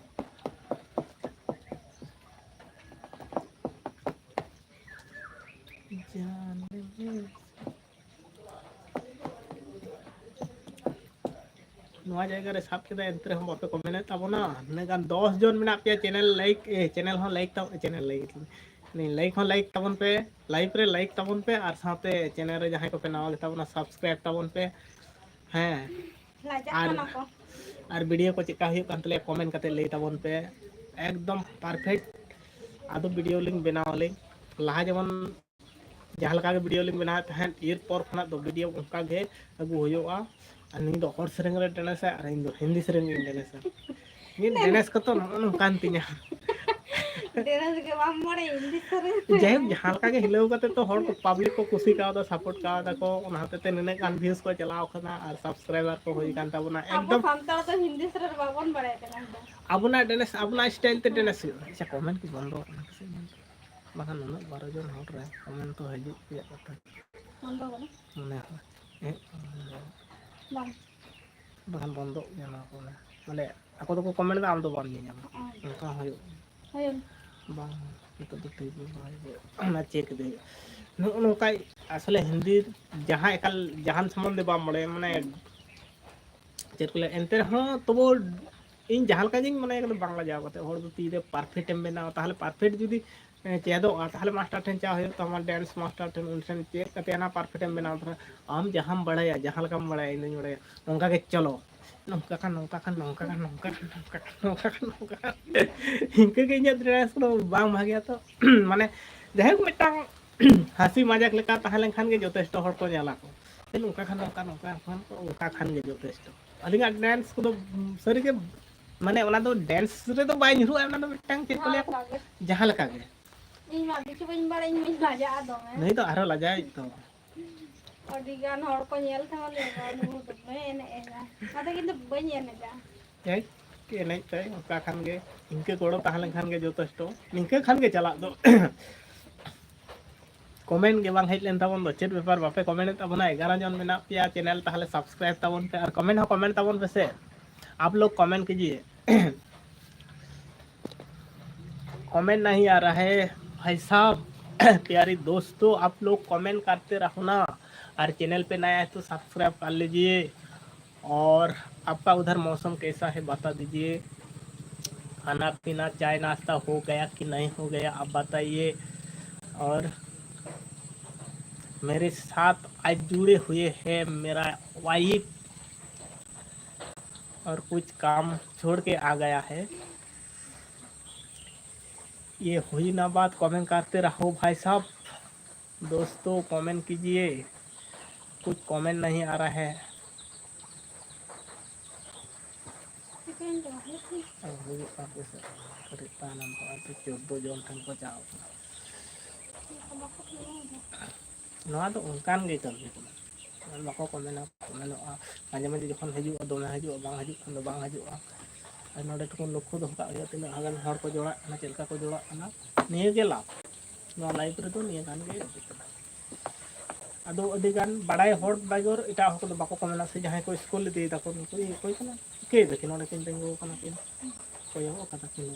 ᱡᱟᱱᱮ ᱢᱮ᱾ ᱱᱚᱣᱟ ᱡᱟᱭᱜᱟ ᱨᱮ ᱥᱟᱵ ᱠᱮᱫᱟ, ᱮᱱᱛᱮ ᱨᱮᱦᱚᱸ ᱵᱟᱯᱮ comment ᱮᱫ ᱛᱟᱵᱚᱱᱟ᱾ ᱛᱤᱱᱟᱹᱜ ᱜᱟᱱ ᱫᱚᱥ ᱡᱚᱱ ᱢᱮᱱᱟᱜ ᱯᱮᱭᱟ, channel like, ᱮ, channel ᱦᱚᱸ like ᱛᱟᱵᱚᱱ, channel like, like ᱦᱚᱸ like ᱛᱟᱵᱚᱱ ᱯᱮ, live ᱨᱮ like ᱛᱟᱵᱚᱱ ᱯᱮ, ᱟᱨ ᱥᱟᱶᱛᱮ channel ᱨᱮ ᱡᱟᱦᱟᱸᱭ ᱠᱚᱯᱮ ᱱᱟᱣᱟ ᱜᱮᱛᱟ ᱵᱚᱱᱟ, subscribe ᱛᱟᱵᱚᱱ ᱯᱮ᱾ ᱦᱮᱸ᱾ ᱞᱟᱡᱟᱜ ᱟᱨ, ᱠᱟᱱᱟ ᱠᱚ᱾ ᱟᱨ video ᱠᱚ ᱪᱮᱫᱠᱟ ᱦᱩᱭᱩᱜ ᱠᱟᱱ ᱛᱟᱞᱮᱭᱟ, comment ᱠᱟᱛᱮ ᱞᱟᱹᱭ ᱛᱟᱵᱚᱱ ᱯᱮ᱾ ᱮᱠᱫᱚᱢ perfect ᱟᱫᱚ video ᱞᱤᱧ ᱵᱮᱱᱟᱣ ᱟᱹᱞᱤᱧ᱾ ᱞᱟᱦᱟ ᱡᱮᱢᱚᱱ ᱡᱟᱦᱟᱸ ᱞᱮᱠᱟ ᱜᱮ video ᱞᱤᱧ ᱵᱮᱱᱟᱣᱮᱫ ᱛᱟᱦᱮᱸᱫ, ᱮᱨᱯᱚᱨ ᱠᱷᱚᱱᱟᱜ ᱫᱚ video ᱚᱱᱠᱟ ᱜᱮ ᱟᱹᱜᱩ ᱦᱩᱭᱩᱜᱼᱟ᱾ ᱟᱨ ᱱᱩᱭ ᱫᱚ ᱦᱚᱲ ᱥᱮᱨᱮᱧ ᱨᱮ danceᱟᱭ ᱟᱨ ᱤᱧ ᱫᱚ ᱦᱤᱱᱫᱤ ᱥᱮᱨᱮᱧ ᱨᱤᱧ danceᱟ᱾ ᱤᱧᱟᱹᱜ dance ᱠᱚᱛᱚ ᱱᱚᱜᱼᱚ ᱱᱚᱝᱠᱟᱱ ᱛᱤᱧᱟ᱾ Dance ᱜᱮ ᱵᱟᱢ ᱵᱟᱲᱟᱭᱟ, ᱦᱤᱱᱫᱤ ᱥᱮᱨᱮᱧ? ᱡᱟᱭᱦᱳᱠ, ᱡᱟᱦᱟᱸ ᱞᱮᱠᱟ ᱜᱮ ᱦᱤᱞᱟᱹᱣ ᱠᱟᱛᱮ ᱛᱚ ᱦᱚᱲ ᱠᱚ, public ᱠᱚ ᱠᱩᱥᱤ ᱠᱟᱣᱫᱟ, support ᱠᱟᱣᱫᱟ ᱠᱚ, ᱚᱱᱟ ᱦᱚᱛᱮᱡ ᱛᱮ ᱱᱤᱱᱟᱹᱜ ᱜᱟᱱ views ᱠᱚ ᱪᱟᱞᱟᱣ ᱠᱟᱱᱟ ᱟᱨ subscriber ᱠᱚ ᱦᱩᱭ ᱠᱟᱱ ᱛᱟᱵᱚᱱᱟ᱾ ᱟᱵᱚ ᱮᱠᱫᱚᱢ ᱥᱟᱱᱛᱟᱲ ᱫᱚ ᱦᱤᱱᱫᱤ ᱥᱮᱨᱮᱧ ᱵᱟᱵᱚᱱ ᱵᱟᱲᱟᱭ ᱠᱟᱱᱟ ᱮᱠᱫᱚᱢ᱾ ᱟᱵᱚᱱᱟᱜ dance, ᱟᱵᱚᱱᱟᱜ style ᱛᱮ dance ᱦᱩᱭᱩᱜᱼᱟ᱾ ᱟᱪᱪᱷᱟ, comment ᱠᱚ ᱵᱚᱱᱫᱚ ᱟᱠᱟᱱᱟ ᱥᱮ ᱵᱟᱝ? ᱵᱟᱠᱷᱟᱱ ᱱᱩᱱᱟᱹᱜ ᱵᱟᱨᱚ ᱡᱚᱱ ᱦᱚᱲ ᱨᱮ comment ᱛᱚ ᱦᱤᱡᱩᱜ ᱨᱮᱭᱟᱜ ᱠᱟᱛᱷᱟ᱾ ᱵᱚᱱᱫᱚ ᱟᱠᱟᱱᱟ? ᱢᱚᱱᱮ ᱦᱚᱸ᱾ ᱦᱮᱸ᱾ ᱵᱟᱝ᱾ ᱵᱟᱠᱷᱟᱱ ᱵᱚᱱᱫᱚᱜ ᱜᱮᱭᱟ ᱱᱚᱣᱟ ᱠᱚ᱾ ᱢᱟᱱᱮ ᱟᱠᱚ ᱫᱚᱠᱚ comment ᱮᱫᱟ, ᱟᱢ ᱫᱚ ᱵᱟᱢ ᱧᱮᱧᱟᱢᱟ᱾ ᱦᱚᱸ᱾ ᱚᱱᱠᱟ ᱦᱚᱸ ᱦᱩᱭᱩᱜ ᱜᱮᱭᱟ᱾ ᱦᱩᱭᱩᱜ᱾ ᱵᱟᱝ, ᱱᱤᱛᱚᱜ ᱫᱚ ᱴᱷᱤᱠ ᱜᱮ ᱵᱟᱝ ᱦᱩᱭᱩᱜ᱾ ᱚᱱᱟ check ᱤᱫᱤ ᱦᱩᱭᱩᱜᱼᱟ᱾ ᱱᱚᱜᱼᱚ ᱱᱚᱝᱠᱟ ᱟᱥᱚᱞᱮ ᱦᱤᱱᱫᱤ ᱡᱟᱦᱟᱸ ᱮᱠᱟᱞ ᱡᱟᱦᱟᱱ ᱥᱚᱢᱵᱚᱱᱫᱷᱮ ᱵᱟᱢ ᱵᱟᱲᱟᱭᱟ, ᱢᱟᱱᱮ ᱪᱮᱫ ᱠᱚ ᱞᱟᱹᱭᱟ, ᱮᱱᱛᱮ ᱨᱮᱦᱚᱸ ᱛᱚᱵᱩ ᱤᱧ ᱡᱟᱦᱟᱸ ᱞᱮᱠᱟ ᱜᱤᱧ ᱢᱚᱱᱮᱭ ᱠᱟᱫᱟ, ᱵᱟᱝᱞᱟ ᱡᱟᱣ ᱠᱟᱛᱮ ᱦᱚᱲ ᱫᱚ ᱛᱤᱨᱮ perfect ᱮᱢ ᱵᱮᱱᱟᱣᱟ, ᱛᱟᱦᱚᱞᱮ perfect ᱡᱩᱫᱤ, ᱮ, ᱪᱮᱫᱚᱜᱼᱟ, ᱛᱟᱦᱚᱞᱮ master ᱴᱷᱮᱱ ᱪᱟᱣ ᱦᱩᱭᱩᱜ ᱛᱟᱢᱟ, dance master ᱴᱷᱮᱱ, ᱩᱱᱤ ᱴᱷᱮᱱ ᱪᱮᱫ ᱠᱟᱛᱮ ᱚᱱᱟ perfect ᱮᱢ ᱵᱮᱱᱟᱣ ᱫᱟᱲᱮᱭᱟᱜᱼᱟ᱾ ᱟᱢ ᱡᱟᱦᱟᱸᱢ ᱵᱟᱲᱟᱭᱟ, ᱡᱟᱦᱟᱸ ᱞᱮᱠᱟᱢ ᱵᱟᱲᱟᱭᱟ, ᱤᱧ ᱫᱩᱧ ᱵᱟᱲᱟᱭᱟ, ᱚᱱᱠᱟ ᱜᱮ ᱪᱚᱞᱚ᱾ ᱱᱚᱝᱠᱟ ᱠᱷᱟᱱ ᱱᱚᱝᱠᱟ ᱠᱷᱟᱱ ᱱᱚᱝᱠᱟ ᱠᱷᱟᱱ ᱱᱚᱝᱠᱟ ᱠᱷᱟᱱ ᱱᱚᱝᱠᱟ ᱠᱷᱟᱱ ᱱᱚᱝᱠᱟ ᱠᱷᱟᱱ ᱱᱚᱝᱠᱟ ᱠᱷᱟᱱ ᱱᱚᱝᱠᱟ ᱠᱷᱟᱱ ᱤᱱᱠᱟᱹ ᱜᱮ ᱤᱧᱟᱹᱜ ᱰᱨᱮᱥ ᱠᱚᱫᱚ ᱵᱟᱝ ᱵᱷᱟᱜᱮᱭᱟ ᱛᱚ᱾ ᱢᱟᱱᱮ ᱡᱟᱭᱦᱳᱠ, ᱢᱤᱫᱴᱟᱝ ᱦᱟᱹᱥᱤ ᱢᱟᱡᱟᱠ ᱞᱮᱠᱟ ᱛᱟᱦᱮᱸ ᱞᱮᱱᱠᱷᱟᱱ ᱜᱮ ᱡᱚᱛᱷᱮᱥᱴᱚ, ᱦᱚᱲ ᱠᱚ ᱧᱮᱞᱟ ᱠᱚ, "ᱱᱚᱝᱠᱟ ᱠᱷᱟᱱ ᱱᱚᱝᱠᱟ, ᱱᱚᱝᱠᱟ ᱠᱷᱟᱱ ᱚᱱᱠᱟ ᱠᱷᱟᱱ ᱜᱮ ᱡᱚᱛᱷᱮᱥᱴᱚ᱾" ᱟᱹᱞᱤᱧᱟᱜ ᱰᱮᱱᱥ ᱠᱚᱫᱚ ᱥᱟᱹᱨᱤᱜᱮ, ᱢᱟᱱᱮ ᱚᱱᱟ ᱫᱚ ᱰᱮᱱᱥ ᱨᱮᱫᱚ ᱵᱟᱭ ᱧᱩᱨᱦᱩᱜᱼᱟ, ᱚᱱᱟ ᱫᱚ ᱢᱤᱫᱴᱟᱝ ᱪᱮᱫ ᱠᱚ ᱞᱟᱹᱭᱟ, ᱡᱟᱦᱟᱸ ᱞᱮᱠᱟ ᱜᱮ᱾ ᱤᱧ ᱢᱟ ᱠᱤᱪᱷᱩ ᱵᱟᱹᱧ ᱵᱟᱲᱟᱭᱟ, ᱤᱧ ᱢᱟᱧ ᱞᱟᱡᱟᱜᱼᱟ ᱫᱚᱢᱮ᱾ ᱱᱩᱭ ᱫᱚ ᱟᱨᱦᱚᱸ ᱞᱟᱡᱟᱣᱤᱡ ᱫᱚ᱾ ᱟᱹᱰᱤ ᱜᱟᱱ ᱦᱚᱲ ᱠᱚ ᱧᱮᱞ ᱛᱮᱢᱟ ᱞᱟᱹᱭᱟ, "ᱱᱩᱭ ᱫᱚᱢᱮ ᱮᱱᱮᱡ ᱮᱫᱟ", ᱚᱱᱟᱛᱮ ᱤᱧ ᱫᱚ ᱵᱟᱹᱧ ᱮᱱᱮᱡᱟ᱾ ᱮᱭ, ᱮᱱᱮᱡ ᱛᱟᱭ, ᱚᱱᱠᱟ ᱠᱷᱟᱱ ᱜᱮ, ᱤᱱᱠᱟᱹ ᱜᱚᱲᱚ ᱛᱟᱦᱮᱸ ᱞᱮᱱᱠᱷᱟᱱ ᱜᱮ ᱡᱚᱛᱷᱮᱥᱴᱚ, ᱱᱤᱝᱠᱟᱹ ᱠᱷᱟᱱ ᱜᱮ ᱪᱟᱞᱟᱜ ᱫᱚ᱾ ᱠᱚᱢᱮᱱᱴ ᱜᱮ ᱵᱟᱝ ᱦᱮᱡ ᱞᱮᱱ ᱛᱟᱵᱚᱱ ᱫᱚ, ᱪᱮᱫ ᱵᱮᱯᱟᱨ ᱵᱟᱯᱮ ᱠᱚᱢᱮᱱᱴ ᱮᱫ ᱛᱟᱵᱚᱱᱟ? ᱮᱜᱟᱨᱚ ᱡᱚᱱ ᱢᱮᱱᱟᱜ ᱯᱮᱭᱟ, ᱪᱮᱱᱮᱞ ᱛᱟᱦᱚᱞᱮ ᱥᱟᱵᱥᱠᱨᱟᱭᱤᱵ ᱛᱟᱵᱚᱱ ᱯᱮ ᱟᱨ ᱠᱚᱢᱮᱱᱴ ᱦᱚᱸ ᱠᱚᱢᱮᱱᱴ ᱛᱟᱵᱚᱱ ᱯᱮᱥᱮ, ᱟᱯ ᱞᱳᱜ ᱠᱚᱢᱮᱱᱴ ᱠᱤᱡᱤᱭᱮ᱾ कमेंट नहीं आ रहा है भाई साहब। प्यारे दोस्तों, आप लोग कमेंट करते रहो ना, और चैनल पे नया है तो सब्सक्राइब कर लीजिए, और आपका उधर मौसम कैसा है बता दीजिए। खाना पीना, चाय नाश्ता हो गया कि नहीं हो गया, आप बताइए। और मेरे साथ आज जुड़े हुए हैं मेरा वाइफ, और कुछ काम छोड़ के आ गया है। ये हुई ना बात, कमेंट करते रहो भाई साहब। दोस्तों, कमेंट कीजिए, कुछ कमेंट नहीं आ रहा है। ᱟᱨ ᱦᱩᱭᱩᱜ ᱠᱟᱱ ᱜᱮ ᱥᱮ, ᱠᱟᱹᱴᱤᱡ ᱛᱟᱭᱱᱚᱢ ᱠᱚ ᱟᱨ ᱪᱳᱫᱽᱫᱳ ᱡᱚᱱ ᱴᱷᱮᱱ ᱠᱚ ᱪᱟᱣ ᱠᱟᱱᱟ᱾ ᱱᱚᱣᱟ ᱫᱚ ᱚᱱᱠᱟᱱ ᱜᱮ ᱠᱟᱹᱢᱤ ᱠᱟᱱᱟ᱾ ᱟᱨ ᱵᱟᱠᱚ ᱠᱚᱢᱮᱱᱟ, ᱠᱚᱢᱮᱱᱚᱜᱼᱟ᱾ ᱢᱟᱡᱷᱮ ᱢᱟᱡᱷᱮ ᱡᱚᱠᱷᱚᱱ ᱦᱤᱡᱩᱜᱼᱟ, ᱫᱚᱢᱮ ᱦᱤᱡᱩᱜᱼᱟ, ᱵᱟᱝ ᱦᱤᱡᱩᱜ ᱠᱷᱟᱱ ᱫᱚ ᱵᱟᱝ ᱦᱤᱡᱩᱜᱼᱟ᱾ ᱟᱨ ᱱᱚᱰᱮ ᱴᱩᱠᱩᱱ ᱞᱚᱠᱠᱷᱚ ᱫᱚᱦᱚ ᱠᱟᱜ ᱦᱩᱭᱩᱜᱼᱟ, ᱛᱤᱱᱟᱹᱜ ᱜᱟᱱ ᱦᱚᱲ ᱠᱚ ᱡᱚᱲᱟᱜ ᱠᱟᱱᱟ, ᱪᱮᱫ ᱞᱮᱠᱟ ᱠᱚ ᱡᱚᱲᱟᱜ ᱠᱟᱱᱟ, ᱱᱤᱭᱟᱹ ᱜᱮ ᱞᱟᱵᱷ᱾ ᱱᱚᱣᱟ ᱞᱟᱭᱤᱵᱷ ᱨᱮᱫᱚ ᱱᱤᱭᱟᱹ ᱜᱟᱱ ᱜᱮ ᱤᱫᱤᱜ ᱠᱟᱱᱟ᱾ ᱟᱫᱚ ᱟᱹᱰᱤ ᱜᱟᱱ ᱵᱟᱲᱟᱭ ᱦᱚᱲ ᱵᱮᱜᱚᱨ ᱮᱴᱟᱜ ᱦᱚᱲ ᱠᱚᱫᱚ ᱵᱟᱠᱚ ᱠᱚᱢᱮᱱᱟ ᱥᱮ, ᱡᱟᱦᱟᱸᱭ ᱠᱚ ᱥᱠᱨᱚᱞ ᱤᱫᱤᱭ ᱫᱟᱠᱚ, ᱱᱩᱠᱩ ᱚᱠᱚᱭ ᱠᱟᱱᱟ, ᱪᱤᱠᱟᱹᱭ ᱫᱟᱠᱤᱱ, ᱱᱚᱰᱮ ᱠᱤᱱ ᱛᱤᱸᱜᱩ ᱟᱠᱟᱱᱟ ᱠᱤᱱ, ᱠᱚᱭᱚᱜ ᱟᱠᱟᱫᱟ ᱠᱤᱱ,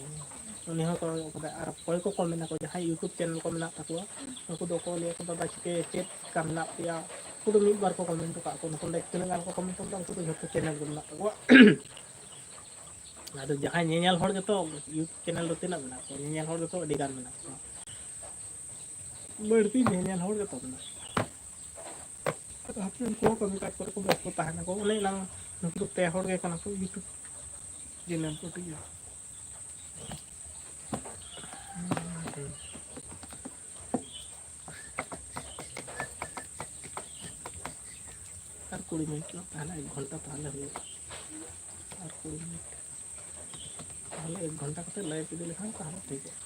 ᱩᱱᱤ ᱦᱚᱸ ᱠᱚᱭᱚᱜ ᱟᱠᱟᱫᱟ᱾ ᱟᱨ ᱚᱠᱚᱭ ᱠᱚ ᱠᱚᱢᱮᱱᱟ ᱠᱚ, ᱡᱟᱦᱟᱸᱭ YouTube ᱪᱮᱱᱮᱞ ᱠᱚ ᱢᱮᱱᱟᱜ ᱛᱟᱠᱚᱣᱟ, ᱩᱱᱠᱩ ᱫᱚ ᱠᱚ ᱞᱟᱹᱭᱟ ᱠᱚ, "ᱫᱟᱫᱟ ᱪᱤᱠᱟᱹ ᱪᱮᱫ ᱞᱮᱠᱟ ᱢᱮᱱᱟᱜ ᱯᱮᱭᱟ?" ᱩᱱᱠᱩ ᱫᱚ ᱢᱤᱫ ᱵᱟᱨ ᱠᱚ ᱠᱚᱢᱮᱱᱴ ᱠᱟᱜ ᱠᱚ, ᱱᱩᱠᱩ ᱞᱟᱹᱭ ᱛᱤᱱᱟᱹᱜ ᱜᱟᱱ ᱠᱚ ᱠᱚᱢᱮᱱᱴ ᱠᱟᱫᱟ, ᱩᱱᱠᱩ ᱫᱚ ᱡᱷᱚᱛᱚ ᱪᱮᱱᱮᱞ ᱜᱮ ᱢᱮᱱᱟᱜ ᱛᱟᱠᱚᱣᱟ᱾ ᱟᱫᱚ ᱡᱟᱦᱟᱸᱭ ᱧᱮᱧᱮᱞ ᱦᱚᱲ ᱜᱮᱛᱚ, YouTube ᱪᱮᱱᱮᱞ ᱫᱚ ᱛᱤᱱᱟᱹᱜ ᱢᱮᱱᱟᱜ ᱠᱚᱣᱟ? ᱧᱮᱧᱮᱞ ᱦᱚᱲ ᱜᱮᱛᱚ ᱟᱹᱰᱤ ᱜᱟᱱ ᱢᱮᱱᱟᱜ ᱠᱚᱣᱟ, ᱵᱟᱹᱲᱛᱤ ᱧᱮᱧᱮᱞ ᱦᱚᱲ ᱜᱮᱛᱚ ᱢᱮᱱᱟᱜ ᱠᱚᱣᱟ᱾ ᱟᱯᱮ ᱩᱱᱠᱩ ᱦᱚᱸ ᱠᱟᱹᱢᱤ ᱠᱟᱡᱽ ᱠᱚᱨᱮ ᱠᱚ ᱵᱮᱥᱛᱚ ᱛᱟᱦᱮᱱᱟᱠᱚ᱾ ᱚᱱᱮ ᱚᱱᱟ ᱱᱩᱠᱩ ᱫᱚ ᱯᱮ ᱦᱚᱲ ᱜᱮ ᱠᱟᱱᱟ ᱠᱚ YouTube channel ᱠᱚ, ᱴᱷᱤᱠ ᱜᱮᱭᱟ᱾ ᱟᱨ ᱠᱩᱲᱤ ᱢᱤᱱᱤᱴ ᱞᱟᱝ ᱛᱟᱦᱮᱱᱟ, ᱮᱠ ᱜᱷᱚᱱᱴᱟ ᱛᱟᱦᱞᱮ ᱦᱩᱭᱩᱜᱼᱟ᱾ ᱟᱨ ᱠᱩᱲᱤ ᱢᱤᱱᱤᱴ᱾ ᱛᱟᱦᱞᱮ ᱮᱠ ᱜᱷᱚᱱᱴᱟ ᱠᱟᱛᱮ live ᱤᱫᱤ ᱞᱮᱠᱷᱟᱱ ᱛᱟᱦᱞᱮ ᱴᱷᱤᱠᱚᱜᱼᱟ᱾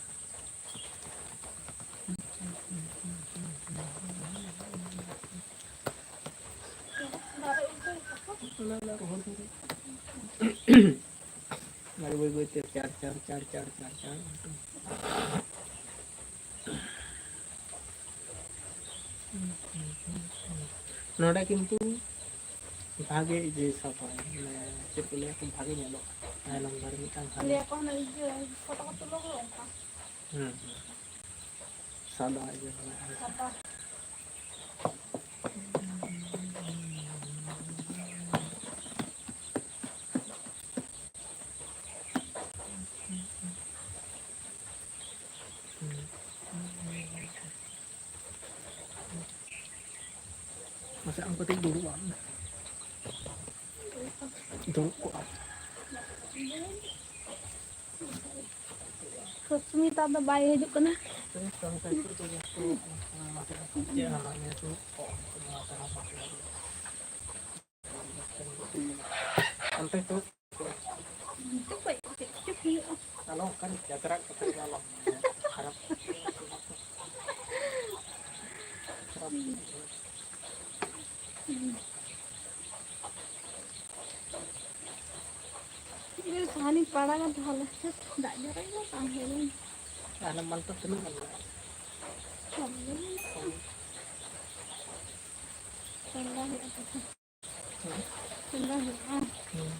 ᱚᱱᱟ ᱚᱱᱟ ᱨᱚᱦᱚᱲ ᱠᱚᱨᱮ᱾ ᱟᱨ ᱵᱟᱹᱭ ᱵᱟᱹᱭ ᱛᱮ ᱪᱟᱲ, ᱪᱟᱲ, ᱪᱟᱲ, ᱪᱟᱲ, ᱪᱟᱲ, ᱪᱟᱲ᱾ ᱱᱚᱰᱮ ᱠᱤᱱᱛᱩ ᱵᱷᱟᱜᱮ ᱤᱭᱟᱹ ᱥᱟᱵᱟᱭ, ᱢᱟᱱᱮ ᱪᱮᱫ ᱠᱚ ᱞᱟᱹᱭᱟ, ᱠᱷᱩᱵ ᱵᱷᱟᱜᱮ ᱧᱮᱞᱚᱜᱼᱟ᱾ ᱛᱟᱭᱱᱚᱢ ᱫᱷᱟᱨᱮ ᱢᱤᱫᱴᱟᱝ ᱵᱷᱟᱜᱮ᱾ ᱞᱟᱹᱭᱟ ᱠᱚ ᱦᱟᱱᱮ ᱤᱭᱟᱹ ᱯᱷᱳᱴᱳ ᱠᱚ ᱛᱩᱞᱟᱹᱣ ᱦᱩᱭᱩᱜᱼᱟ ᱚᱱᱠᱟ᱾ ᱦᱩᱸ, ᱦᱩᱸ᱾ ᱥᱟᱫᱟ ᱤᱭᱟᱹ ᱠᱟᱱᱟ᱾ ᱥᱟᱫᱟ᱾ ᱢᱟᱥᱮ ᱟᱢ ᱠᱟᱹᱴᱤᱡ ᱫᱩᱲᱩᱵ ᱟᱢ᱾ ᱫᱩᱲᱩᱵ ᱠᱚᱜ ᱟᱢ᱾ ᱥᱩᱥᱢᱤᱛᱟ ᱫᱚ ᱵᱟᱭ ᱦᱤᱡᱩᱜ ᱠᱟᱱᱟ᱾ ᱚᱱᱛᱮ ᱠᱚ ᱱᱤᱛᱚᱜ ᱠᱷᱚᱡ ᱪᱮᱫ ᱪᱚ ᱦᱩᱭᱩᱜᱼᱟ᱾ ᱟᱞᱚ ᱚᱱᱠᱟᱱ ᱡᱟᱛᱨᱟ ᱠᱟᱛᱷᱟ ᱫᱚ ᱟᱞᱚ ᱠᱷᱟᱨᱟᱯ᱾ ᱦᱩᱸ᱾ ᱤᱧ ᱥᱟᱦᱟᱱᱤᱧ ᱯᱟᱲᱟᱜᱟ ᱛᱟᱦᱚᱞᱮ᱾ ᱫᱟᱜ ᱡᱚᱨᱚᱭ ᱠᱟᱱᱟ, ᱵᱟᱝ ᱦᱩᱭ ᱞᱮᱱᱟ᱾ ᱛᱟᱦᱚᱞᱮ ᱢᱟᱱᱛᱚ ᱛᱤᱱᱟᱹᱜ ᱜᱟᱱ ᱢᱮᱱᱟᱜᱼᱟ? ᱠᱚᱢ ᱜᱮ ᱢᱮᱱᱟᱜᱼᱟ᱾ ᱪᱚᱸᱫᱟ ᱦᱩᱭᱩᱜᱼᱟ ᱛᱚᱵᱮ᱾ ᱦᱩᱸ᱾ ᱪᱚᱸᱫᱟ ᱦᱩᱭᱩᱜᱼᱟ᱾ ᱦᱩᱸ᱾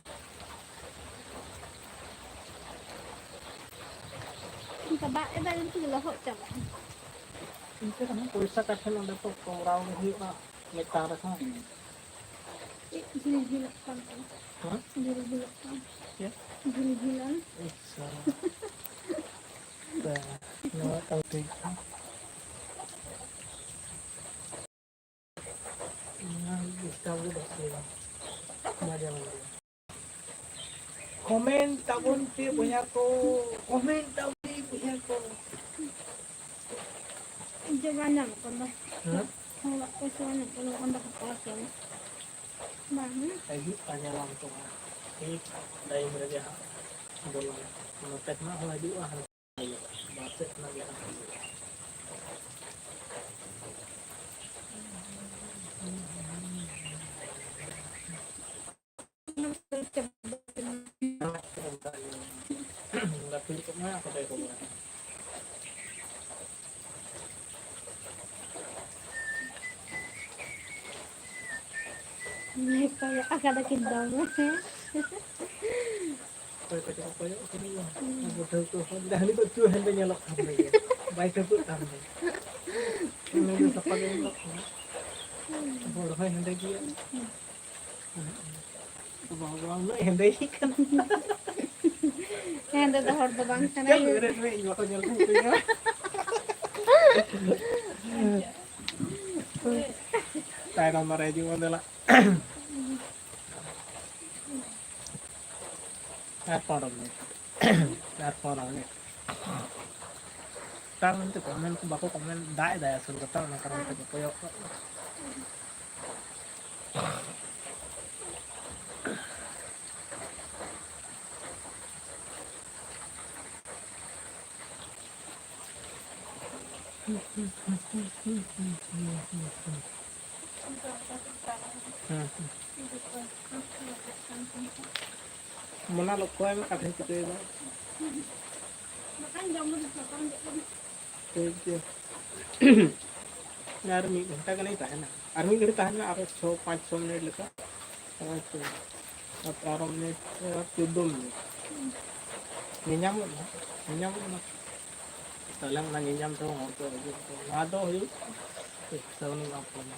ᱚᱱᱠᱟ ᱫᱟᱜ ᱮᱫᱟᱭ, ᱡᱚᱛᱚ ᱜᱮ ᱞᱚᱦᱚᱫ ᱪᱟᱵᱟᱜᱼᱟ᱾ ᱮᱱᱛᱮ ᱨᱮᱦᱚᱸ ᱯᱚᱭᱥᱟ ᱠᱟᱴᱷᱮ ᱱᱚᱰᱮ ᱛᱚ ᱠᱚᱨᱟᱣ ᱜᱮ ᱦᱩᱭᱩᱜᱼᱟ ᱢᱤᱫᱴᱟᱝ ᱨᱮᱦᱚᱸ᱾ ᱦᱩᱸ᱾ ᱪᱮᱫ ᱡᱷᱤᱞ ᱡᱷᱤᱞᱚᱜ ᱠᱟᱱ ᱛᱟᱢᱟ? ᱦᱮᱸ? ᱡᱷᱤᱞ ᱡᱷᱤᱞᱚᱜ ᱠᱟᱱ᱾ ᱪᱮᱫ? ᱡᱷᱤᱞ ᱡᱷᱤᱞ ᱟᱱ᱾ ᱟᱪᱪᱷᱟ᱾ ᱛᱚ, ᱱᱚᱣᱟ ᱴᱟᱜ ᱴᱷᱤᱠ ᱜᱮᱭᱟ᱾ ᱟᱵᱚ ᱫᱚ ᱪᱮᱫ ᱦᱚᱸ ᱵᱟᱝ᱾ ᱢᱟᱡᱟ ᱢᱟᱡᱟ᱾ ᱠᱚᱢᱮᱱᱴ ᱛᱟᱵᱚᱱ ᱯᱮ ᱵᱚᱭᱦᱟ ᱠᱚ, ᱠᱚᱢᱮᱱᱴ ᱛᱟᱵᱚᱱ ᱯᱮ ᱵᱚᱭᱦᱟ ᱠᱚ᱾ ᱤᱧ ᱪᱚ ᱵᱟᱝ ᱧᱟᱢᱚᱜ ᱠᱟᱱᱟ᱾ ᱦᱮᱸ? ᱦᱚᱲᱟᱜ ᱯᱚᱭᱥᱟ ᱵᱟᱝ ᱧᱟᱢᱚᱜ ᱠᱟᱱᱟ, ᱚᱸᱰᱮ ᱦᱟᱛᱟᱣ ᱠᱮᱭᱟ᱾ ᱵᱟᱝ, ᱦᱮᱸ? ᱦᱤᱡᱩᱜ ᱠᱟᱱ ᱧᱮᱞᱟᱢ ᱛᱚ ᱦᱟᱸᱜ᱾ ᱴᱷᱤᱠ ᱴᱟᱭᱤᱢ ᱨᱮᱜᱮ ᱦᱟᱸᱜ ᱵᱚᱞᱚᱱᱟ᱾ ᱱᱚᱛᱮ ᱠᱷᱚᱱᱟᱜ ᱦᱚᱸ ᱦᱤᱡᱩᱜᱼᱟ, ᱦᱟᱱᱛᱮ ᱦᱤᱡᱩᱜᱼᱟ᱾ ᱵᱟᱨ ᱥᱮᱫ ᱠᱷᱚᱱᱟᱜ ᱜᱮ ᱦᱟᱸᱜ ᱦᱤᱡᱩᱜᱼᱟ᱾ ᱜᱟᱛᱮ ᱠᱚ ᱢᱮᱱᱟᱜ ᱠᱚ ᱛᱟᱭ ᱠᱚ᱾ ᱱᱤᱛᱚᱜ ᱟᱠᱟᱫᱟ ᱠᱤᱱ ᱫᱚᱢᱮ᱾ ᱚᱠᱚᱭ ᱠᱚᱪᱚ ᱠᱚ ᱠᱚᱭᱚᱜ ᱠᱟᱫᱮᱭᱟ᱾ ᱟᱵᱚ ᱴᱷᱟᱹᱣᱠᱟᱹ ᱦᱚᱸ ᱰᱟᱹᱦᱞᱤ ᱫᱚ ᱩᱪᱩ ᱦᱮᱸᱫᱮ ᱧᱮᱞᱚᱜ ᱠᱟᱱ ᱛᱟᱭᱟ᱾ ᱵᱟᱭ ᱴᱷᱟᱹᱣᱠᱟᱹᱜ ᱠᱟᱱ ᱛᱟᱭᱟ᱾ ᱩᱱᱤ ᱫᱚ ᱥᱟᱯᱷᱟ ᱜᱮ ᱧᱮᱞᱚᱜ ᱠᱟᱱᱟ᱾ ᱦᱚᱲ ᱦᱚᱸᱭ ᱦᱮᱸᱫᱮ ᱜᱮᱭᱟ᱾ ᱵᱟᱵᱟ, ᱩᱱᱟᱹᱜ ᱦᱮᱸᱫᱮ ᱜᱮ ᱠᱟᱱᱟ᱾ ᱦᱮᱸᱫᱮ ᱫᱚ ᱦᱚᱲ ᱫᱚ ᱵᱟᱝ ᱠᱟᱱᱟᱭ᱾ ᱪᱮᱫ ᱵᱮᱨᱮᱫ ᱢᱮ, ᱤᱧ ᱵᱟᱠᱚ ᱧᱮᱞ ᱴᱷᱤᱠ ᱠᱟᱹᱧᱟ᱾ ᱛᱟᱭᱱᱚᱢ ᱫᱟᱨᱮ ᱦᱤᱡᱩᱜ ᱢᱮ ᱫᱮᱞᱟ᱾ ᱟᱨ ᱯᱚᱱᱨᱚ ᱢᱤᱱᱤᱴ᱾ ᱟᱨ ᱯᱚᱱᱨᱚ ᱢᱤᱱᱤᱴ᱾ ᱛᱟᱨ ᱢᱚᱫᱽᱫᱷᱮ ᱠᱚᱢᱮᱱᱴ ᱠᱚ ᱵᱟᱠᱚ ᱠᱚᱢᱮᱱᱴ, ᱫᱟᱜ ᱮᱫᱟᱭ ᱟᱥᱚᱞ ᱠᱟᱛᱷᱟ, ᱚᱱᱟ ᱠᱟᱨᱚᱱ ᱛᱮ ᱵᱟᱠᱚ ᱠᱚᱭᱚᱜ ᱠᱟᱜ ᱠᱟᱱᱟ᱾ ᱦᱮᱸ, ᱦᱮᱸ᱾ ᱢᱚᱱᱟ ᱞᱚᱠᱠᱷᱚ ᱮᱢ ᱠᱟᱛᱷᱟᱧ ᱪᱤᱠᱟᱹᱭᱮᱫᱟ᱾ ᱴᱷᱤᱠ ᱜᱮᱭᱟ᱾ ᱟᱨ ᱢᱤᱫ ᱜᱷᱚᱱᱴᱟ ᱜᱟᱱᱤᱧ ᱛᱟᱦᱮᱱᱟ, ᱟᱨ ᱢᱤᱫ ᱜᱷᱟᱹᱲᱤᱡ ᱛᱟᱦᱮᱱᱟ, ᱟᱨᱚ ᱪᱷᱚ, ᱯᱟᱸᱪ, ᱪᱷᱚ ᱢᱤᱱᱤᱴ ᱞᱮᱠᱟ᱾ ᱦᱳᱭ ᱛᱚ᱾ ᱟᱨ ᱯᱚᱱᱨᱚ ᱢᱤᱱᱤᱴ, ᱟᱨ ᱪᱳᱫᱽᱫᱳ ᱢᱤᱱᱤᱴ᱾ ᱧᱮᱧᱟᱢᱚᱜ ᱢᱟ, ᱧᱮᱧᱟᱢᱚᱜ ᱢᱟ᱾ ᱛᱟᱦᱞᱮ ᱚᱱᱟ ᱧᱮᱧᱟᱢ ᱛᱮᱦᱚᱸ ᱦᱚᱲ ᱠᱚ ᱦᱤᱡᱩᱜ ᱟᱠᱚ᱾ ᱱᱚᱣᱟ ᱫᱚ ᱦᱩᱭᱩᱜ ᱥᱟᱹᱜᱩᱱ ᱵᱟᱯᱞᱟ᱾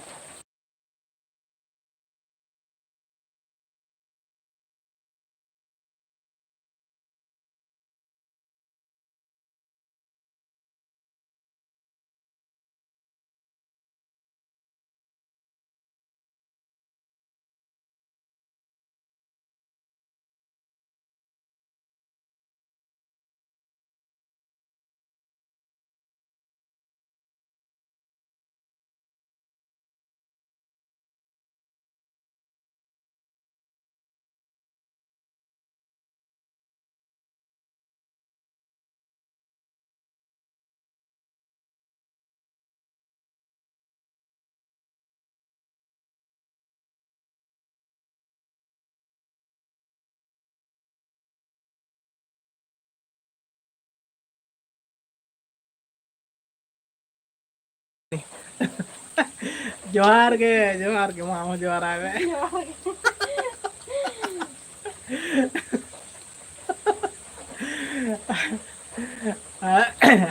ᱡᱚᱦᱟᱨ ᱜᱮ, ᱡᱚᱦᱟᱨ ᱜᱮ, ᱢᱟ ᱟᱢ ᱦᱚᱸ ᱡᱚᱦᱟᱨ ᱟᱭ ᱢᱮ᱾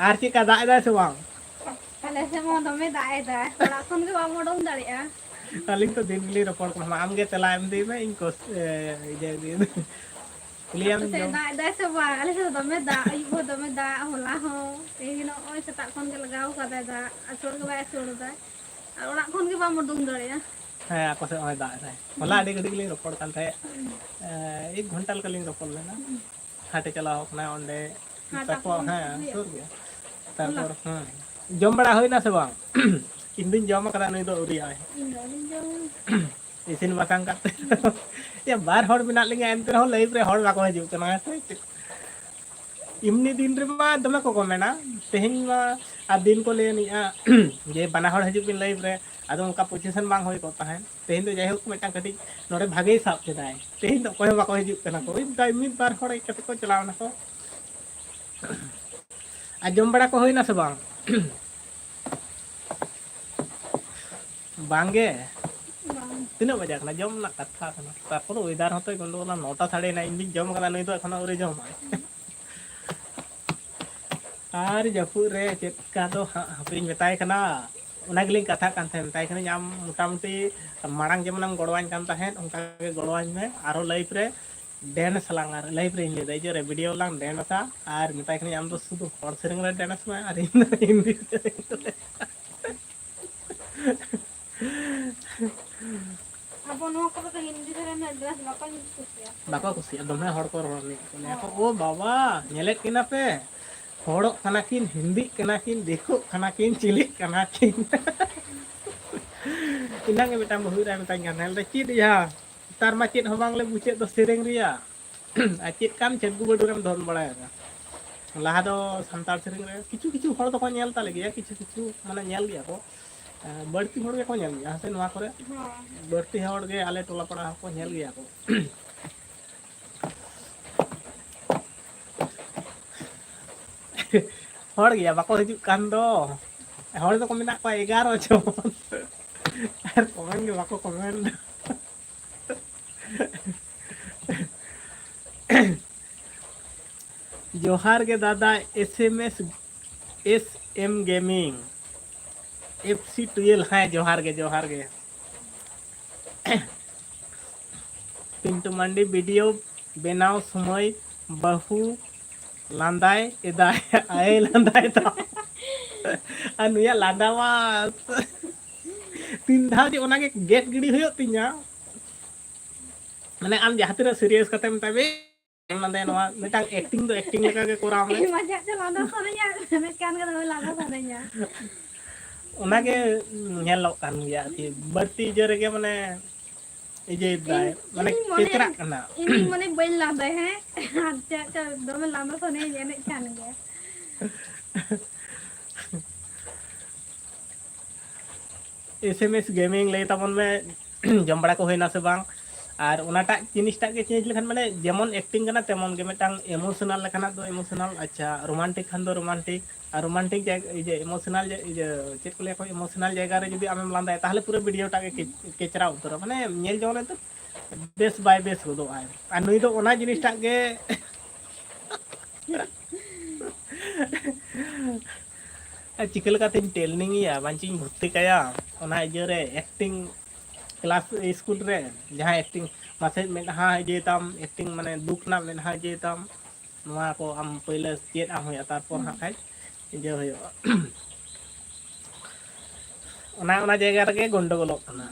ᱟᱨ ᱪᱮᱫᱠᱟ ᱫᱟᱜ ᱮᱫᱟᱭ ᱥᱮ ᱵᱟᱝ? ᱟᱞᱮ ᱥᱮᱫ ᱢᱟ ᱫᱚᱢᱮ ᱫᱟᱜ ᱮᱫᱟᱭ, ᱚᱲᱟᱜ ᱠᱷᱚᱱ ᱜᱮ ᱵᱟᱢ ᱩᱰᱩᱝ ᱫᱟᱲᱮᱭᱟᱜᱼᱟ᱾ ᱟᱹᱞᱤᱧ ᱛᱚ ᱫᱤᱱ ᱜᱮᱞᱤᱧ ᱨᱚᱯᱚᱲ ᱠᱟᱱᱟ, ᱟᱢ ᱜᱮ ᱛᱮᱞᱟ ᱮᱢ ᱤᱫᱤᱭ ᱢᱮ, ᱤᱧ ᱠᱚᱥ-, ᱮ, ᱤᱭᱟᱹ ᱤᱫᱤᱭ ᱢᱮ᱾ ᱠᱩᱞᱤᱭᱟᱢ ᱟᱯᱮ ᱥᱮᱫ ᱡᱚᱢ᱾ ᱫᱟᱜ ᱮᱫᱟᱭ ᱥᱮ ᱵᱟᱝ? ᱟᱞᱮ ᱥᱮᱫ ᱫᱚ ᱫᱚᱢᱮ ᱫᱟᱜ, ᱟᱹᱭᱩᱵ ᱦᱚᱸ ᱫᱚᱢᱮ ᱫᱟᱜ, ᱦᱚᱞᱟ ᱦᱚᱸ, ᱛᱮᱦᱮᱧ ᱱᱚᱜᱼᱚᱭ ᱥᱮᱛᱟᱜ ᱠᱷᱚᱱ ᱜᱮ ᱞᱟᱜᱟᱣ ᱠᱟᱫᱟᱭ ᱫᱟᱜ, ᱟᱹᱥᱩᱲ ᱜᱮ ᱵᱟᱭ ᱟᱹᱥᱩᱲ ᱮᱫᱟᱭ, ᱟᱨ ᱚᱲᱟᱜ ᱠᱷᱚᱱ ᱜᱮ ᱵᱟᱢ ᱩᱰᱩᱝ ᱫᱟᱲᱮᱭᱟᱜᱼᱟ᱾ ᱦᱮᱸ, ᱟᱠᱚ ᱥᱮᱫ ᱦᱚᱸᱭ ᱫᱟᱜ ᱮᱫᱟᱭ᱾ ᱦᱚᱞᱟ ᱟᱹᱰᱤ ᱜᱷᱟᱹᱲᱤᱡ ᱞᱤᱧ ᱨᱚᱯᱚᱲ ᱠᱟᱱ ᱛᱟᱦᱮᱸᱫ, ᱮ, ᱮᱠ ᱜᱷᱚᱱᱴᱟ ᱞᱮᱠᱟ ᱞᱤᱧ ᱨᱚᱯᱚᱲ ᱞᱮᱱᱟ᱾ ᱦᱟᱴᱮ ᱪᱟᱞᱟᱣ ᱠᱟᱱᱟᱭ ᱚᱸᱰᱮ, ᱦᱟᱴ ᱛᱟᱨᱯᱚᱨ, ᱟᱯᱮ ᱦᱮᱸ, ᱥᱩᱨ ᱜᱮᱭᱟ᱾ ᱥᱩᱨ ᱜᱮᱭᱟ᱾ ᱦᱚᱞᱟ? ᱛᱟᱨᱯᱚᱨ, ᱦᱮᱸ, ᱡᱚᱢ ᱵᱟᱲᱟ ᱦᱩᱭᱱᱟ ᱥᱮ ᱵᱟᱝ? ᱤᱧ ᱫᱩᱧ ᱡᱚᱢ ᱟᱠᱟᱫᱟ, ᱱᱩᱭ ᱫᱚ ᱟᱹᱣᱨᱤᱭᱟᱜᱼᱟᱭ᱾ ᱤᱧ ᱫᱚ ᱟᱹᱣᱨᱤᱧ ᱡᱚᱢᱟ᱾ ᱤᱥᱤᱱ ᱵᱟᱥᱟᱝ ᱠᱟᱛᱮ᱾ ᱭᱟ, ᱵᱟᱨ ᱦᱚᱲ ᱢᱮᱱᱟᱜ ᱞᱤᱧᱟ, ᱮᱱᱛᱮ ᱨᱮᱦᱚᱸ live ᱨᱮ ᱦᱚᱲ ᱵᱟᱠᱚ ᱦᱤᱡᱩᱜ ᱠᱟᱱᱟ, ᱦᱮᱸ ᱥᱮ ᱪᱮᱫ? ᱮᱢᱱᱤ ᱫᱤᱱ ᱨᱮᱢᱟ ᱫᱚᱢᱮ ᱠᱚ ᱠᱚᱢᱮᱱᱟ, ᱛᱮᱦᱮᱧ ᱢᱟ ᱟᱨ ᱫᱤᱱ ᱠᱚ ᱞᱟᱹᱭ ᱟᱹᱱᱤᱡᱼᱟ ᱡᱮ ᱵᱟᱱᱟ ᱦᱚᱲ ᱦᱤᱡᱩᱜ ᱵᱤᱱ live ᱨᱮ, ᱟᱫᱚ ᱚᱱᱠᱟ position ᱵᱟᱝ ᱦᱩᱭ ᱠᱚᱜ ᱛᱟᱦᱮᱸᱫ᱾ ᱛᱮᱦᱮᱧ ᱫᱚ ᱡᱟᱭᱦᱳᱠ ᱢᱤᱫᱴᱟᱝ ᱠᱟᱹᱴᱤᱡ ᱱᱚᱰᱮ ᱵᱷᱟᱜᱮᱭ ᱥᱟᱵ ᱠᱮᱫᱟᱭ, ᱛᱮᱦᱮᱧ ᱫᱚ ᱚᱠᱚᱭ ᱦᱚᱸ ᱵᱟᱠᱚ ᱦᱤᱡᱩᱜ ᱠᱟᱱᱟ ᱠᱚ, ᱳᱭ ᱢᱤᱫ ᱵᱟᱨ ᱦᱚᱲ ᱦᱮᱡ ᱠᱟᱛᱮ ᱠᱚ ᱪᱟᱞᱟᱣ ᱱᱟᱠᱚ᱾ ᱟᱨ ᱡᱚᱢ ᱵᱟᱲᱟ ᱠᱚ ᱦᱩᱭᱱᱟ ᱥᱮ ᱵᱟᱝ? ᱵᱟᱝ ᱜᱮ? ᱵᱟᱝ᱾ ᱛᱤᱱᱟᱹᱜ ᱵᱟᱡᱟᱜ ᱠᱟᱱᱟ? ᱡᱚᱢ ᱨᱮᱱᱟᱜ ᱠᱟᱛᱷᱟ ᱠᱟᱱᱟ᱾ ᱛᱟᱨᱯᱚᱨ weather ᱦᱚᱸᱛᱚᱭ ᱜᱚᱱᱰᱳᱜᱳᱞᱟ, ᱱᱚᱴᱟ ᱥᱟᱲᱮᱭᱮᱱᱟ, ᱤᱧ ᱫᱩᱧ ᱡᱚᱢ ᱠᱟᱫᱟ, ᱱᱩᱭ ᱫᱚ ᱮᱠᱷᱚᱱᱳ ᱟᱹᱣᱨᱤ ᱡᱚᱢᱟᱭ᱾ ᱟᱨ ᱡᱟᱹᱯᱩᱫ ᱨᱮ ᱪᱮᱫ ᱠᱟ ᱫᱚ ᱦᱟᱸᱜ ᱦᱟᱯᱮᱧ ᱢᱮᱛᱟᱭ ᱠᱟᱱᱟ᱾ ᱚᱱᱟ ᱜᱮᱞᱤᱧ ᱠᱟᱛᱷᱟᱜ ᱠᱟᱱ ᱛᱟᱦᱮᱸᱫ, ᱢᱮᱛᱟᱭ ᱠᱟᱹᱱᱟᱹᱧ, "ᱟᱢ ᱢᱚᱴᱟᱢᱩᱴᱤ ᱢᱟᱲᱟᱝ ᱡᱮᱢᱚᱱᱮᱢ ᱜᱚᱲᱚᱣᱟᱹᱧ ᱠᱟᱱ ᱛᱟᱦᱮᱸᱫ, ᱚᱱᱠᱟ ᱜᱮ ᱜᱚᱲᱚᱣᱟᱹᱧ ᱢᱮ, ᱟᱨᱚ live ᱨᱮ dance ᱞᱟᱝ, ᱟᱨ live ᱨᱮᱧ ᱞᱟᱹᱭᱫᱟ, ᱤᱭᱟᱹ ᱨᱮ video ᱞᱟᱝ dance ᱟ", ᱟᱨ ᱢᱮᱛᱟᱭ ᱠᱟᱹᱱᱟᱹᱧ, "ᱟᱢ ᱫᱚ ᱥᱩᱫᱷᱩ ᱦᱚᱲ ᱥᱮᱨᱮᱧ ᱨᱮ dance ᱢᱮ ᱟᱨ ᱤᱧ ᱫᱚ ᱦᱤᱱᱫᱤ ᱥᱮᱨᱮᱧ ᱨᱮ." ᱟᱵᱚ ᱱᱚᱣᱟ ᱠᱚᱨᱮ ᱫᱚ ᱦᱤᱱᱫᱤ ᱥᱮᱨᱮᱧ ᱨᱮᱱᱟᱜ dress ᱵᱟᱠᱚ use ᱠᱩᱥᱤᱭᱟᱜᱼᱟ᱾ ᱵᱟᱠᱚ ᱠᱩᱥᱤᱭᱟᱜᱼᱟ, ᱫᱚᱢᱮ ᱦᱚᱲ ᱠᱚ ᱨᱚᱲ ᱞᱟᱹᱜᱤᱫ ᱠᱚ ᱞᱟᱹᱭᱟ ᱠᱚ, ᱦᱳᱭ᱾ "ᱳ ᱵᱟᱵᱟ, ᱧᱮᱞᱮᱫ ᱠᱤᱱᱟ ᱯᱮ, ᱦᱚᱲᱚᱜ ᱠᱟᱱᱟ ᱠᱤᱱ, ᱦᱤᱱᱫᱤᱜ ᱠᱟᱱᱟ ᱠᱤᱱ, ᱪᱤᱞᱤᱜ ᱠᱟᱱᱟ ᱠᱤᱱ?" ᱮᱱᱟᱝ ᱜᱮ ᱢᱤᱫᱴᱟᱝ ᱵᱟᱹᱦᱩ ᱮᱨᱟᱭ ᱢᱮᱛᱟᱧ ᱠᱟᱱ ᱛᱟᱦᱮᱸ, ᱞᱟᱹᱭᱫᱟ, "ᱪᱮᱫ ᱭᱟ, ᱱᱮᱛᱟᱨ ᱢᱟ ᱪᱮᱫ ᱦᱚᱸ ᱵᱟᱝᱞᱮ ᱵᱩᱡᱮᱫ ᱫᱚ ᱥᱮᱨᱮᱧ ᱨᱮᱭᱟᱜ, ᱟᱨ ᱪᱮᱫ ᱠᱟᱱ ᱪᱟᱹᱰᱜᱩ ᱵᱟᱹᱰᱩ ᱨᱮᱢ ᱫᱚᱱ ᱵᱟᱲᱟᱭᱮᱫᱟ?" ᱞᱟᱦᱟ ᱫᱚ ᱥᱟᱱᱛᱟᱲ ᱥᱮᱨᱮᱧ ᱨᱮ ᱠᱤᱪᱷᱩ ᱠᱤᱪᱷᱩ ᱦᱚᱲ ᱫᱚᱠᱚ ᱧᱮᱞ ᱛᱟᱞᱮ ᱜᱮᱭᱟ, ᱠᱤᱪᱷᱩ ᱠᱤᱪᱷᱩ ᱢᱟᱱᱮ ᱧᱮᱞ ᱜᱮᱭᱟ ᱠᱚ, ᱮᱸ, ᱵᱟᱹᱲᱛᱤ ᱦᱚᱲ ᱜᱮᱠᱚ ᱧᱮᱞ ᱜᱮᱭᱟ, ᱦᱮᱸ ᱥᱮ? ᱱᱚᱣᱟ ᱠᱚᱨᱮ ᱦᱮᱸ᱾ ᱵᱟᱹᱲᱛᱤ ᱦᱚᱲ ᱜᱮ ᱟᱞᱮ ᱴᱚᱞᱟ ᱯᱟᱲᱟ ᱦᱚᱸᱠᱚ ᱧᱮᱞ ᱜᱮᱭᱟ ᱠᱚ᱾ ᱦᱚᱲ ᱜᱮᱭᱟ, ᱵᱟᱠᱚ ᱦᱤᱡᱩᱜ ᱠᱟᱱ ᱫᱚ᱾ ᱦᱚᱲ ᱫᱚᱠᱚ ᱢᱮᱱᱟᱜ ᱠᱚᱣᱟ ᱮᱜᱟᱨᱚ ᱡᱚᱱ᱾ ᱟᱨ ᱠᱚᱢᱮᱱᱴ ᱜᱮ ᱵᱟᱠᱚ ᱠᱚᱢᱮᱱᱴ ᱫᱟ᱾ ᱡᱚᱦᱟᱨ ᱜᱮ ᱫᱟᱫᱟ, S M S, S M Gaming, F C twelve, ᱦᱮᱸ, ᱡᱚᱦᱟᱨ ᱜᱮ, ᱡᱚᱦᱟᱨ ᱜᱮ᱾ ᱯᱤᱱᱴᱩ ᱢᱟᱱᱰᱤ ᱵᱷᱤᱰᱤᱭᱳ ᱵᱮᱱᱟᱣ ᱥᱚᱢᱚᱭ ᱵᱟᱹᱦᱩ ᱞᱟᱸᱫᱟᱭ ᱮᱫᱟᱭ, ᱟᱭ ᱞᱟᱸᱫᱟᱭ ᱫᱟ᱾ ᱟᱨ ᱱᱩᱭᱟᱜ ᱞᱟᱸᱫᱟ ᱢᱟ ᱛᱤᱱ ᱫᱷᱟᱣ ᱡᱮ ᱚᱱᱟᱜᱮ ᱜᱮᱫ ᱜᱤᱰᱤ ᱦᱩᱭᱩᱜ ᱛᱤᱧᱟ᱾ ᱢᱟᱱᱮ ᱟᱢ ᱡᱟᱦᱟᱸ ᱛᱤᱱᱟᱹᱜ ᱥᱤᱨᱤᱭᱟᱥ ᱠᱟᱛᱮᱢ ᱢᱮᱛᱟᱭ ᱢᱮ, ᱱᱚᱰᱮ ᱱᱚᱣᱟ ᱢᱤᱫᱴᱟᱝ ᱮᱠᱴᱤᱝ ᱫᱚ ᱮᱠᱴᱤᱝ ᱞᱮᱠᱟ ᱜᱮ ᱠᱚᱨᱟᱣ ᱢᱮ᱾ ᱤᱧ ᱢᱟ ᱪᱮᱫ ᱪᱚ ᱞᱟᱸᱫᱟ ᱥᱟᱱᱟᱧᱟ, ᱢᱮᱱᱮᱫ ᱠᱟᱱ ᱜᱮ ᱫᱚᱢᱮ ᱞᱟᱸᱫᱟ ᱥᱟᱱᱟᱧᱟ᱾ ᱚᱱᱟᱜᱮ ᱧᱮᱞᱚᱜ ᱠᱟᱱ ᱜᱮᱭᱟ ᱟᱨᱠᱤ, ᱵᱟᱹᱲᱛᱤ ᱤᱭᱟᱹ ᱨᱮᱜᱮ ᱢᱟᱱᱮ ᱤᱭᱟᱹᱭ ᱫᱟᱭ, ᱤᱧ, ᱢᱟᱱᱮ ᱤᱧ ᱢᱚᱱᱮ, ᱠᱮᱪᱨᱟᱜ ᱠᱟᱱᱟ᱾ ᱤᱧ ᱢᱚᱱᱮ ᱵᱟᱹᱧ ᱞᱟᱸᱫᱟᱭ, ᱦᱮᱸ? ᱟᱨ ᱪᱮᱫ ᱪᱚ ᱫᱚᱢᱮ ᱞᱟᱸᱫᱟ ᱥᱟᱱᱟᱧᱟ ᱮᱱᱮᱡ ᱠᱷᱟᱱ ᱜᱮ᱾ S M S Gaming ᱞᱟᱹᱭ ᱛᱟᱵᱚᱱ ᱢᱮ, ᱡᱚᱢ ᱵᱟᱲᱟ ᱠᱚ ᱦᱩᱭᱱᱟ ᱥᱮ ᱵᱟᱝ? ᱟᱨ ᱚᱱᱟᱴᱟᱜ ᱡᱤᱱᱤᱥᱴᱟᱜ ᱜᱮ ᱪᱮᱧᱡᱽ ᱞᱮᱠᱷᱟᱱ, ᱢᱟᱱᱮ, ᱡᱮᱢᱚᱱ ᱮᱠᱴᱤᱝ ᱠᱟᱱᱟ ᱛᱮᱢᱚᱱ ᱜᱮ, ᱢᱤᱫᱴᱟᱝ ᱮᱢᱳᱥᱚᱱᱟᱞ ᱞᱮᱠᱟᱱᱟᱜ ᱫᱚ ᱮᱢᱳᱥᱚᱱᱟᱞ, ᱟᱪᱪᱷᱟ, ᱨᱳᱢᱟᱱᱴᱤᱠ ᱠᱷᱟᱱ ᱫᱚ ᱨᱳᱢᱟᱱᱴᱤᱠ, ᱟᱨ ᱨᱳᱢᱟᱱᱴᱤᱠ ᱡᱟᱭᱜᱟ, ᱤᱭᱟᱹ, ᱮᱢᱳᱥᱚᱱᱟᱞ ᱡᱟ-, ᱤᱭᱟᱹ, ᱪᱮᱫ ᱠᱚ ᱞᱟᱹᱭᱟ ᱠᱚ, ᱮᱢᱳᱥᱚᱱᱟᱞ ᱡᱟᱭᱜᱟ ᱨᱮ ᱡᱩᱫᱤ ᱟᱢᱮᱢ ᱞᱟᱸᱫᱟᱭᱟ, ᱛᱟᱦᱚᱞᱮ ᱯᱩᱨᱟᱹ ᱵᱷᱤᱰᱤᱭᱳᱴᱟᱜ ᱜᱮ ᱠᱮ-, ᱠᱮᱪᱨᱟᱣ ᱩᱛᱟᱹᱨᱚᱜᱼᱟ, ᱢᱟᱱᱮ, ᱧᱮᱞ ᱡᱚᱝ ᱨᱮ ᱫᱚ ᱵᱮᱥ ᱵᱟᱭ ᱵᱮᱥ ᱜᱚᱫᱚᱜᱼᱟᱭ᱾ ᱟᱨ ᱱᱩᱭ ᱫᱚ ᱚᱱᱟ ᱡᱤᱱᱤᱥᱴᱟᱜ ᱜᱮ ᱟᱨ ᱪᱤᱠᱟᱹ ᱞᱮᱠᱟᱛᱤᱧ ᱴᱨᱮᱱᱤᱝ ᱮᱭᱟ, ᱵᱟᱧᱪᱤᱧ ᱵᱷᱚᱨᱛᱤ ᱠᱟᱭᱟ ᱚᱱᱟ ᱤᱭᱟᱹ ᱨᱮ, ᱮᱠᱴᱤᱝ ᱠᱞᱟᱥ ᱥᱠᱩᱞ ᱨᱮ, ᱡᱟᱦᱟᱸ ᱮᱠᱴᱤᱝ ᱢᱟᱥᱮ ᱢᱮᱫᱦᱟ ᱤᱭᱟᱹᱭ ᱛᱟᱢ, ᱮᱠᱴᱤᱝ ᱢᱟᱱᱮ ᱫᱩᱠ ᱨᱮᱱᱟᱜ ᱢᱮᱫᱦᱟ ᱤᱭᱟᱹᱭ ᱛᱟᱢ, ᱱᱚᱣᱟ ᱠᱚ ᱟᱢ ᱯᱳᱭᱞᱳ ᱪᱮᱫ ᱟᱢ ᱦᱩᱭᱩᱜᱼᱟ, ᱛᱟᱨᱯᱚᱨ ᱦᱟᱸᱜ ᱠᱷᱟᱡ ᱤᱭᱟᱹ ᱦᱩᱭᱩᱜᱼᱟ᱾ ᱚᱱᱟ, ᱚᱱᱟ ᱡᱟᱭᱜᱟ ᱨᱮᱜᱮ ᱜᱚᱱᱰᱚᱜᱳᱞᱚᱜ ᱠᱟᱱᱟ᱾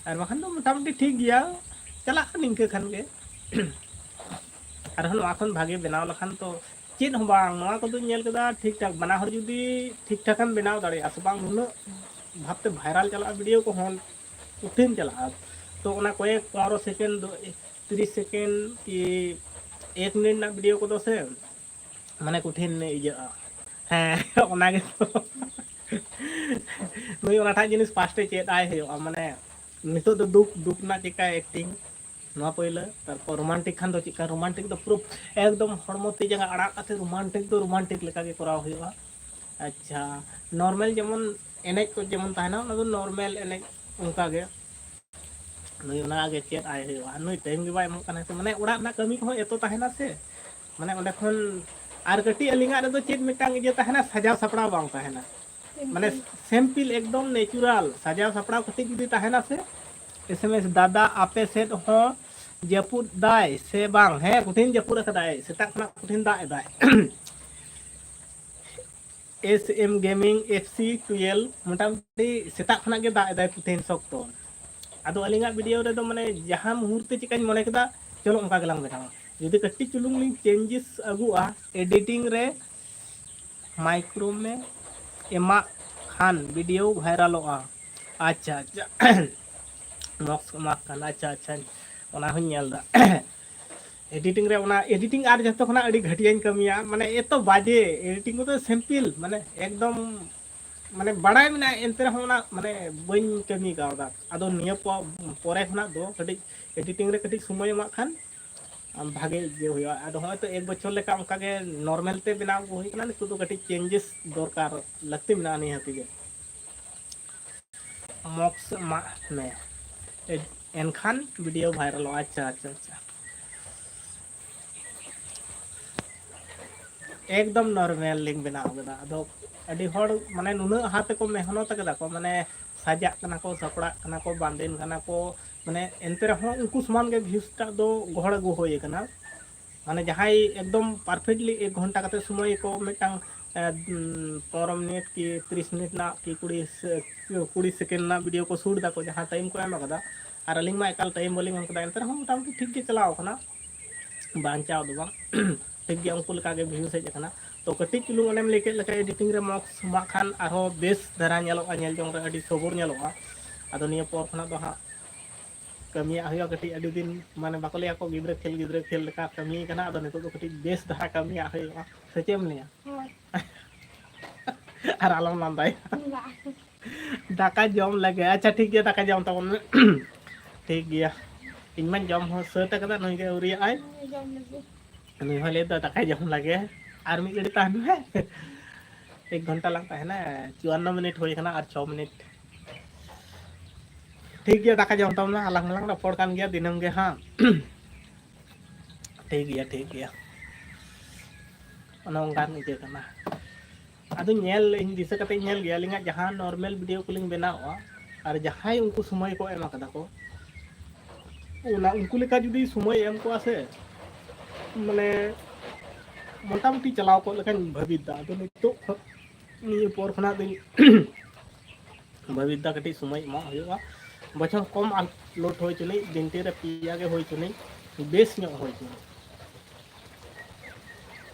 ᱟᱨ ᱵᱟᱠᱷᱟᱱ ᱫᱚ ᱢᱚᱴᱟᱢᱩᱴᱤ ᱴᱷᱤᱠ ᱜᱮᱭᱟ, ᱪᱟᱞᱟᱜ ᱠᱟᱱᱟ ᱱᱤᱝᱠᱟᱹ ᱠᱷᱟᱱ ᱜᱮ᱾ ᱟᱨᱦᱚᱸ ᱱᱚᱣᱟ ᱠᱷᱚᱱ ᱵᱷᱟᱜᱮ ᱵᱮᱱᱟᱣ ᱞᱮᱠᱷᱟᱱ ᱛᱚ ᱪᱮᱫ ᱦᱚᱸ ᱵᱟᱝ, ᱱᱚᱣᱟ ᱠᱚᱫᱚᱧ ᱧᱮᱞ ᱠᱮᱫᱟ ᱴᱷᱤᱠ ᱴᱷᱟᱠ, ᱵᱟᱱᱟ ᱦᱚᱲ ᱡᱩᱫᱤ ᱴᱷᱤᱠ ᱴᱷᱟᱠ ᱮᱢ ᱵᱮᱱᱟᱣ ᱫᱟᱲᱮᱭᱟᱜᱼᱟ ᱥᱮ ᱵᱟᱝ, ᱱᱩᱱᱟᱹᱜ ᱵᱷᱟᱵᱛᱮ ᱵᱷᱟᱭᱨᱟᱞ ᱪᱟᱞᱟᱜᱼᱟ ᱵᱷᱤᱰᱤᱭᱳ ᱠᱚᱦᱚᱸ, ᱠᱚᱴᱷᱤᱱ ᱪᱟᱞᱟᱜᱼᱟ᱾ ᱛᱚ ᱚᱱᱟ ᱠᱚᱭᱮᱠ ᱯᱚᱱᱨᱚ ᱥᱮᱠᱮᱱᱰ ᱫᱚ, ᱛᱤᱨᱤᱥ ᱥᱮᱠᱮᱱᱰ ᱠᱤ ᱮᱠ ᱢᱤᱱᱤᱴ ᱨᱮᱱᱟᱜ ᱵᱷᱤᱰᱤᱭᱳ ᱠᱚᱫᱚ ᱥᱮ, ᱢᱟᱱᱮ, ᱠᱚᱴᱷᱤᱱ ᱤᱭᱟᱹᱜᱼᱟ᱾ ᱦᱮᱸ, ᱚᱱᱟ ᱜᱮ ᱛᱚ᱾ ᱱᱩᱭ ᱚᱱᱟᱴᱟᱜ ᱡᱤᱱᱤᱥ ᱯᱷᱟᱥᱴᱮ ᱪᱮᱫ ᱟᱭ ᱦᱩᱭᱩᱜᱼᱟ, ᱢᱟᱱᱮ, ᱱᱤᱛᱚᱜ ᱫᱚ ᱫᱩᱠ, ᱫᱩᱠ ᱨᱮᱱᱟᱜ ᱪᱮᱫᱠᱟ ᱮᱠᱴᱤᱝ, ᱱᱚᱣᱟ ᱯᱳᱭᱞᱳ᱾ ᱛᱟᱨᱯᱚᱨ ᱨᱳᱢᱟᱱᱴᱤᱠ ᱠᱷᱟᱱ ᱫᱚ ᱪᱮᱫᱠᱟ ᱨᱳᱢᱟᱱᱴᱤᱠ ᱫᱚ ᱯᱩᱨᱟᱹ ᱮᱠᱫᱚᱢ ᱦᱚᱲᱢᱚ ᱛᱤ ᱡᱟᱸᱜᱟ ᱟᱲᱟᱜ ᱠᱟᱛᱮ ᱨᱳᱢᱟᱱᱴᱤᱠ ᱫᱚ ᱨᱳᱢᱟᱱᱴᱤᱠ ᱞᱮᱠᱟ ᱜᱮ ᱠᱚᱨᱟᱣ ᱦᱩᱭᱩᱜᱼᱟ᱾ ᱟᱪᱪᱷᱟ, ᱱᱚᱨᱢᱟᱞ ᱡᱮᱢᱚᱱ ᱮᱱᱮᱡ ᱠᱚ ᱡᱮᱢᱚᱱ ᱛᱟᱦᱮᱱᱟ, ᱚᱱᱟ ᱫᱚ ᱱᱚᱨᱢᱟᱞ ᱮᱱᱮᱡ ᱚᱱᱠᱟ ᱜᱮ᱾ ᱱᱩᱭ ᱚᱱᱟ ᱜᱮ ᱪᱮᱫ ᱟᱭ ᱦᱩᱭᱩᱜᱼᱟ, ᱱᱩᱭ ᱴᱟᱭᱤᱢ ᱜᱮ ᱵᱟᱭ ᱮᱢᱚᱜ ᱠᱟᱱᱟ᱾ ᱢᱟᱱᱮ ᱚᱲᱟᱜ ᱨᱮᱱᱟᱜ ᱠᱟᱹᱢᱤ ᱠᱚᱦᱚᱸ ᱮᱛᱚ ᱛᱟᱦᱮᱱᱟ ᱥᱮ, ᱢᱟᱱᱮ ᱚᱸᱰᱮ ᱠᱷᱚᱱ ᱟᱨ ᱠᱟᱹᱴᱤᱡ ᱟᱹᱞᱤᱧᱟᱜ ᱨᱮᱫᱚ ᱪᱮᱫ ᱢᱤᱫᱴᱟᱝ ᱤᱭᱟᱹ ᱛᱟᱦᱮᱱᱟ, ᱥᱟᱡᱟᱣ ᱥᱟᱯᱲᱟᱣ ᱵᱟᱝ ᱛᱟᱦᱮᱱᱟ᱾ ᱢᱟᱱᱮ ᱥᱤᱢᱯᱤᱞ, ᱮᱠᱫᱚᱢ ᱱᱮᱪᱩᱨᱟᱞ ᱥᱟᱡᱟᱣ ᱥᱟᱯᱲᱟᱣ ᱠᱟᱹᱴᱤᱡ ᱡᱩᱫᱤ ᱛᱟᱦᱮᱱᱟ ᱥᱮ᱾ ᱮᱥ ᱮᱢ ᱮᱥ, ᱫᱟᱫᱟ ᱟᱯᱮ ᱥᱮᱫ ᱦᱚᱸ ᱡᱟᱹᱯᱩᱫ ᱫᱟᱭ ᱥᱮ ᱵᱟᱝ? ᱦᱮᱸ, ᱠᱚᱴᱷᱤᱱ ᱡᱟᱹᱯᱩᱫ ᱟᱠᱟᱫᱟᱭ, ᱥᱮᱛᱟᱜ ᱠᱷᱚᱱᱟᱜ ᱠᱚᱴᱷᱤᱱ ᱫᱟᱜ ᱮᱫᱟᱭ᱾ S M Gaming F C twelve ᱢᱚᱴᱟᱢᱩᱴᱤ ᱥᱮᱛᱟᱜ ᱠᱷᱚᱱᱟᱜ ᱜᱮ ᱫᱟᱜ ᱮᱫᱟᱭ ᱛᱮᱦᱮᱧ ᱥᱚᱠᱛᱚ᱾ ᱟᱫᱚ ᱟᱹᱞᱤᱧᱟᱜ ᱵᱷᱤᱰᱤᱭᱳ ᱨᱮᱫᱚ ᱢᱟᱱᱮ ᱡᱟᱦᱟᱸ ᱢᱩᱦᱩᱨᱛᱮ ᱪᱮᱠᱟᱧ ᱢᱚᱱᱮ ᱠᱮᱫᱟ, ᱪᱚᱞᱚ ᱚᱱᱠᱟ ᱜᱮᱞᱟᱝ ᱵᱮᱱᱟᱣᱟ᱾ ᱡᱩᱫᱤ ᱠᱟᱹᱴᱤᱡ ᱪᱩᱞᱩᱝ ᱞᱤᱧ ᱪᱮᱧᱡᱮᱥ ᱟᱹᱜᱩᱜᱼᱟ ᱮᱰᱤᱴᱤᱝ ᱨᱮ, ᱢᱟᱭᱠᱨᱳᱢ ᱮ ᱮᱢᱟᱜ ᱠᱷᱟᱱ ᱵᱷᱤᱰᱤᱭᱳ ᱵᱷᱟᱭᱨᱟᱞᱚᱜᱼᱟ᱾ ᱟᱪᱪᱷᱟ, ᱟᱪᱪᱷᱟ᱾ ᱢᱚᱠᱥ ᱮᱢᱟᱜ ᱠᱷᱟᱱ, ᱟᱪᱪᱷᱟ, ᱟᱪᱪᱷᱟ, ᱚᱱᱟ ᱦᱚᱸᱧ ᱧᱮᱞ ᱮᱫᱟ᱾ ᱮᱰᱤᱴᱤᱝ ᱨᱮ ᱚᱱᱟ ᱮᱰᱤᱴᱤᱝ ᱟᱨ ᱡᱚᱛᱚ ᱠᱷᱚᱱᱟᱜ ᱟᱹᱰᱤ ᱜᱷᱟᱹᱴᱤᱭᱟᱹᱧ ᱠᱟᱹᱢᱤᱭᱟ, ᱢᱟᱱᱮ ᱮᱛᱚ ᱵᱟᱡᱮ ᱮᱰᱤᱴᱤᱝ ᱠᱚᱫᱚ ᱥᱤᱢᱯᱤᱞ, ᱢᱟᱱᱮ ᱮᱠᱫᱚᱢ ᱢᱟᱱᱮ ᱵᱟᱲᱟᱭ ᱢᱮᱱᱟᱜᱼᱟ, ᱮᱱᱛᱮ ᱨᱮᱦᱚᱸ ᱚᱱᱟ ᱢᱟᱱᱮ ᱵᱟᱹᱧ ᱠᱟᱹᱢᱤ ᱠᱟᱣᱫᱟ᱾ ᱟᱫᱚ ᱱᱤᱭᱟᱹ ᱯᱚ-, ᱯᱚᱨᱮ ᱠᱷᱚᱱᱟᱜ ᱫᱚ ᱠᱟᱹᱴᱤᱡ ᱮᱰᱤᱴᱤᱝ ᱨᱮ ᱠᱟᱹᱴᱤᱡ ᱥᱚᱢᱚᱭ ᱮᱢᱟᱜ ᱠᱷᱟᱱ ᱟᱢ ᱵᱷᱟᱜᱮ ᱤᱭᱟᱹ ᱦᱩᱭᱩᱜᱼᱟ᱾ ᱟᱫᱚ ᱦᱚᱸᱜᱼᱚᱭ ᱛᱚ ᱮᱠ ᱵᱚᱪᱷᱚᱨ ᱞᱮᱠᱟ ᱚᱱᱠᱟ ᱜᱮ ᱱᱚᱨᱢᱟᱞ ᱛᱮ ᱵᱮᱱᱟᱣ ᱟᱹᱜᱩ ᱦᱩᱭ ᱠᱟᱱᱟ, ᱱᱤᱛᱚᱜ ᱫᱚ ᱠᱟᱹᱴᱤᱡ ᱪᱮᱧᱡᱮᱥ ᱫᱚᱨᱠᱟᱨ ᱞᱟᱹᱠᱛᱤ ᱢᱮᱱᱟᱜᱼᱟ ᱱᱤᱦᱟᱹᱛᱤ ᱜᱮ᱾ ᱢᱚᱠᱥ ᱮᱢᱟᱜ ᱢᱮ, ᱮ-, ᱮᱱᱠᱷᱟᱱ ᱵᱷᱤᱰᱤᱭᱳ ᱵᱷᱟᱭᱨᱟᱞᱚᱜᱼᱟ᱾ ᱟᱪᱪᱷᱟ, ᱟᱪᱪᱷᱟ, ᱟᱪᱪᱷᱟ᱾ ᱮᱠᱫᱚᱢ ᱱᱚᱨᱢᱟᱞ ᱞᱤᱧ ᱵᱮᱱᱟᱣ ᱠᱟᱫᱟ᱾ ᱟᱫᱚ ᱟᱹᱰᱤ ᱦᱚᱲ ᱢᱟᱱᱮ ᱱᱩᱱᱟᱹᱜ ᱦᱟᱛ ᱛᱮᱠᱚ ᱢᱮᱦᱱᱚᱛ ᱠᱟᱫᱟ ᱠᱚ, ᱢᱟᱱᱮ ᱥᱟᱡᱟᱜ ᱠᱟᱱᱟ ᱠᱚ, ᱥᱟᱯᱲᱟᱜ ᱠᱟᱱᱟ ᱠᱚ, ᱵᱟᱸᱫᱮᱱ ᱠᱟᱱᱟ ᱠᱚ, ᱢᱟᱱᱮ ᱮᱱᱛᱮ ᱨᱮᱦᱚᱸ ᱩᱱᱠᱩ ᱥᱚᱢᱟᱱ ᱜᱮ ᱵᱷᱤᱭᱩᱡᱽ ᱴᱟᱜ ᱫᱚ ᱜᱚᱦᱚᱲ ᱟᱹᱜᱩ ᱦᱩᱭ ᱠᱟᱱᱟ᱾ ᱢᱟᱱᱮ ᱡᱟᱦᱟᱸᱭ ᱮᱠᱫᱚᱢ ᱯᱟᱨᱯᱷᱮᱠᱴᱞᱤ ᱮᱠ ᱜᱷᱚᱱᱴᱟ ᱠᱟᱛᱮ ᱥᱚᱢᱚᱭ ᱠᱚ ᱢᱤᱫᱴᱟᱝ, ᱮ, ᱩᱢ, ᱯᱚᱱᱨᱚ ᱢᱤᱱᱤᱴ ᱠᱤ ᱛᱤᱨᱤᱥ ᱢᱤᱱᱤᱴ ᱨᱮᱱᱟᱜ ᱠᱤ ᱠᱩᱲᱤ ᱥᱮ-, ᱠᱩᱲᱤ ᱥᱮᱠᱮᱱᱰ ᱨᱮᱱᱟᱜ ᱵᱷᱤᱰᱤᱭᱳ ᱠᱚ ᱥᱩᱴ ᱫᱟᱠᱚ, ᱡᱟᱦᱟᱸ ᱴᱟᱭᱤᱢ ᱠᱚ ᱮᱢ ᱠᱟᱫᱟ᱾ ᱟᱨ ᱟᱹᱞᱤᱧ ᱢᱟ ᱮᱠᱟᱞ ᱴᱟᱭᱤᱢ ᱵᱟᱹᱞᱤᱧ ᱮᱢ ᱠᱟᱫᱟ, ᱮᱱᱛᱮ ᱨᱮᱦᱚᱸ ᱢᱚᱴᱟᱢᱩᱴᱤ ᱴᱷᱤᱠ ᱜᱮ ᱪᱟᱞᱟᱣ ᱠᱟᱱᱟ, ᱵᱟᱧᱪᱟᱣ ᱫᱚ ᱵᱟᱝ᱾ ᱴᱷᱤᱠ ᱜᱮᱭᱟ, ᱩᱱᱠᱩ ᱞᱮᱠᱟ ᱜᱮ ᱵᱷᱤᱭᱩᱡᱽ ᱦᱮᱡ ᱟᱠᱟᱱᱟ᱾ ᱛᱚ ᱠᱟᱹᱴᱤᱡ ᱪᱩᱞᱩᱝ ᱚᱱᱮᱢ ᱞᱟᱹᱭ ᱠᱮᱫ ᱞᱮᱠᱟ ᱮᱰᱤᱴᱤᱝ ᱨᱮ ᱢᱚᱠᱥ ᱮᱢᱟᱜ ᱠᱷᱟᱱ ᱟᱨᱦᱚᱸ ᱵᱮᱥ ᱫᱷᱟᱨᱟ ᱧᱮᱞᱚᱜᱼᱟ, ᱧᱮᱞ ᱡᱚᱝ ᱨᱮ ᱟᱹᱰᱤ ᱥᱚᱵᱩᱨ ᱧᱮᱞᱚᱜᱼᱟ᱾ ᱟᱫᱚ ᱱᱤᱭᱟᱹ ᱯᱚᱨ ᱠᱷᱚᱱᱟᱜ ᱫᱚ ᱦᱟᱸᱜ ᱠᱟᱹᱢᱤᱭᱟᱜ ᱦᱩᱭᱩᱜᱼᱟ ᱠᱟᱹᱴᱤᱡ, ᱟᱹᱰᱤ ᱫᱤᱱ ᱢᱟᱱᱮ ᱵᱟᱠᱚ ᱞᱟᱹᱭᱟ ᱠᱚ ᱜᱤᱫᱽᱨᱟᱹ ᱠᱷᱮᱞ, ᱜᱤᱫᱽᱨᱟᱹ ᱠᱷᱮᱞ ᱞᱮᱠᱟ ᱠᱟᱹᱢᱤ ᱠᱟᱱᱟ᱾ ᱟᱫᱚ ᱱᱤᱛᱚᱜ ᱫᱚ ᱠᱟᱹᱴᱤᱡ ᱵᱮᱥ ᱫᱷᱟᱨᱟ ᱠᱟᱹᱢᱤᱭᱟᱜ ᱦᱩᱭᱩᱜᱼᱟ, ᱥᱮ ᱪᱮᱫ ᱮᱢ ᱞᱟᱹᱭᱟ? ᱦᱳᱭ᱾ ᱟᱨ ᱟᱞᱚᱢ ᱞᱟᱸᱫᱟᱭᱟ᱾ ᱵᱟᱝ᱾ ᱫᱟᱠᱟ ᱡᱚᱢ ᱞᱟᱹᱜᱤᱫ᱾ ᱟᱪᱪᱷᱟ, ᱴᱷᱤᱠ ᱜᱮᱭᱟ, ᱫᱟᱠᱟ ᱡᱚᱢ ᱛᱟᱵᱚᱱ ᱢᱮ᱾ ᱴᱷᱤᱠ ᱜᱮᱭᱟ, ᱤᱧ ᱢᱟᱧ ᱡᱚᱢ ᱦᱚᱸ ᱥᱟᱹᱛ ᱟᱠᱟᱫᱟ, ᱱᱩᱭ ᱜᱮ ᱟᱹᱣᱨᱤᱭᱟᱜᱼᱟᱭ᱾ ᱡᱚᱢ ᱞᱟᱹᱜᱤᱫ᱾ ᱱᱩᱭ ᱦᱚᱸ ᱞᱟᱹᱭ ᱫᱟ ᱫᱟᱠᱟ ᱡᱚᱢ ᱞᱟᱹᱜᱤᱫ, ᱟᱨ ᱢᱤᱫ ᱜᱷᱟᱹᱲᱤᱡ ᱛᱟᱦᱮᱱ ᱢᱮ᱾ ᱮᱠ ᱜᱷᱚᱱᱴᱟ ᱞᱟᱝ ᱛᱟᱦᱮᱱᱟ᱾ ᱪᱩᱣᱟᱱᱱᱚ ᱢᱤᱱᱤᱴ ᱦᱩᱭ ᱠᱟᱱᱟ, ᱟᱨ ᱪᱷᱚ ᱢᱤᱱᱤᱴ᱾ ᱴᱷᱤᱠ ᱜᱮᱭᱟ, ᱫᱟᱠᱟ ᱡᱚᱢ ᱛᱟᱵᱚᱱ ᱢᱮ᱾ ᱟᱞᱟᱝ ᱦᱚᱸᱞᱟᱝ ᱨᱚᱯᱚᱲ ᱠᱟᱱ ᱜᱮᱭᱟ ᱫᱤᱱᱟᱹᱢ ᱜᱮ ᱦᱟᱸᱜ᱾ ᱴᱷᱤᱠ ᱜᱮᱭᱟ, ᱴᱷᱤᱠ ᱜᱮᱭᱟ᱾ ᱚᱱᱮ ᱚᱱᱠᱟᱱ ᱤᱭᱟᱹ ᱠᱟᱱᱟ᱾ ᱟᱫᱚ ᱧᱮᱞ, ᱤᱧ ᱫᱤᱥᱟᱹ ᱠᱟᱛᱮ ᱤᱧ ᱧᱮᱞ ᱜᱮᱭᱟ, ᱟᱹᱞᱤᱧᱟᱜ ᱡᱟᱦᱟᱸ ᱱᱚᱨᱢᱟᱞ ᱵᱷᱤᱰᱤᱭᱳ ᱠᱚᱞᱤᱧ ᱵᱮᱱᱟᱣᱟ, ᱟᱨ ᱡᱟᱦᱟᱸᱭ ᱩᱱᱠᱩ ᱥᱚᱢᱚᱭ ᱠᱚ ᱮᱢ ᱟᱠᱟᱫᱟ ᱠᱚ, ᱚᱱᱟ ᱩᱱᱠᱩ ᱞᱮᱠᱟ ᱡᱩᱫᱤ ᱥᱚᱢᱚᱭ ᱮᱢ ᱠᱚᱜᱼᱟ ᱥᱮ, ᱢᱟᱱᱮ ᱢᱚᱴᱟᱢᱩᱴᱤ ᱪᱟᱞᱟᱣ ᱠᱚᱜ ᱞᱮᱠᱟᱧ ᱵᱷᱟᱹᱵᱤᱛ ᱫᱟ᱾ ᱟᱫᱚ ᱱᱤᱛᱚᱜ ᱠᱷᱚᱱ, ᱱᱤᱭᱟᱹ ᱯᱚᱨ ᱠᱷᱚᱱᱟᱜ ᱫᱚᱧ ᱵᱷᱟᱹᱵᱤᱛ ᱫᱟ ᱠᱟᱹᱴᱤᱡ ᱥᱚᱢᱚᱭ ᱮᱢᱚᱜ ᱦᱩᱭᱩᱜᱼᱟ, ᱵᱚᱪᱷᱚᱨ ᱠᱚᱢ ᱟᱯᱞᱳᱰ ᱦᱩᱭ ᱦᱚᱪᱚᱱᱤᱡ, ᱫᱤᱱᱴᱤ ᱨᱮ ᱯᱮᱭᱟ ᱜᱮ ᱦᱩᱭ ᱦᱚᱪᱚᱱᱤᱡ, ᱵᱮᱥ ᱧᱚᱜ ᱦᱩᱭ ᱦᱚᱪᱚᱱᱤᱡ᱾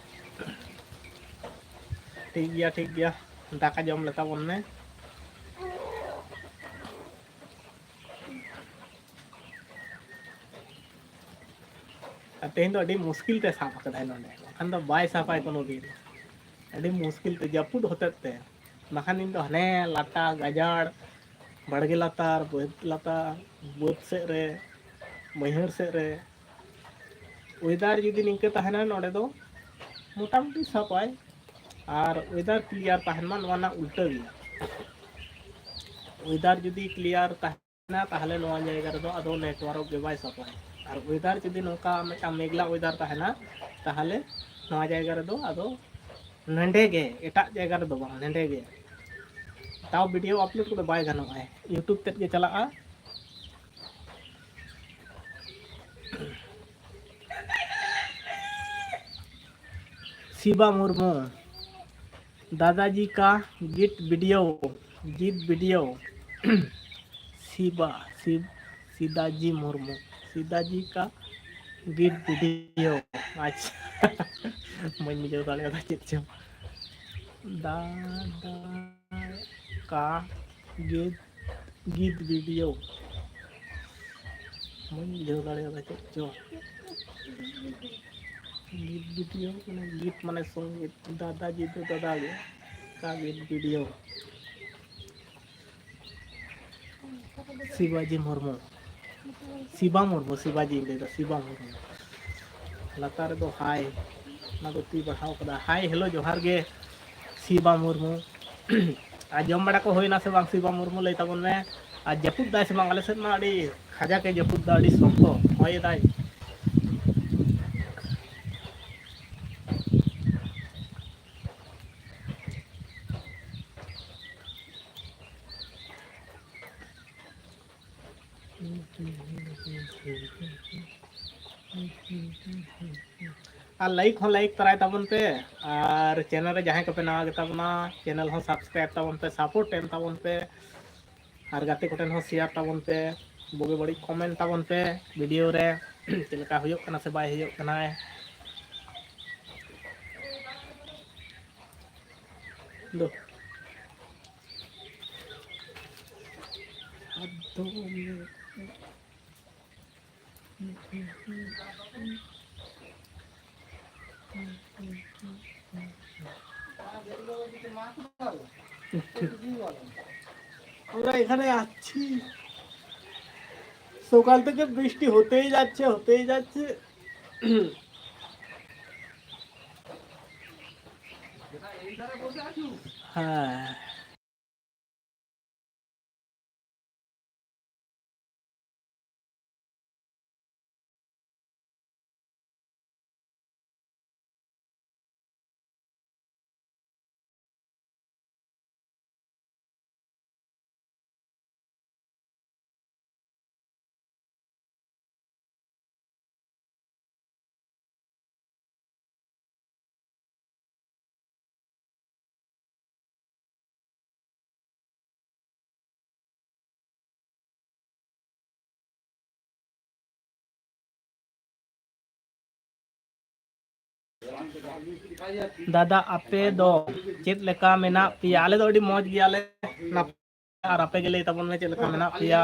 ᱴᱷᱤᱠ ᱜᱮᱭᱟ, ᱴᱷᱤᱠ ᱜᱮᱭᱟ, ᱫᱟᱠᱟ ᱡᱚᱢ ᱞᱮ ᱛᱟᱵᱚᱱ ᱢᱮ᱾ ᱟᱨ ᱛᱮᱦᱮᱧ ᱫᱚ ᱟᱹᱰᱤ ᱢᱩᱥᱠᱤᱞ ᱛᱮ ᱥᱟᱵ ᱟᱠᱟᱫᱟᱭ ᱱᱚᱰᱮ, ᱵᱟᱠᱷᱟᱱ ᱫᱚ ᱵᱟᱭ ᱥᱟᱵᱟᱭ ᱠᱳᱱᱳ ᱫᱤᱱ᱾ ᱟᱹᱰᱤ ᱢᱩᱥᱠᱤᱞ ᱛᱮ, ᱡᱟᱹᱯᱩᱫ ᱦᱚᱛᱮᱫ ᱛᱮ, ᱵᱟᱠᱷᱟᱱ ᱤᱧ ᱫᱚ ᱦᱟᱱᱮ ᱞᱟᱴᱟ ᱜᱟᱡᱟᱲ, ᱵᱟᱲᱜᱮ ᱞᱟᱛᱟᱨ, ᱵᱟᱹᱫᱽ ᱞᱟᱛᱟᱨ, ᱵᱟᱹᱫᱽ ᱥᱮᱫ ᱨᱮ, ᱵᱟᱹᱭᱦᱟᱹᱲ ᱥᱮᱫ ᱨᱮ᱾ ᱚᱭᱮᱫᱟᱨ ᱡᱩᱫᱤ ᱱᱤᱝᱠᱟᱹ ᱛᱟᱦᱮᱱᱟ ᱱᱚᱰᱮ ᱫᱚ ᱢᱚᱴᱟᱢᱩᱴᱤ ᱥᱟᱯᱟᱭ, ᱟᱨ ᱚᱭᱮᱫᱟᱨ ᱠᱞᱤᱭᱟᱨ ᱛᱟᱦᱮᱱ ᱢᱟ, ᱱᱚᱣᱟ ᱨᱮᱱᱟᱜ ᱩᱞᱴᱟᱹ ᱜᱮᱭᱟ᱾ ᱚᱭᱮᱫᱟᱨ ᱡᱩᱫᱤ ᱠᱞᱤᱭᱟᱨ ᱛᱟᱦᱮᱱᱟ, ᱛᱟᱦᱚᱞᱮ ᱱᱚᱣᱟ ᱡᱟᱭᱜᱟ ᱨᱮᱫᱚ ᱟᱫᱚ ᱱᱮᱴᱣᱟᱨᱠ ᱜᱮ ᱵᱟᱭ ᱥᱟᱯᱟᱭᱟ᱾ ᱟᱨ ᱚᱭᱮᱫᱟᱨ ᱡᱩᱫᱤ ᱱᱚᱝᱠᱟ ᱢᱤᱫᱴᱟᱝ ᱢᱮᱜᱷᱞᱟ ᱚᱭᱮᱫᱟᱨ ᱛᱟᱦᱮᱱᱟ, ᱛᱟᱦᱚᱞᱮ ᱱᱚᱣᱟ ᱡᱟᱭᱜᱟ ᱨᱮᱫᱚ ᱟᱫᱚ ᱱᱚᱸᱰᱮ ᱜᱮ, ᱮᱴᱟᱜ ᱡᱟᱭᱜᱟ ᱨᱮᱫᱚ ᱵᱟᱝ, ᱱᱚᱸᱰᱮ ᱜᱮ᱾ ᱛᱟᱣ ᱵᱷᱤᱰᱤᱭᱳ ᱟᱯᱞᱳᱰ ᱠᱚᱫᱚ ᱵᱟᱭ ᱜᱟᱱᱚᱜᱼᱟ, YouTube ᱛᱮᱫ ᱜᱮ ᱪᱟᱞᱟᱜᱼᱟ᱾ ᱥᱤᱵᱟ ᱢᱩᱨᱢᱩ, दादाजी का गीत वीडियो, गीत वीडियो। ᱥᱤᱵᱟ, ᱥᱤᱵ, ᱥᱤᱫᱟᱡᱤ ᱢᱩᱨᱢᱩ, ᱥᱤᱫᱟᱡᱤ ᱠᱟ ᱜᱤᱫ ᱵᱷᱤᱰᱤᱭᱳ᱾ ᱟᱪᱪᱷᱟ, ᱵᱟᱹᱧ ᱵᱩᱡᱷᱟᱹᱣ ᱫᱟᱲᱮᱭᱟᱫᱟ ᱪᱮᱫ ᱪᱚᱝ᱾ ᱫᱟᱫᱟ ᱠᱟ ᱜᱤᱫ, ᱜᱤᱫ ᱵᱷᱤᱰᱤᱭᱳ᱾ ᱵᱟᱹᱧ ᱵᱩᱡᱷᱟᱹᱣ ᱫᱟᱲᱮᱭᱟᱫᱟ ᱪᱮᱫ ᱪᱚᱝ᱾ ᱜᱤᱫ ᱵᱷᱤᱰᱤᱭᱳ ᱢᱟᱱᱮ, ᱜᱤᱫ ᱢᱟᱱᱮ ᱥᱚᱝᱜᱤᱛ, ᱫᱟᱫᱟ ᱡᱤ ᱫᱚ ᱫᱟᱫᱟ ᱜᱮ, ᱠᱟ ᱜᱤᱫ ᱵᱷᱤᱰᱤᱭᱳ᱾ ᱥᱤᱵᱟᱡᱤ ᱢᱩᱨᱢᱩ, ᱥᱤᱵᱟ ᱢᱩᱨᱢᱩ, ᱥᱤᱵᱟᱡᱤᱧ ᱞᱟᱹᱭᱫᱟ, ᱥᱤᱵᱟ ᱢᱩᱨᱢᱩ᱾ ᱞᱟᱛᱟᱨ ᱨᱮᱫᱚ ᱦᱟᱭ, ᱚᱱᱟ ᱫᱚ ᱛᱤ ᱵᱟᱲᱦᱟᱣ ᱠᱟᱫᱟ᱾ ᱦᱟᱭ, ᱦᱮᱞᱳ, ᱡᱚᱦᱟᱨ ᱜᱮ᱾ ᱥᱤᱵᱟ ᱢᱩᱨᱢᱩ᱾ ᱟᱨ ᱡᱚᱢ ᱵᱟᱲᱟ ᱠᱚ ᱦᱩᱭᱱᱟ ᱥᱮ ᱵᱟᱝ ᱥᱤᱵᱟ ᱢᱩᱨᱢᱩ, ᱞᱟᱹᱭ ᱛᱟᱵᱚᱱ ᱢᱮ᱾ ᱟᱨ ᱡᱟᱹᱯᱩᱫ ᱫᱟᱭ ᱥᱮ ᱵᱟᱝ? ᱟᱞᱮ ᱥᱮᱫ ᱢᱟ ᱟᱹᱰᱤ ᱠᱟᱡᱟᱠ ᱮ ᱡᱟᱹᱯᱩᱫ ᱫᱟ, ᱟᱹᱰᱤ ᱥᱚᱠᱛᱚ ᱦᱚᱭ ᱮᱫᱟᱭ᱾ ᱟᱨ like ᱦᱚᱸ like ᱛᱚᱨᱟᱭ ᱛᱟᱵᱚᱱ ᱯᱮ, ᱟᱨ channel ᱨᱮ ᱡᱟᱦᱟᱸᱭ ᱠᱚᱯᱮ ᱱᱟᱣᱟ ᱜᱮᱛᱟ ᱵᱚᱱᱟ, channel ᱦᱚᱸ subscribe ᱛᱟᱵᱚᱱ ᱯᱮ, support ᱮᱢ ᱛᱟᱵᱚᱱ ᱯᱮ, ᱟᱨ ᱜᱟᱛᱮ ᱠᱚᱴᱷᱮᱱ ᱦᱚᱸ share ᱛᱟᱵᱚᱱ ᱯᱮ, ᱵᱩᱜᱤ ᱵᱟᱹᱲᱤᱡ comment ᱛᱟᱵᱚᱱ ᱯᱮ video ᱨᱮ᱾ ᱪᱮᱫ ᱞᱮᱠᱟ ᱦᱩᱭᱩᱜ ᱠᱟᱱᱟ ᱥᱮ ᱵᱟᱭ ᱦᱩᱭᱩᱜ ᱠᱟᱱᱟ᱾ ᱫᱚ᱾ আমরা এখানে আছি, সকাল থেকে বৃষ্টি হতেই যাচ্ছে, হতেই যাচ্ছে। হ্যাঁ। ᱫᱟᱫᱟ, ᱟᱯᱮ ᱫᱚ ᱪᱮᱫ ᱞᱮᱠᱟ ᱢᱮᱱᱟᱜ ᱯᱮᱭᱟ? ᱟᱞᱮ ᱫᱚ ᱟᱹᱰᱤ ᱢᱚᱡᱽ ᱜᱮᱭᱟᱞᱮ, ᱱᱟᱯᱟᱭ᱾ ᱟᱨ ᱟᱯᱮ ᱜᱮ ᱞᱟᱹᱭ ᱛᱟᱵᱚᱱ ᱢᱮ, ᱪᱮᱫ ᱞᱮᱠᱟ ᱢᱮᱱᱟᱜ ᱯᱮᱭᱟ?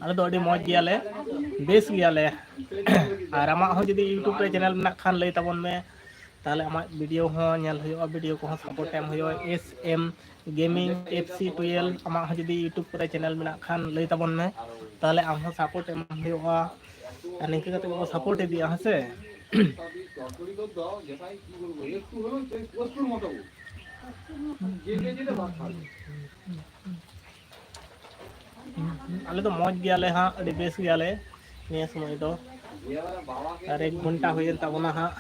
ᱟᱞᱮ ᱫᱚ ᱟᱹᱰᱤ ᱢᱚᱡᱽ ᱜᱮᱭᱟᱞᱮ, ᱵᱮᱥ ᱜᱮᱭᱟᱞᱮ᱾ ᱟᱨ ᱟᱢᱟᱜ ᱦᱚᱸ ᱡᱩᱫᱤ YouTube ᱨᱮ channel ᱢᱮᱱᱟᱜ ᱠᱷᱟᱱ, ᱞᱟᱹᱭ ᱛᱟᱵᱚᱱ ᱢᱮ, ᱛᱟᱦᱚᱞᱮ ᱟᱢᱟᱜ video ᱦᱚᱸ ᱧᱮᱞ ᱦᱩᱭᱩᱜᱼᱟ, video ᱠᱚᱦᱚᱸ support ᱮᱢ ᱦᱩᱭᱩᱜᱼᱟ᱾ S M Gaming F C twelve, ᱟᱢᱟᱜ ᱦᱚᱸ ᱡᱩᱫᱤ YouTube ᱠᱚᱨᱮ channel ᱢᱮᱱᱟᱜ ᱠᱷᱟᱱ, ᱞᱟᱹᱭ ᱛᱟᱵᱚᱱ ᱢᱮ, ᱛᱟᱦᱚᱞᱮ ᱟᱢ ᱦᱚᱸ support ᱮᱢ ᱦᱩᱭᱩᱜᱼᱟ᱾ ᱟᱨ ᱱᱤᱝᱠᱟᱹ ᱠᱟᱛᱮ ᱵᱚᱱ support ᱤᱫᱤᱭᱟ, ᱦᱮᱸ ᱥᱮ? চচ্চড়ি তো দাও, যেটাই কি বলবো, একটু হলেও সেই পোস্তর মতো। যেতে যেতে ভাত খাবে। ᱟᱞᱮ ᱫᱚ ᱢᱚᱡᱽ ᱜᱮᱭᱟᱞᱮ ᱦᱟᱸᱜ, ᱟᱹᱰᱤ ᱵᱮᱥ ᱜᱮᱭᱟᱞᱮ ᱱᱤᱭᱟᱹ ᱥᱚᱢᱚᱭ ᱫᱚ᱾ ᱟᱨ ᱮᱠ ᱜᱷᱚᱱᱴᱟ ᱦᱩᱭᱮᱱ ᱛᱟᱵᱚᱱᱟ ᱦᱟᱸᱜ᱾